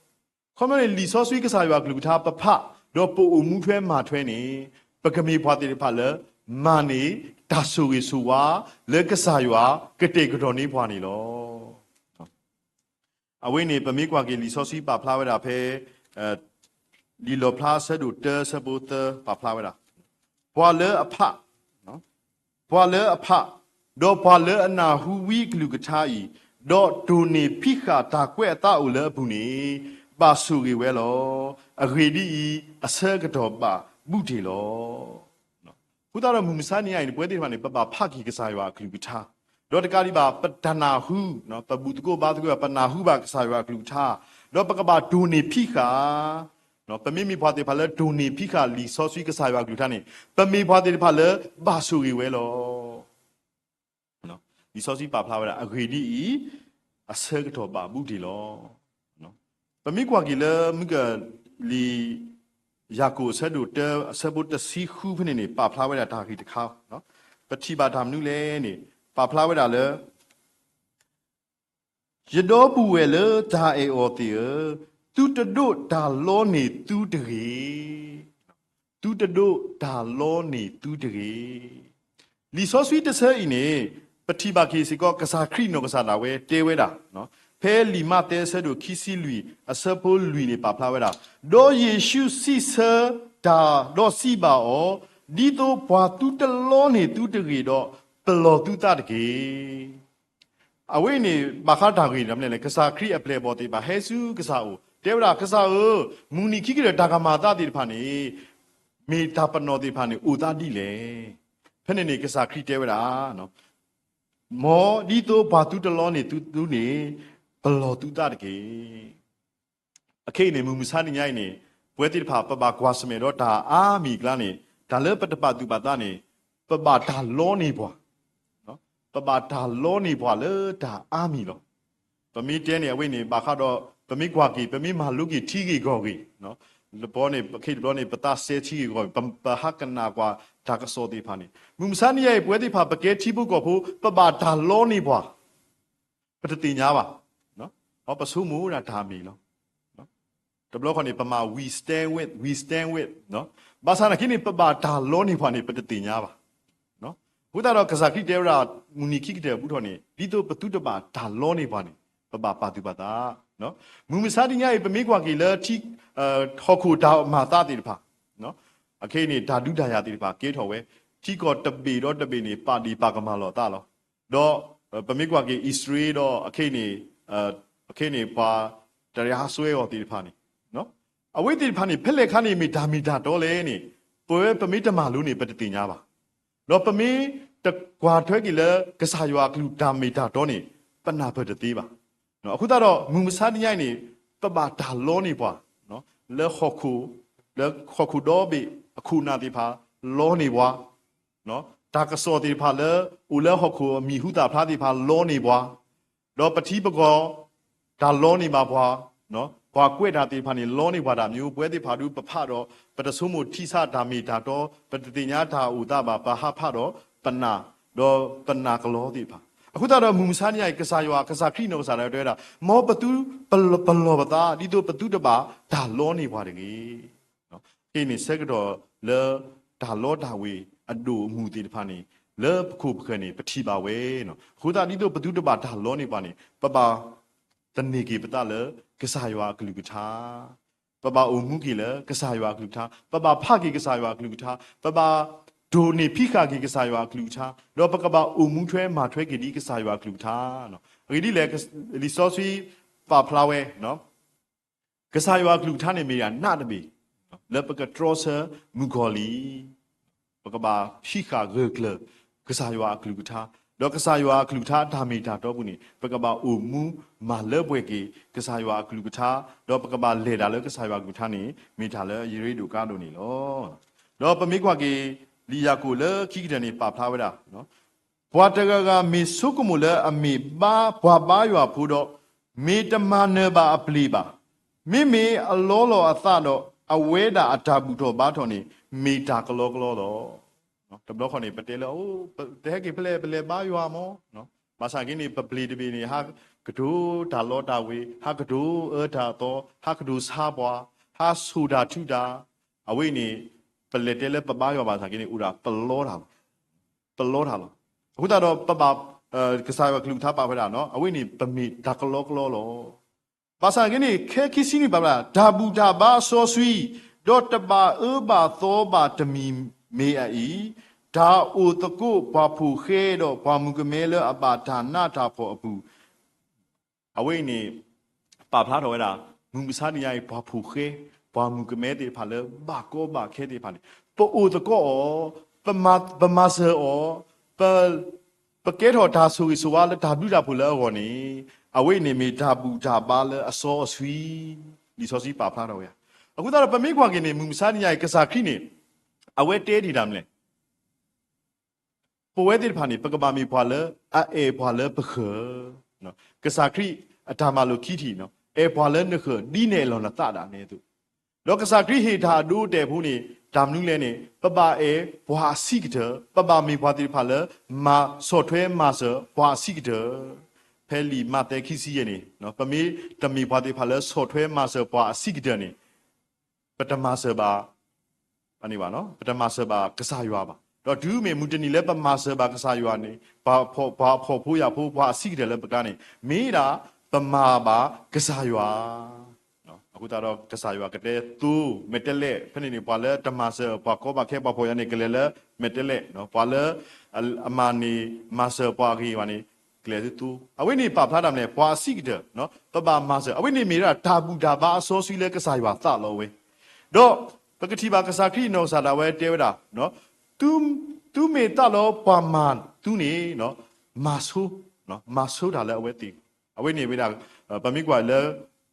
ခီဖျိန့ၣ် လံာ်စီဆှံကစၢ်ယွၤအကလုၢ်ကထါပဖး, ဒီးပအိၣ်မူထွဲမၤထွဲန့ၣ်, ပကမ့ၢ်ပှၤသ့ၣ်တဖၣ်လၢ မၤန့ၢ်တၢ်ဆိၣ်ဂ့ၤဆိၣ်ဝါ လၢကစၢ်ယွၤကတဲာ်ကတီၤန့ၢ်ပှၤန့ၣ်လီၤ. အဝဲန့ၣ် ပမ့ၢ်ကွၢ်က့ၤလံာ်စီဆှံပာ်ဖျါဝဲဒၣ်ဖဲ လံာ်လီၣ်ဖျါအဆၢဒိၣ်တၢ အဆၢဖိသၢပာ်ဖျါဝဲဒၣ်, ပှၤလၢအဖး, ပှၤလၢအဖး, ဒီးပှၤလၢအနၢ်ဟူဝံအကလုၢ်ကထါအံၤ, ဒီးတိၢ်န့ၢ်ဖံးဃာ်တၢ်ကွဲးအသးအိၣ်လၢအပူၤန့ၣ်, ဘၣ်ဆိၣ်ဂ့ၤဝဲလီၤ. အဂ့ၢ်ဒ်အံၤ, အဆၢကတီၢ်ဘၣ်ဘူးတ့ၢ်လီၤ. အဃိသတးဒီးမုၢ်မဆါတနံၤအံၤန့ၣ် ပဝဲသ့ၣ်တဖၣ်န့ၣ် ပဘၣ်ဖးက့ၤကစၢ်ယွၤအကလုၢ်ကထါ, ဒီးတကးဒံးဘၣ် ပတၢ်နၢ်ဟူ, ပဘူၣ်သကိးဘါသကိး ပနၢ်ဟူဘၣ်ကစၢ်ယွၤအကလုၢ်ကထါ, ဒီးပကဘၣ်တိၢ်န့ၢ်ဖံးဃာ်, ပမ့မ့ၢ်ပှၤသ့ၣ်တဖၣ်လၢတိၢ်န့ၢ်ဖံးဃာ်လံာ်စီဆှံကစၢ်ယွၤအကလုၢ်ကထါန့ၣ်, ပမ့ၢ်ပှၤသ့ၣ်တဖၣ်လၢဘၣ်ဆိၣ်ဂ့ၤဝဲလီၤ. လံာ်စီဆှံပာ်ဖျါဝဲဒၣ် အဂ့ၢ်ဒ်အံၤ, အဆၢကတီၢ်ဘၣ်ဘူးတ့ၢ်လီၤ. ပမ့ၢ်ကွၢ်က့ၤလၢမုၢ်ကလံၤ ယၤကိာ်အဆၢဒိၣ်တၢ အဆၢဖိတဆံဃုဖဲန့ၣ်န့ၣ် ပာ်ဖျါဝဲဒၣ်တၢ်ဂ့ၢ်တခါ, ပထံၣ်ဘၣ်တၢ်မနုၤလဲၣ်န့ၣ် ပာ်ဖျါဝဲဒၣ်လၢ ယဒီပုၢ်ဝဲၢ်လၢတၢ်အဲၣ်အီၤသ့ၣ်ဧၢ, သုတဒိးတၢ်လီန့ၢ်သုတဂ့ၤ. သုတဒိးတၢ်လီန့ၢ်သုတဂ့ၤ. လံာ်စီဆှံတဆၢအံၤန့ၣ် ပထံၣ်ဘၣ်က့ၤစ့ၢ်ကီး ကစၢ်ခရံာ်နီၢ်ကစၢ်ဒၣ်ဝဲတဲဝဲဒၣ်, ဖဲလံာ်မးသဲအဆၢဒိၣ်ခံဆံလွံၢ် အဆၢဖိလွံၢ်န့ၣ် ပာ်ဖျါဝဲဒၣ်, ဒီးယ့ၣ်ၡူးစံးဆၢတၢ်ဒီးစံးဘၣ်အီၤ, ဒ်သိးပှၤသုတလီန့ၢ်သုတဂ့ၤဒီး ပလီၢ်သုသးတက့ၢ်. အဝဲအံၤန့ၣ် ဘၣ်ဃးတၢ်ဂ့ၢ်ဒ်လဲၣ်, ကစၢ်ခရံာ်အပျဲၢ်အဘီၣ်သ့ၣ်တဖၣ် ဟဲဆူကစၢ်အအိၣ် တဲဝဲဒၣ်, ကစၢ်ဧၢ, မုၢ်နံၤခံကတၢၢ်တၢ်ကမၤအသးသ့ၣ်တဖၣ်န့ၣ် မ့ၢ်တၢ်ပနီၣ်သ့ၣ်တဖၣ်န့ၣ် အိၣ်သးဒ်လဲၣ်. ဖဲန့ၣ်န့ၣ် ကစၢ်ခရံာ်တဲဝဲဒၣ်, မ်ဒ်သိးပှၤသုတလီန့ၢ်သုန့ၣ် ပလီၢ်သုသးတက့ၢ်. အခဲအံၤန့ၣ် မုၢ်မဆါတနံၤအံၤန့ၣ် ပဝဲသ့ၣ်တဖၣ် ပဘၣ်ကွၢ်ဆၢၣ်မဲာ်ဒီးတၢ်အါမံၤအကျါန့ၣ် တၢ်လၢပတပာ်သူၣ်ပာ်သးန့ၣ် ပဘၣ်တၢ်လီန့ၢ်ပှၤ, ပဘၣ်တၢ်လီန့ၢ်ပှၤလၢတၢ်အါမံၤလီၤ. ပမ့ၢ်တဲန့ၣ် အဝဲန့ၣ် ဘၣ်ဃးဒီး ပမ့ၢ်ကွၢ်က့ၤ ပမ့ၢ်မၤလိက့ၤထံဂ့ၢ်ဂီၢ်ဂ့ၢ်, တဘျီန့ၣ် ခဲအံၤတဘျီန့ၣ် ပသးစဲထံဂ့ၢ်ဂီၢ်ဂ့ၢ်, ပဟးကနၣ်ကွၢ်တၢ်ကစီၣ်သ့ၣ်တဖၣ်န့ၣ် မုၢ်မဆါတနံၤအံၤ ပဝဲသ့ၣ်တဖၣ် ပကဲထံဖိကီၢ်ဖိ ပဘၣ်တၢ်လီန့ၢ်ပှၤ ပတသ့ၣ်ညါဘၣ်. ပဆိကမိၣ်ဒၣ်တၢ်အမ့ၢ်လီၤ. တဘျီဃီန့ၣ် ပမၤ we stand with, we stand with, ဘၣ်ဆၣ်သနာ်က့န့ၣ် ပဘၣ်တၢ်လီန့ၢ်ပှၤန့ၣ် ပတသ့ၣ်ညါဘၣ်. အဃိသတးဒီး ကစၢ်ခရံာ်တဲဝဲဒၣ် မုၢ်နံၤခံကတၢၢ်အဘူးထီၣ်န့ၣ် ဒ်သိးပသုတဘၣ်တၢ်လီန့ၢ်ပှၤန့ၣ် ပဘၣ်ပာ်သူၣ်ပာ်သး. မုၢ်မဆါတနံၤအံၤ ပမ့ၢ်ကွၢ်က့ၤလၢထံ ဟီၣ်ခိၣ်တၢ်မၤအသးသ့ၣ်တဖၣ်, အခဲအံၤန့ၣ် တၢ်ဒုးတၢ်ယၤသ့ၣ်တဖၣ် ကဲထီၣ်ဝဲ, ထံကီၢ်တဘ့ၣ်ဒီးတဘ့ၣ်န့ၣ် ပာ်ဒ့ၣ်ပာ်ကမၣ်လိာ်အသးလီၤ. ဒီး ပမ့ၢ်ကွၢ်က့ၤအံၣ်စရ့လးဒီး အခဲအံၤန့ၣ် အခဲအံၤန့ၣ် ပှၤတရံးဟးစွဲအီၤသ့ၣ်တဖၣ်န့ၣ်, အဝဲသ့ၣ်တဖၣ်န့ၣ် ဖဲလဲၣ်ခါန့ၣ် မ့ၢ်တၢ်မ့ၢ်တၢ်တီလဲၣ်န့ၣ် ပဝဲပမ့ၢ်တမၤလိန့ၣ် ပတသ့ၣ်ညါဘၣ်. ဒီးပမ့ၢ်တကွၢ်ထွဲက့ၤလၢ ကစၢ်ယွၤအကလုၢ်တၢ်မ့ၢ်တၢ်တီန့ၣ် ပနၢ်ပၢၢ်တသ့ဘၣ်. အဃိသတးဒီး မုၢ်မဆါတနံၤအံၤန့ၣ် ပဘၣ်တၢ်လီန့ၢ်ပှၤ, လၢဟီၣ်ခိၣ်, လၢဟီၣ်ခိၣ်ဒီဘ့ၣ်အခိၣ်အနၢ်သ့ၣ်တဖၣ် လီန့ၢ်ပှၤ, တၢ်ကစီၣ်သ့ၣ်တဖၣ်လၢ အိၣ်လၢဟီၣ်ခိၣ်အမံၤဟူသၣ်ဖျါသ့ၣ်တဖၣ် လီန့ၢ်ပှၤ, ဒီးပထံပကီၢ် တၢ်လီန့ၢ်ဘၣ်ပှၤ, ပှၤကွဲးတၢ်သ့ၣ်တဖၣ်န့ၣ် လီန့ၢ်ပှၤတၢ်မ့ၢ်အိၣ် ပဝဲသ့ၣ်တဖၣ်ဒုးပဖးဒီး ပတဆိကမိၣ်ထံဆးတၢ်မ့ၢ်တၢ်တီ, ပတသ့ၣ်ညါတၢ်အိၣ်သးဘၣ် ပဟးဖးဒီးပနာ်, ဒီးပနာ်ကလီသ့ၣ်တဖၣ်. အဃိသတးဒီး မုၢ်မဆါတနံၤအံၤ ကစၢ်ယွၤ ကစၢ်ခရံာ်နီၢ်ကစၢ်ဒၣ်ဝဲတဲဝဲဒၣ်, မ်ပသုပလီၢ်ပသး ဒ်သိးပသုတဘၣ်တၢ်လီန့ၢ်ပှၤတဂ့ၤ. ခဲအံၤန့ၣ် ဆၢကတီၢ်လၢ တၢ်လီတၢ်ဝ့ၤအဒိၣ်အမုၢ်သ့ၣ်တဖၣ်န့ၣ် လၢပခိၣ်ပဃၢၤန့ၣ် ပထံၣ်ဘၣ်ဝဲ. အဃိသတးဒ်သိးပသုတဘၣ်တၢ်လီန့ၢ်ပှၤန့ၣ် ပဘၣ်သန့ၤက့ၤပသးလၢကစၢ်ယွၤအကလုၢ်ကထါ, ပဘၣ်အိၣ်မူက့ၤလၢကစၢ်ယွၤအကလုၢ်ကထါ, ပဘၣ်ဖးက့ၤကစၢ်ယွၤအကလုၢ်ကထါ, ပဘၣ်တိၢ်န့ၢ်ဖံးဃာ်က့ၤကစၢ်ယွၤအကလုၢ်ကထါ, ဒီးပကဘၣ်အိၣ်မူထွဲမၤထွဲက့ၤဒ်ကစၢ်ယွၤအကလုၢ်ကထါ. အဂ့ၢ်ဒ်လဲၣ်, လံာ်စီဆှံပာ်ဖျါဝဲ ကစၢ်ယွၤအကလုၢ်ကထါန့ၣ်မ့ၢ်ဒၣ်နးတဘ့ၣ် လၢပကတြီဆၢမုၣ်ကီၤလံၢ်, ပကဘၣ်ဖံးဃာ်ဂၢၢ်ကျၢၤကစၢ်ယွၤအကလုၢ်ကထါ, ဒီးကစၢ်ယွၤအကလုၢ်ကထါတၢ်မ့ၢ်တၢ်တီပူၤန့ၣ် ပကဘၣ်အိၣ်မူမၤလၢပှဲၤက့ၤကစၢ်ယွၤအကလုၢ်ကထါ, ဒီးပကဘၣ်လဲၤတၢ်လၢကစၢ်ယွၤအကလုၢ်ကထါန့ၣ် မ့ၢ်တၢ်လၢအရ့ဒိၣ်ကါဒိၣ်န့ၣ်လီၤ. ဒီးပမ့ၢ်ကွၢ်က့ၤ လံာ်ယၤကိာ်လၢခံကတၢၢ်န့ၣ် ပာ်ဖျါဝဲဒၣ် ပှၤတဂၤဂၤမ့ၢ်ဆိကမိၣ်လၢအမ့ၢ်ဘါပှၤဘါယွၤဖိဒီး, မ့ၢ်တမၤနၢၤဘၣ်အပျ့ၤဘၣ်, မ့မ့ၢ်အလီလီၤအသးဒီး အဝဲဒၣ်အတၢ်ဘူၣ်ထီၣ်ဘါထီၣ်န့ၣ် မ့ၢ်တၢ်ကလီကလီလီၤ. တဘျီဃီန့ၣ် ပတဲလၢ တဟဲက့ၤဖဲလဲၣ် ပလဲၤဘါယွၤမး, ဘၣ်ဆၣ်က့န့ၣ် ပပျ့ၤတဘ့ၣ်န့ၣ် ဟးကတိၤတၢ်လီတၢ်ဝ့ၤ, ဟးကတိၤအၢတၢ်သီ, ဟးကတိၤဆါပှၤ, ဟးဆိၣ်တၢ်ထုတၢ်, အဝဲအံၤန့ၣ် ပလဲၤတဲလၢပဘါယွၤဘၣ်ဆၣ်က့န့ၣ် အိၣ်ဒၣ်ပလီတၢ်လီၤ. ပလီတၢ်လီၤ. အဃိသတးဒီး ပဘၣ် ကစၢ်ယွၤကလုၢ်ကထါပာ်ဖဲဒၣ် အဝဲန့ၣ် ပမ့ၢ်တၢ်ကလီကလီလီၤ. ဘၣ်ဆၣ်က့န့ၣ် ခဲခံဆံန့ၣ်ပာ်ဖဲဒၣ် တၢ်ဘူၣ်တၢ်ဘါအစီဆှံ, ဒီးတဘၣ်အၢဘၣ်သီဘၣ်တမံၤမ့ၢ်အအံၤ, တၢ်အိၣ်သကိးပှၤဖိၣ်ဃဲဒီးပှၤမုၣ်ကမဲလၢအဘၣ်တၢ်နးတၢ်ဖှီၣ်အပူၤ အဝဲအံၤန့ၣ် ပာ်ဖျါထီၣ်ဝဲဒၣ် မုၢ်မဆါတနံၤအံၤ ပှၤဖိၣ်ဃဲ, ပှၤမုၣ်ကမဲသ့ၣ်တဖၣ်လၢဘၣ်ကီဘၣ်ခဲသ့ၣ်တဖၣ်န့ၣ် ပအိၣ်သကိးအီၤ, ပမၤစၢၤအီၤ, ပကဲထီၣ်တၢ်ဆိၣ်ဂ့ၤဆိၣ်ဝါလၢတၢ်ဘျုးတၢ်ဖှိၣ်လၢအဂီၢ်န့ၣ် အဝဲအံၤန့ၣ်မ့ၢ်တၢ်ဘူၣ်တၢ်ဘါလၢအစီအဆှံ, လံာ်စီဆှံပာ်ဖျါထီၣ်ဝဲဒၣ်. အဃိသတးဒီး ပမ့ၢ်ကွၢ်က့ၤန့ၣ် မုၢ်မဆါတနံၤအံၤ ကစၢ်ခရံာ်န့ၣ် အဝဲတဲဒံးတၢ်မနုၤလဲၣ် ပဝဲသ့ၣ်တဖၣ်န့ၣ် ပကဘၣ်မ့ၢ်ပှၤလၢအအဲၣ်ပှၤလၢပဃၢၤ, ကစၢ်ခရံာ်အတၢ်မၤလိာ်ခံထံၣ် အဲၣ်ပှၤလၢနဃၢၤ ဒ်နအဲၣ်လီၤနသးဒၣ်နဲအသိး, ဒီးကစၢ်ခရံာ်ဟ့ၣ်တၢ်အဒိအတဲာ်ဖိန့ၣ် တၢ်မနုၤလဲၣ်န့ၣ် ပဘၣ်အဲၣ်ပှၤအဆံးကတၢၢ်, ပဘၣ်မ့ၢ်ပှၤသ့ၣ်တဖၣ်လၢ ဆီၣ်ထွဲမၤစၢၤပှၤအဆံးကတၢၢ်, ဖဲလံာ်မးသဲခံဆံယဲၢ်န့ၣ် ပမ့ၢ်တမ့ၢ်ပှၤသ့ၣ်တဖၣ်လၢဆီၣ်ထွဲမၤစၢၤပှၤအဆံးကတၢၢ်န့ၣ် ပတမၤစၢၤဘၣ် ပတမၤစၢၤဘၣ်ကစၢ်ယွၤဘၣ်. ဒီးတုၤမ့ၢ်မုၢ်တနံၤလၢပမၤစၢၤဘၣ်ကစၢ်ယွၤန့ၣ် ပှၤဖှီၣ်ဖိယာ်ဖိ ပှၤအဆံးကတၢၢ်လၢပကျါန့ၣ် မ့ၢ်ဒၣ်ပမၤဘၣ်ကစၢ်ယွၤ, အဃိသတးဒီးကစၢ်ယွၤကတဲသိ မဲာ်တဲးလဲး ဖဲန့ၣ်န့ၣ် ပှၤလၢတမၤစၢၤပှၤကီဘၣ်ခဲပှၤဖှီၣ်ယာ်န့ၣ် ကလဲၤလၢမဲာ်တဲးလဲး, ပှၤလၢအမၤန့ၢ်မၤစၢၤပှၤအဂ့ၤဘၣ်န့ၣ် ကလဲၤသုသိ. အဝဲန့ၣ်ပာ်ဖျါတၢ်မနုၤလဲၣ် ပှၤအဆံးကတၢၢ် ပဘၣ်မၤစၢၤ အဝဲန့ၣ်မ့ၢ်ဒၣ်တၢ်ဘူၣ်တၢ်ဘါအစီဆှံလၢကစၢ်ယွၤသးလီဝဲ ဒီးပကထံၣ်ဘၣ်ကစၢ်ခရံာ်အနီၢ်ကစၢ်ဒၣ်ဝဲတဲဝဲဒၣ်, သုမ့ၢ်သးလီပှၤမၤသုန့ၣ် မၤဆိ, မၤဆိတၢ်လၢအဝဲသ့ၣ်, အဝဲန့ၣ်ဝဲဒၣ် ပမ့ၢ်ကွၢ်လၢ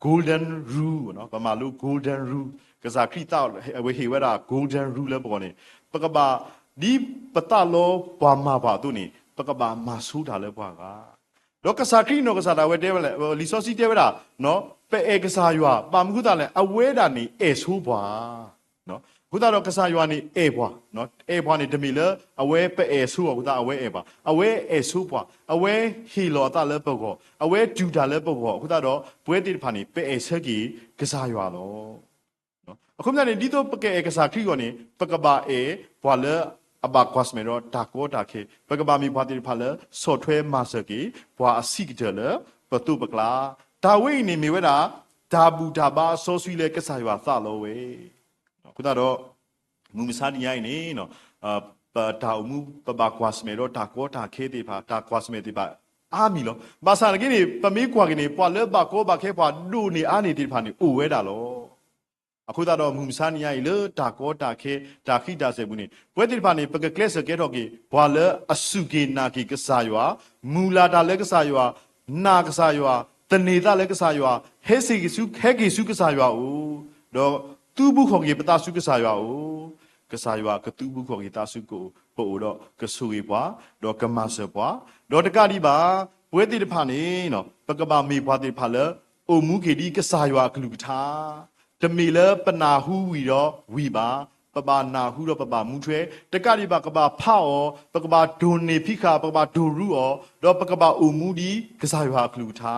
golden rule ပမၤလိ golden rule ကစၢ်ခရံာ်သးဝဲဟ့ၣ်ဝဲဒၣ် golden rule လၢပဂီၢ်န့ၣ် ပကဘၣ် ဒ်ပသးလီပှၤမၤပှၤအသိးန့ၣ် ပကဘၣ်မၤဆိတၢ်လၢပှၤဂၤ ဒီးကစၢ်ခရံာ်အနီၢ်ကစၢ်ဒၣ်ဝဲတဲဝဲလဲၣ်, လံာ်စီဆှံတဲဝဲဒၣ်, ပအဲၣ်ကစၢ်ယွၤ ဘၣ်မနုၤအဃိသတးလဲၣ် အဝဲဒၣ်န့ၣ်အဲၣ်ဆိပှၤ, အဃိသတးဒီးကစၢ်ယွၤန့ၣ်အဲၣ်ပှၤ, အဲၣ်ပှၤန့ၣ်တမ့ၢ်လၢအဝဲပအဲၣ်ဆိအီၤအဃိသတးအဝဲအဲၣ်ပှၤ, အဝဲအဲၣ်ဆိပှၤ, အဝဲဟ့ၣ်လီၤအသးလၢပဂီၢ်, အဝဲတူၢ်တၢ်လၢပဂီၢ်အဃိသတးဒီး ပဝဲသ့ၣ်တဖၣ်န့ၣ် ပအဲၣ်ဆၢက့ၤကစၢ်ယွၤလီၤ. အဃိသတးန့ၣ် ဒ်သိးပကအဲၣ်ကစၢ်ခရံာ်အဂီၢ်န့ၣ် ပကဘၣ်အဲၣ်ပှၤလၢအဘၣ်ကွၢ်ဆၢၣ်မဲာ်ဒီးတၢ်ကီတၢ်ခဲ, ပကဘၣ်မ့ၢ်ပှၤသ့ၣ်တဖၣ်လၢ ဆီၣ်ထွဲမၤစၢၤက့ၤ ပှၤအဆံးကတၢၢ်လၢပသိးပကျါ, တၢ်ဝဲအံၤန့ၣ်မ့ၢ်ဝဲဒၣ် တၢ်ဘူၣ်တၢ်ဘါအစီဆှံလၢကစၢ်ယွၤသးလီဝဲ အဃိသတးဒီး မုၢ်မဆါတနံၤညါအံၤန့ၣ် ပတၢ်အိၣ်မူ ပဘၣ်ကွၢ်ဆၢၣ်မဲာ်ဒီးတၢ်ကီတၢ်ခဲသ့ၣ်တဖၣ် တၢ်ကွၢ်ဆၢၣ်မဲာ်သ့ၣ်တဖၣ်အါမံၤလီၤ. ဘၣ်ဆၣ်သနာ်က့န့ၣ် ပမ့ၢ်ကွၢ်က့ၤန့ၣ် ပှၤလၢဘၣ်ကီဘၣ်ခဲ ပှၤဒိၣ်န့ၢ်အါန့ၢ်သ့ၣ်တဖၣ်န့ၣ် အိၣ်ဝဲဒၣ်လီၤ. အဃိသတးဒီးမုၢ်မဆါတနံၤညါအံၤ လၢတၢ်ကီတၢ်ခဲ တၢ်ဃံးတၢ်စဲၤပူၤန့ၣ် ပဝဲသ့ၣ်တဖၣ်န့ၣ် ပကကျဲးစၢးကဲထီၣ်က့ၤ ပှၤလၢအစူၢ်က့ၤနာ်က့ၤကစၢ်ယွၤ, မုၢ်လၢ်တၢ်လၢကစၢ်ယွၤ, နာ်ကစၢ်ယွၤ, သန့ၤသးလၢကစၢ်ယွၤ, ဟဲစ့ၢ်က့ၤဆူ ဟဲက့ၤဆူကစၢ်ယွၤအအိၣ်, ဒီးသုးဘူးဃီၣ်က့ၤပသးဆူကစၢ်ယွၤအအိၣ်, ကစၢ်ယွၤကသုးဘူးဃီၣ်က့ၤသးဆူကအိၣ်, ပအိၣ်ဒီးကဆိၣ်ဂ့ၤပှၤ, ဒီးကမၤစၢၤပှၤ, ဒီးတကးဒံးဘၣ် ပဝဲသ့ၣ်တဖၣ်န့ၣ် ပကဘၣ်မ့ၢ်ပှၤသ့ၣ်တဖၣ်လၢ အိၣ်မူက့ၤဒ်ကစၢ်ယွၤအကလုၢ်ကထါ, တမ့ၢ်လၢပနၢ်ဟူဝံၤဒီးဝံၤဘၣ်, ပဘၣ်နၢ်ဟူဒီးပဘၣ်မူထွဲ, တကးဒံးဘၣ် ကဘၣ်ဖးအီၤ, ပကဘၣ်တိၢ်န့ၢ်ဖံးဃာ်, ပကဘၣ်တိၢ်ရူအီၤ, ဒီးပကဘၣ်အိၣ်မူဒ်ကစၢ်ယွၤအကလုၢ်ကထါ,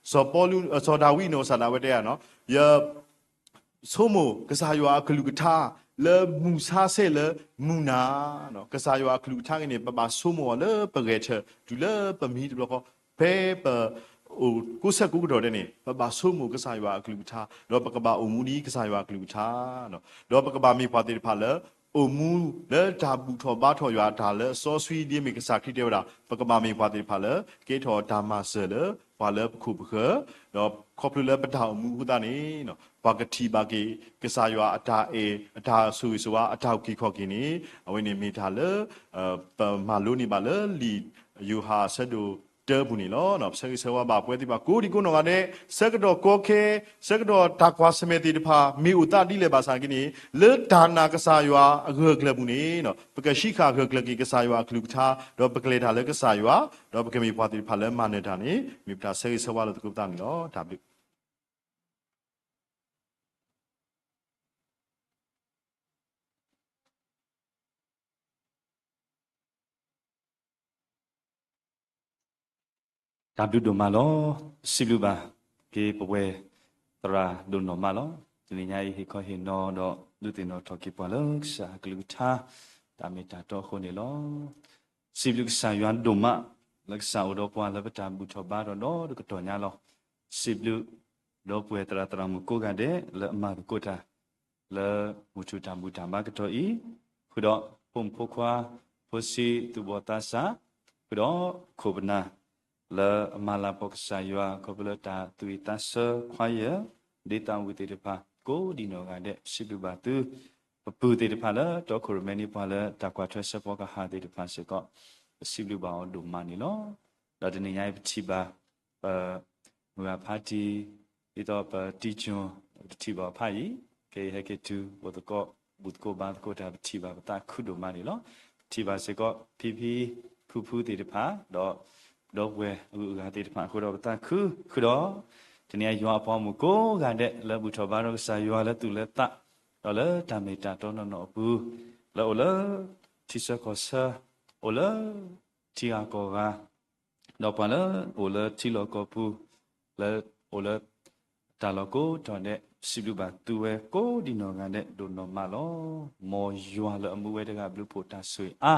စီၤပီလူး, စီၤဒၤဝံးအနီၢ်ကစၢ်ဒၣ်ဝဲတဲဧါ, ယဆိကမိၣ်ကစၢ်ယွၤအကလုၢ်ကထါ လၢမုၢ်ဆါဆဲးလၢမုၢ်နၤ, ကစၢ်ယွၤအကလုၢ်ကထါက့ၤန့ၣ် ပဘၣ်ဆိကမိၣ်အီၤလၢပဂဲၤဆၢထၢၣ် တုၤလၢပမံတဘျီဃီ, ဖဲပ အိၣ်ကိးဆၢကိးကတီၢ်ဒဲးန့ၣ် ပဘၣ်ဆိကမိၣ်ကစၢ်ယွၤအကလုၢ်ကထါ, ဒီးပကဘၣ်အိၣ်မူဒ်ကစၢ်ယွၤအကလုၢ်ကထါ, ဒီးပကဘၣ်မ့ၢ်ပှၤသ့ၣ်တဖၣ်လၢ အိၣ်မူလၢတၢ်ဘူၣ်ထီၣ်ဘါထီၣ်ယွၤအတၢ်လၢအစီဆှံ ဒ်အမ့ၢ်ကစၢ်ခရံာ်တဲဝဲဒၣ်, ပကဘၣ်မ့ၢ်ပှၤသ့ၣ်တဖၣ်လၢ ကဲထီၣ်တၢ်မၤစၢၤလၢပှၤလၢပခိၣ်ပဃၢၤ, ဒီးခီဖျိလၢပတၢ်အိၣ်မူအဃိသတးန့ၣ် ပှၤကထံၣ်ဘၣ်က့ၤ ကစၢ်ယွၤအတၢ်အဲၣ် အတၢ်ဆိၣ်ဂ့ၤဆိၣ်ဝါ အတၢ်အုၣ်က့ၤခီၣ်က့ၤန့ၣ် အဝဲန့ၣ်မ့ၢ်တၢ်လၢ ပမၤလိန့ၢ်ဘၣ်လၢလံာ်ယိၤဟၣ်အဆၢဒိၣ် တၢပူၤန့ၣ်လီၤ. ပဆၢဂ့ၤဆၢဝါဘၣ်ပဝဲသ့ၣ်တဖၣ်ကိးဒံကိးနီၢ်ဂၤဒဲး ဆၢကတီၢ်ကီခဲ ဆၢကတီၢ်တၢ်ကွၢ်ဆၢၣ်မဲာ်သ့ၣ်တဖၣ် မ့ၢ်အိၣ်သးဒ်လဲၣ်ဘၣ်ဆၣ်က့န့ၣ် လၢတၢ်နာ်ကစၢ်ယွၤအဂၢၢ်အကျၢၤပူၤန့ၣ် ပကဟံးဃာ်ဂၢၢ်ကျၢၤက့ၤကစၢ်ယွၤအကလုၢ်ကထါ ဒီးပကလဲၤတၢ်လၢကစၢ်ယွၤ ဒီးပကမ့ၢ်ပှၤသ့ၣ်တဖၣ်လၢမၤနၢၤတၢ်န့ၣ် မ့ၢ်ပတၢ်ဆၢဂ့ၤဆၢဝါလိာ်သကိးပသးန့ၣ်လီၤ. တၢ်ဘျုး တၢ်ဘျုးဒိၣ်မးလီၤ. စံးဘျုးဘၣ်က့ၤပဝဲသရၣ်ဒိၣ်နီၢ်မးလီၤ. တနံၤညါအံၤ ဟ့ၣ်ခီဟ့ၣ်နီၤဒီးဒုးသ့ၣ်နီၣ်ထီၣ်က့ၤပှၤလၢကစၢ်အကလုၢ်ကထါ တၢ်မ့ၢ်တၢ်တီအဃိန့ၣ်လီၤ. စံးဘျုးကစၢ်ယွၤဒိၣ်မး လၢကစၢ်အိၣ်ဒီးပှၤလၢပတၢ်ဘူၣ်ထီၣ်ဘါထီၣ်ဒီးတကတီၢ်ညါလီၤ. စံးဘျုးဒီပုၢ်ဝဲၢ်သရၣ်သရၣ်မုၣ်ကိးဂၤဒဲးလၢအမၤသကိးတၢ် လၢမုၢ်ထူၣ်တၢ်ဘူၣ်တၢ်ဘါကတီၢ်အံၤ, ဃုာ်ဒီးဖိမုၣ်ဖိခွါ ဖိဆံးသူၣ်ဘီၣ်သးစၢ်, ဃုာ်ဒီးခိၣ်ပနၢ် လၢအမၤလၤကပီၤကစၢ်ယွၤ ခီဖျိလၢတၢ်သူၣ်ဝံၣ်သးဆၢ choir ဒ့သးဝံၣ်သ့ၣ်တဖၣ် ကိးဒံနီၢ်ဂၤဒဲး ပစံးဘျုးဘၣ်သု, ပပုၢ်သ့ၣ်တဖၣ်လၢတီခိၣ်ရိၣ်မဲန့ၣ် ပှၤလၢတၢ်ကွၢ်ထွဲစဲးဖီကဟၣ်သ့ၣ်တဖၣ်စ့ၢ်ကီး ပစံးဘျုးဘၣ်အီၤဒိၣ်မးန့ၣ်လီၤ. ဒီးတနံၤညါအံၤ ပထံၣ်ဘၣ် ပမုၢ်ဂၤဖါတံၢ် ဒ်သိးပတံၤကၠိၣ် ပထံၣ်ဘၣ်အီၤဖးယံၤ, ခဲအံၤဟဲက့ၤတုၤ အိၣ်သကိး ဘူၣ်သကိးဘါသကိးတၢ် ပထံၣ်ဘၣ်ပသးခုဒိၣ်မးန့ၣ်လီၤ. ပထံၣ်ဘၣ်စ့ၢ်ကီး ဖံဖံ ဖုဖုသ့ၣ်တဖၣ် ဒီးဒီပုၢ်ဝဲၢ်အဂုၤအဂၤသ့ၣ်တဖၣ်အဃိဒီး ပသးခုဃုာ်ဒီး တနံၤညါယွၤအပှၤဂီၢ်မုၢ်ကိးဂၤဒဲး လၢဘူၣ်ထီၣ်ဘါထီၣ်ကစၢ်ယွၤလၢသူၣ်လၢသး ဒီးလၢတၢ်မ့ၢ်တၢ်တီနီၢ်နီၢ်အပူၤ, လၢအိၣ်လၢ ထံဆၢကီၢ်ဆၢ, အိၣ်လၢထံဂၤကီၢ်ဂၤ ဒီးပှၤလၢအိၣ်လၢထံလီၢ်ကီၢ်ပူၤ, လၢအိၣ်လၢတၢ်လီၢ်ကိးတီၤဒဲး စံးဘျုးဘၣ်သုဝဲကိးဒံနီၢ်ဂၤဒဲး ဒိၣ်နီၢ်မးလီၤ. မ်ယွၤလၢအမူဝဲတဂၤ ဘျုးဖှိၣ်တၢ်ဆိၣ်ဂ့ၤအါ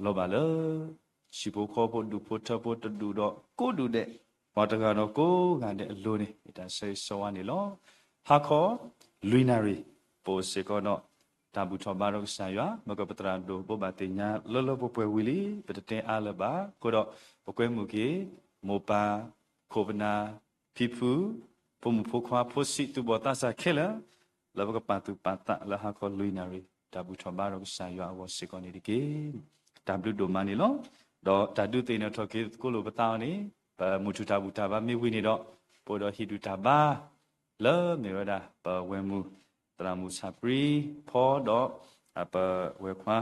လီၤဘၣ်လၢ ဟံၣ်ဖိဃီဖိ ဒူၣ်ဖိထၢဖိ တဒူၣ်ဒီးကိးဒူၣ်ဒဲး ပှၤတဂၤဒီးကိးဂၤဒဲးအလိၤန့ၣ် မ့ၢ်တၢ်ဆၢဂ့ၤဆၢဝါန့ၣ်လီၤ. ဟါခီ လွံၢ်နၣ်ရံၣ် ပအိၣ်စ့ၢ်ကီးဒီး တၢ်ဘူၣ်ထီၣ်ဘါထီၣ်ကစၢ်ယွၤ မ့ၢ်ကပသရၣ်ဒိၣ်ဘိးဘၣ်သ့ၣ်ညါလၢလၢပှဲၤပှဲၤဝံၤလံ ပတတဲအါလၢၤဘၣ်. အဃိဒီး ပကွဲမုာ်က့ၤ မိၢ်ပၢ် ခိၣ်ပနၢ် ဖံဖု ဖိမုၣ်ဖိခွါ ဖိဆံးသူၣ်ဘီၣ်သးစၢ်ခဲလၢာ် လၢပကပာ်သူၣ်ပာ်သးလၢဟါခီလွံၢ်နၣ်ရံၣ် တၢ်ဘူၣ်ထီၣ်ဘါထီၣ်ကစၢ်ယွၤအဂီၢ်စ့ၢ်ကီးန့ၣ်တက့ၢ်. တၢ်ဘျုးဒိၣ်မးန့ၣ်လီၤ. ဒီးတၢ်ဒုးသ့ၣ်နီၣ်ထီၣ်က့ၤသကိးလိာ်ပသးအီၤန့ၣ် ပမုၢ်ထူၣ်တၢ်ဘူၣ်တၢ်ဘါမ့ၢ်ဝံၤန့ၣ်ဒီး ပအိၣ်ဒီးဟံၣ်ဒူၣ်တၢ်ဘါ လၢမ့ၢ်ဝဲဒၣ် ပဝဲၢ်မုၢ် သရၣ်မုၣ်ဆၣ်ပြံဖီ ဒီး ပဝဲၢ်ခွါ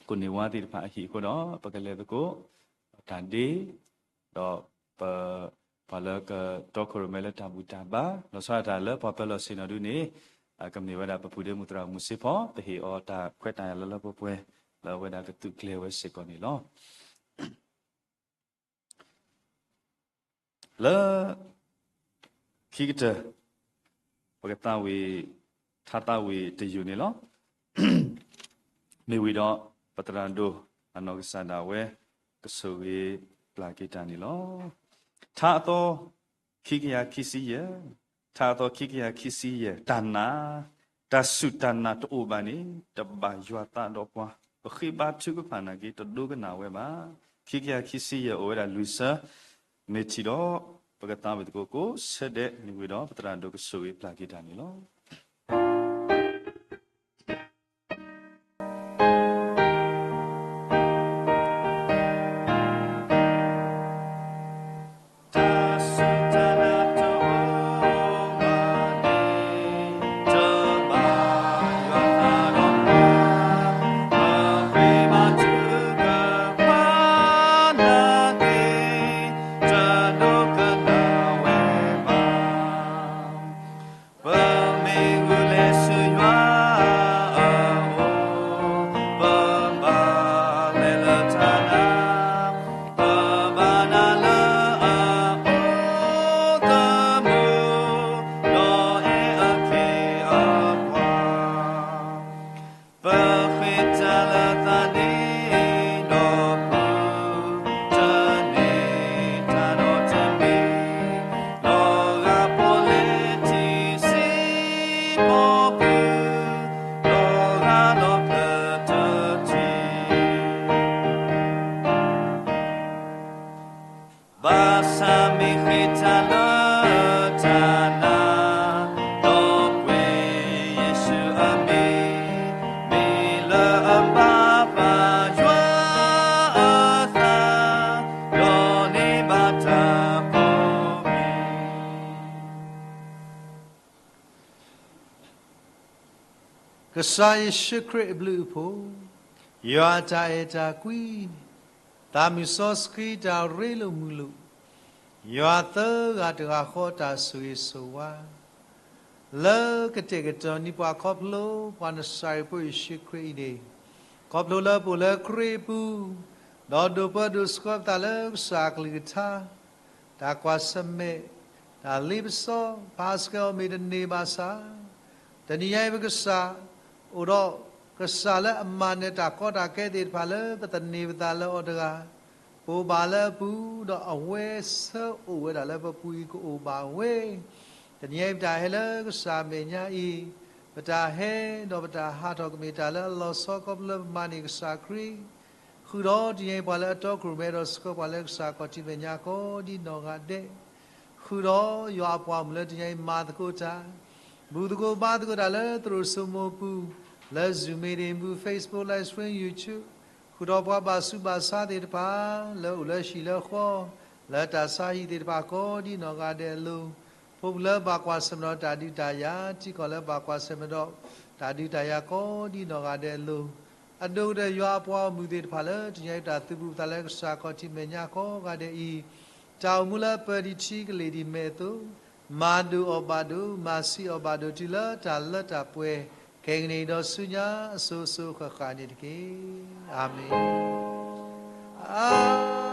ကိးန့ၢ်ဝါသ့ၣ်တဖၣ်အဟံၣ်အဃိဒီး ပကလဲၤသကိး တၢ်ဒ့ ဒီးပ ပှၤလၢကတီခိၣ်ရိၣ်မဲလၢတၢ်ဘူၣ်တၢ်ဘါ လီၤဆီဒၣ်တၢ်လၢပှၤပၢၤလီၢ်ဆ့ၣ်နီၤဒုန့ၣ် ကမ့ၢ်ဝဲဒၣ်ပပုၢ်ဒ့မုၣ်သရၣ်မုၣ်စ့ဖီ ပဟ့ၣ်အီၤတၢ်ခွဲးတၢ်ယာ်လၢလၢပှဲၤပှဲၤ လၢအဝဲဒၣ်ကသုးကျဲၤဝဲစ့ၢ်ကီးန့ၣ်လီၤ. လၢ ခံကတၢၢ် ပကသးဝံၣ် ထါသးဝံၣ်တယုၢ်န့ၣ်လီၤ. မ့ၢ်ဝံၤဒီး ပသရၣ်ဒိၣ် အနီၢ်ကစၢ်ဒၣ်ဝဲ ကဆိၣ်ဂ့ၤပျၢ်က့ၤတၢ်န့ၣ်လီၤ. ထါအသီ ခံကယၤခံဆံယဲၢ်, ထါအသီခံကယၤခံဆံယဲၢ် တၢ်နာ်, တၢ်စူၢ်တၢ်နာ်တအိၣ်ဘၣ်န့ၣ် တဘၣ်ယွၤသးဒီးပှၤ, ပဃ့ဘါထုကဖၣ်နာ်က့ တဒိကနၣ်ဝဲဘၣ်. ခံကယၤခံဆံယဲၢ် အိၣ်ဝဲဒၣ်လွံၢ်ဆၢ, မ့ၢ်ထံၣ်ဒီး ပကသးဝံၣ်သကိးကိးဆၢဒဲး မ့ၢ်ဝံၤဒီး ပသရၣ်ဒိၣ်ကဆိၣ်ဂ့ၤပျၢ်က့ၤတၢ်န့ၣ်လီၤ. ပမ့ၢ်ဂုာ်လဲၤဆူယွၤအအိၣ်, ပဘၣ်လဲၤလၢတၢ်နာ်, ပဘၣ်နာ်လၢအအိၣ်သးမုာ်, ဒီးအဲၣ်အက့ၢ်အပှၤ ပဃ့တၢ်လၢသးန့ၣ်ဒီးပူၤ, တန့ၢ်တၢ်ဒီးတမံၤ, လီၤဂာ်ပီၣ်လဲၣ်ထံစ့ဖီပူၤ, လီၤဂာ်လီၤဖျၢၣ်တထံၣ် ဘၣ်ဆၣ်မ့ၢ်ဃ့တၢ်လၢတၢ်နာ်, ဒီးကွဲးယ့ၣ်ၡူးအမံၤ, မ့ၢ်လၢအဘၣ်ပာ်ယွၤအသး, ဒီးန့ၢ်ဘၣ်တၢ်ပိာ်မုၣ် ကစၢ်ယ့ၣ်ၡူးခရံာ်အဘျုးအဖှိၣ်, ယွၤအတၢ်အဲၣ်တၢ်ကွံ, သးမုၢ်စီဆှံတၢ်ရ့လိာ်မုာ်လိာ်, ယွၤသၢဂၤတဂၤဃီတၢ်ဆိၣ်ဂ့ၤဆိၣ်ဝါ, လၢကတဲာ်ကတီၤန့ၢ်ပှၤခီဖျိ ပှၤနစၤရ့းဖိယ့ၣ်ၡူးခရံာ်အံၤန့ၣ်, ခီဖျိလၢပအိၣ်လၢခရံာ်အပူၤ, ဒီးဒိးပၢဒိးဆှၢပသးလၢကစၢ်အကလုၢ်ကထါ တၢ်ကွၢ်ဆၢၣ်မဲာ်, တၢ်လ့ပစီ ပာ်ဆှဲအီၤမ့ၢ်တန့ၢ်ဘၣ်ဆၣ်, တနံၤညါအံၤပကစၢ် အိၣ်ဒီး ကစၢ်လၢအမၤနၢၤတၢ်ကီတၢ်ခဲသ့ၣ်တဖၣ်လၢပသန့ၤပသးလၢအီၤတဂၤ ပအိၣ်ဘၣ်လၢအပူၤ, ဒီးအဝဲဆၢအိၣ်ဝဲဒၣ်လၢပပူၤအံၤကအိၣ်ဘၣ်ဝဲ. တနံၤညါအံၤပတၢ်ဟဲလၢကစၢ်မဲာ်ညါအံၤ, ပတၢ်ဟဲဒီးပတၢ်ဟးထီၣ်ကမ့ၢ်တၢ်လၢအလီၤဆီခီဖျိလၢပမၤန့ၢ်ကစၢ်ခရံာ်, ဃုာ်ဒီးတနံၤညါအံၤပှၤလၢအတီခိၣ်ရိၣ်မဲဒီးဆှၢပှၤလၢကစၢ်ခီၣ်ထံးမဲာ်ညါ ကိးဒ်နီၢ်ဂၤဒဲး ဃုာ်ဒီးယွၤအပှၤဂီၢ်မုၢ်လၢတနံၤညါအံၤမၤသကိးတၢ်, ဘူၣ်သကိးဘါသကိးတၢ်လၢသရိာ်စိမိၤပူၤ, လၢ Zoom meeting ပူၤ, Facebook Live Stream, YouTube, ဃုာ်ဒီးပှၤဘၣ်ဆူးဘၣ်ဆါသ့ၣ်တဖၣ် လၢအိၣ်လၢဟံၣ်လၢဃီ, လၢတၢ်ဆါဟံၣ်သ့ၣ်တဖၣ် ကိးဒ်နီၢ်ဂၤဒဲးအလိၤ, ဖိပူၤလၢဘၣ်ကွၢ်ဆၢၣ်မဲာ်ဒီးတၢ်ဒုးတၢ်ယၤ, ထံကီၢ်လၢဘၣ်ကွၢ်ဆၢၣ်မဲာ်ဒီးတၢ်ဒုးတၢ်ယၤ ကိးဒ်နီၢ်ဂၤဒဲးအလိၤ, အဒိၣ်ကတၢၢ်ယွၤအပှၤဂီၢ်မုၢ်သ့ၣ်တဖၣ်လၢတနံၤညါအံၤ တၢ်သူၣ်ပူၤသးလၢကစၢ်ခီၣ်ထံးမဲာ်ညါကိးဂၤဒဲးအံၤ, တၢ်အိၣ်မူလၢပၢၤဒံးထံကလ့ၢ်ဒံးမဲာ်အသိး, မၤဒိၣ်အီၤဘၣ်ဒိၣ်, မၤဆံးအီၤဘၣ်ဒိၣ် တုၤလၢတၢ်လၢတၢ်ပှဲၤ, ခဲကနံၣ်အံၤဒီးဆူညါအစိၤစိၤဃၣ်ဃၣ်န့ၣ်တက့ၢ်. အၤမ့ၣ်.